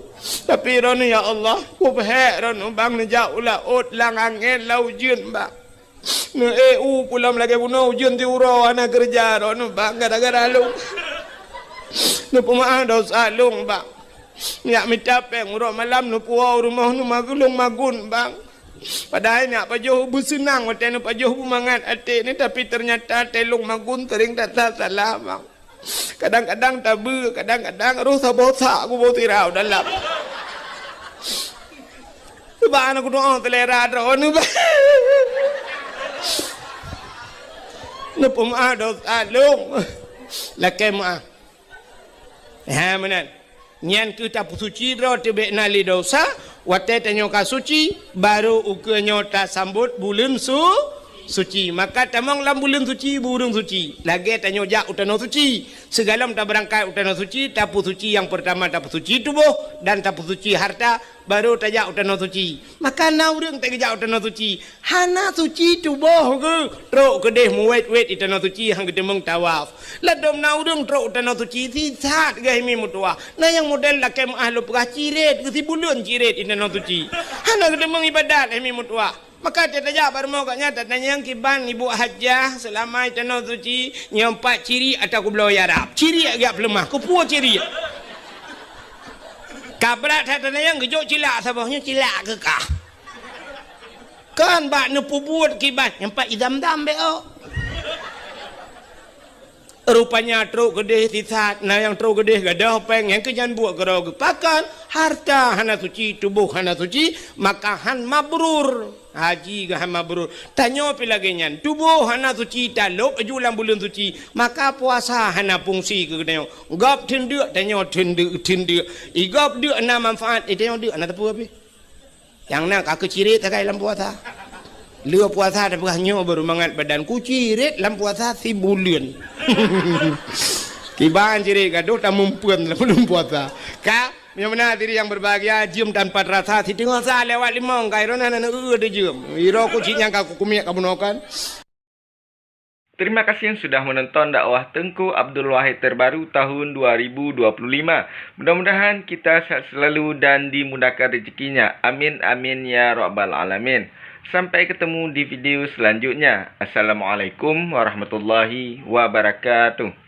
Tapi droeneuh ya Allah, kupeuhék droeneuh bang neujak u laôt lam angén lam ujeuen bang. Neuék u pulam lagée bunoe ujeuen siuroe hana keureuja droeneuh bang gara-gara lôn. Neupeumeuáh dosa lôn bang. Jak mita péng uroe malam neupuwoe u rumoh neumagulong magun bang. Padahai neujak pajoh beuseunang watée neupajoh beumangat até neuh, tapi teunyata até lôn magun seuring that salah bang. Kadang-kadang tabeue, kadang-kadang roh saboh sak kuboh sirah u dalam. Subhanallah, kudoa selera droeneuh bah. Neupeumaah dosa lôn. Lakée meuah. Ha, meunan. Nyan keuh tapeusuci droe teubiet na lé dosa, watée tanyoe ka suci, barô ukeue nyoe tasambot buleuen su-, suci. Maka tamong lam buleuen suci, bu ureuëng suci. Lagée tanyoe jak u tanoh suci. Sigohlom tabeurangkat u tanoh suci, tapeusuci nyang peurtama tapeusuci tuboh dan tapeusuci harta, barô tajak u tanoh suci. Maka na ureuëng teuk geujak u tanoh suci, hana suci tuboh geuh, trok keudeh muwét-wét di tanoh suci han geuteumeung tawaf. Ladôm na ureuëng trok u tanoh suci sisat geuh himi meutuwah. Na nyang model lakée meuah lôn peugah cirét geuh sibuleuen cirét di tanoh suci. Hana geuteumeung iébadat himi meutuwah. Maka tajak bak rumoh gobnyan tatanyong kiban ibu hajah seulama di tanoh suci nyoe pat cirét atawa kubloe arab. Cirét geujak peuleumah, keupeue cirét? Ka brat that tanyoe geujok cilak saboh nyoe cilak keu kah. Kan bak neupeubuet kiban nyang pat idam-dam bék oh. Rupanya trok keudeh sisat, na nyang trok keudeh gadôh péng nyang keu nyan buet keudroe geupakan, harta hana suci, tuboh hana suci, maka han mabrur. Haji geuh han mabrur. Tanyoe pih lagée nyan, tuboh hana suci, talôb aju lam buleuen suci, maka puasa hana fungsi keu geutanyoe. Gob theun deuk, tanyoe theun deuk, theun deuk. I gob deuk na manfaat, i tanyoe deuk hana teupeu pih. Nyang na ka keuh cirét sagai lam puasa. Lheueh puasa tapeugah nyoe baru mangat badan ku cirét lam puasa sibuleuen. Kiban cirét gadôh tamumpeuen lam buleuen puasa. Ka, meunyoe meunan hadirin yang berbahagia, jeuem tanpa terasa, siteungoh sa lewat limong, ka droeneuh hana eu-eu teujeuem. Iroe ku cit nyang ka kukumiek ka bunoe kan. Terima kasih yang sudah menonton dakwah Teungku Abdul Wahid terbaru tahun dua ribu dua puluh lima. Mudah-mudahan kita sehat selalu dan dimudahkan rezekinya. Amin, amin, ya rabbal alamin. Sampai ketemu di video selanjutnya. Assalamualaikum warahmatullahi wabarakatuh.